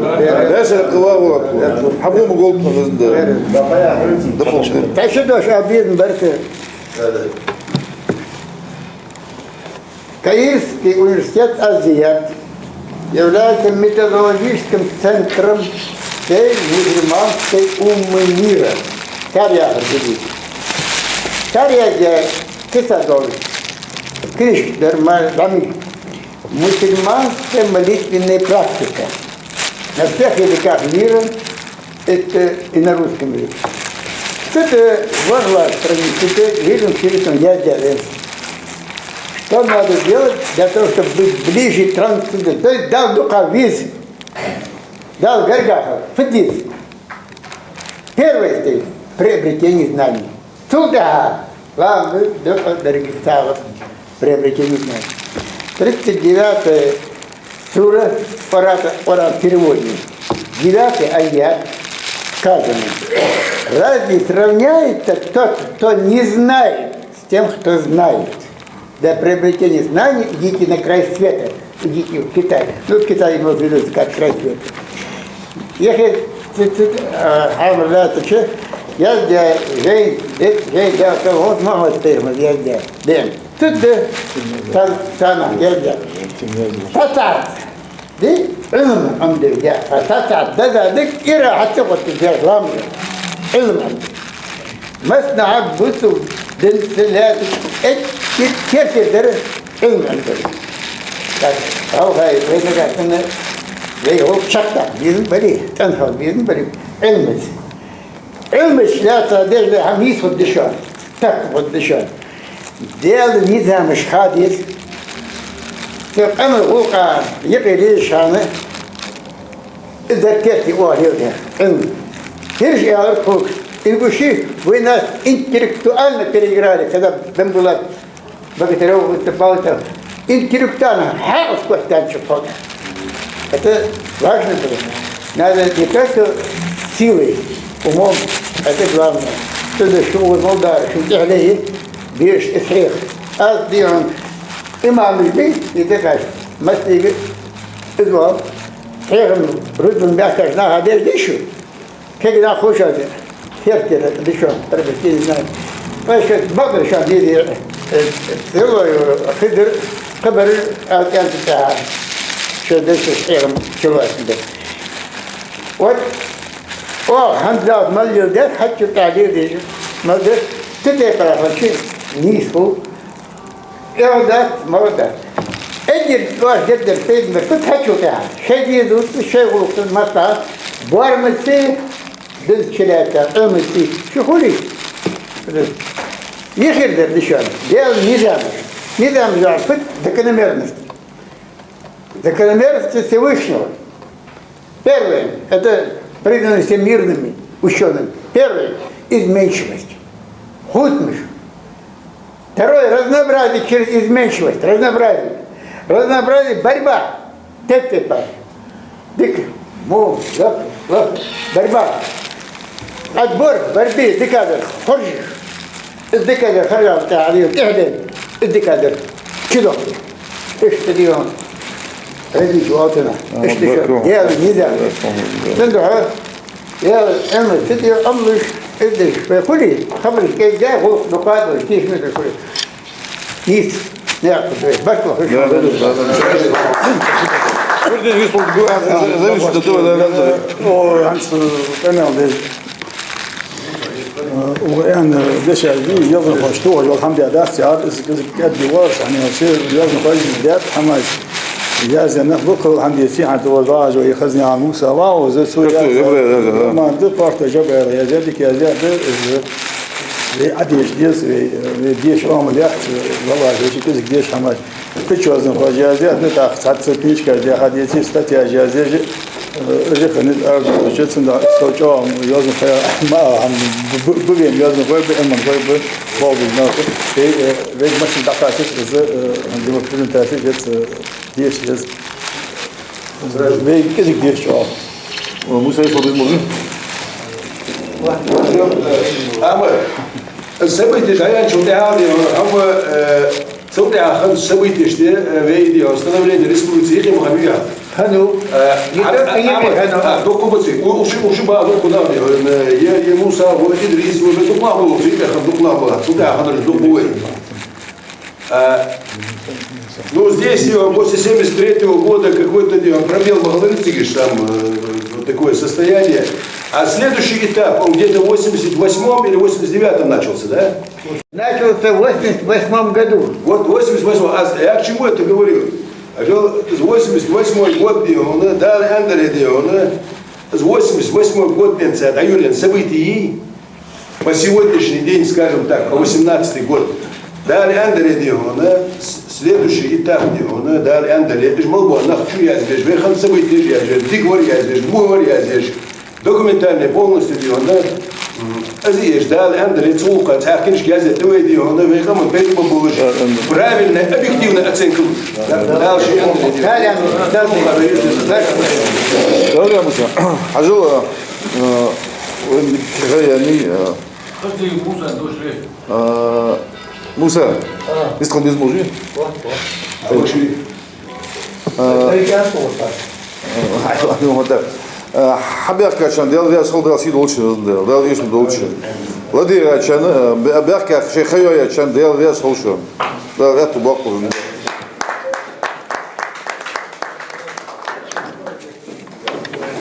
Ваьш хӀа къа ва волат хьа. Хьа бу ма голда хьа везан Дала. Да помогу. Таши дош абин барка. Каирский университет «Азият» является методологическим центром всей мусульманской уммы мира. Цар яхар дигит. Цар яздаь китаб долаш, книжка дар ма дами. Мусульманская молитвенная практика на всех языках мира. Это и на русском языке. Цу тӀа вахлар страница, цу тӀа вижен сирисом яздаьд, что надо делать для того, чтобы быть ближе к трансценденту. То есть Дала дукха веза, Дала гаргахьа, фу де деза. Первое стоит приобретение знаний. Цул тӀехьа ламаз, дукха деррига сагӀа приобретение знаний. Тридцать девятая сура, Къуръан, Къуръан переводе. Девятый аят сказано: «Разве сравняется тот, кто не знает, с тем, кто знает? Для приобретения знаний идите на край света». Идите в Китай. Ну, в Китай имел в виду как край света. Яхе, ц-, ц-, а, хьамар латача, яздаь, жей, де-, жей, да, вот ма хьо тема, яздаь. Ден. Цу тӀа, цан-, цанах яздаь. Цацад. Ди, Ӏилма Ӏомаде, я, цацад, да, да, дика, ира, хьа ца гӀоттаде, я, ламаз. Ӏилма Ӏомаде. Маснахьа бусалба дин ца лаьца, эттир керте дар Ӏилма Ӏомаде. Так, гӀалгӀай, вай нагахь санна, вай гӀулакх чакхдаккха безам бале, цӀенхала безам бале, Ӏилмаца. Ӏилмаца лаьца деш да хьа нийса хургда шоана, такка хургда шоана. Даьла низамаш ха деза. Цу къаман гӀулакха юкъе лелаш хана, из дар керте оаха леладер Ӏилма. ХӀирш аьлар тхога: «Ингуши, вы нас интеллектуально переиграли, когда Дамбулат Богатырёв выступал, это интеллектуально хьаькъал скотта даьннад тхога». Это важно было. Надо не только силой, умом, это главное. Цудухьа шун укхаза мел дар, шун тӀехьа ле, беш из хьеха. Аз дийхьан имамаш бий, и декаш, масига из вал, хьехам рузбан баьхкача наха деш дий шу? Кегий нах ховш да, хертера дешон, арбестин знай. Вай шоай бакъдар шоана дийде, э, э, Хизр, Хизр, Хабар, аз кӀанта тӀехьа. Шоай дешаш хьехам чулоацаш да. Вот, о, хӀанз мел леладер, хьачу тӀа леладеш, мел дер, цу тайпара хилча нийса хул. Эггара дац, мала дац. Эггара оаш дергдар пайда бар, фу хьачул тӀехьа. Шоай дезалца, шоай гӀулакхца, массахана, боармаца, деза чулаьца, Ӏилманца, шу хулий? Ихир дар дешон. Даьла низамаш. Низамаш яхар фуд? Закономерность. Закономерности Всевышнего. Первое, это признано всемирными учёными. Первое, изменчивость. Хувцамаш. Второе, разнообразие через изменчивость. Разнообразие. Разнообразие, борьба. Тайп-тайпара. Дика, во, лакха, лакха. Борьба. Отбор борьбы, дикадар, хоржаш. Из дикадар харжа тӀехьа дийла, тӀехьа дийла, из дикадар чудохка. Иштта дийла, различие оал цунах. Иштта шо, Даьла низам. Цудухьа, Даьла Ӏилма ца дийла, Ӏомалуш, из деш, вай хулий, хабараш кӀезига, гӀулакх дукха долаш, тийша митар хулий. Нийса. Дякую, баркал. Да, да, да, да. Курдин вислуг гу, а, за-, зависит от того, да, да, да. О, хӀанз, э, къамаьл деш. Э, у эн, э, дешаш ди, ялзамхоша тоха йола хӀама дац, яр, из, из кӀаьдди вар, хӀана аьлча, ялзамхоша даьд хӀамаш. Яздаь нах ба, кхы хӀама деций, хӀанз тӀа вар вагӀаш ва, и Хазнаькъан Муса ва, из цо яздаь. Как ты, да, да, да, да. Ма, да, парта жабайла яздаь, дика яздаь, да, из, вай Ӏодеша деза, вай, вай деша Ӏомалехь, валлахӀи, веший кӀезига деша хӀамаш. Кхыча ялзамхоша яздаь, ну, тӀаккха цхьацца книжкаш даь хьадеце, статьяш яздаь, э, жиханит ардуча, цунда со чӀоагӀа ялзамхой ма а, хӀама, бу-, бу-, бувен ялзамхой ба, Ӏилманхой ба, болдуш нах. Вай, э, вай машин дӀакхаччалца, э, демократизм тасир вец, э, деша деза. Вай кӀезига деша чӀоагӀа. О, Муса, если без мужа? Ама, события дӀаяьнначул тӀехьагӀа, ама, э, цул тӀехьагӀа хиннача событешта, э, вай де, становление республики юкъе ма хиннавий. Хиннав. Э, ама, ама, а, дукха ба цига. У-, уж, уж ба дукха нах, э, е, е Муса, е Идрис, уже дукха нах ба, цига хинна дукха нах ба, цул тӀехьагӀа хиннараш дукха ба вай. А, ну, здесь, э, после семьдесят третьего года какой-то, э, пробел махаларицигиш там, э, вот такое состояние. А следующий этап, он где-то в восемьдесят восьмом или восемьдесят девятом начался, да? Начался в восемьдесят восьмом году. Вот в восемьдесят восьмом. А я к чему это говорю? А то восемьдесят восьмой год, де хьона, Дала аьнна дале, де хьона, восемьдесят восьмой год, бен ца, да, юлен событий, по сегодняшний день, скажем так, по восемнадцатый год, Дала аьнна дале, де хьона, с-, следующий этап, де хьона, Дала аьнна дале, уж мел бола нах чу язбеш, вай хинна событеш язбеш, дика вар язбеш, во вар язбеш, документальный полностью, де хьона, м, из еш, Дала аьнна дале, цу гӀулакха цхьа книжка язъе тӀавай, де хьона, вай къаман пайда болаш, правильная, объективная оценка. Да, Дала ший аьнна дале, де хьона. Дала аьнна дале, де хьона. Дала аьнна дале, де хьона. Э, вай хьажал, э, э, Муса, Муса, а, исткан без мужи? Вот, вот. А, а, вот так. Э, хьабаьхкачарна Даьла раьза хилва, Даьла сий долда шун, Даьла, Даьла эшам долда шун. ЛадийгӀачарна, э, баь-, баьхкача шоай ха йоаечарна Даьла раьза хилва шун. Даьла аьттув боаккхалба шун.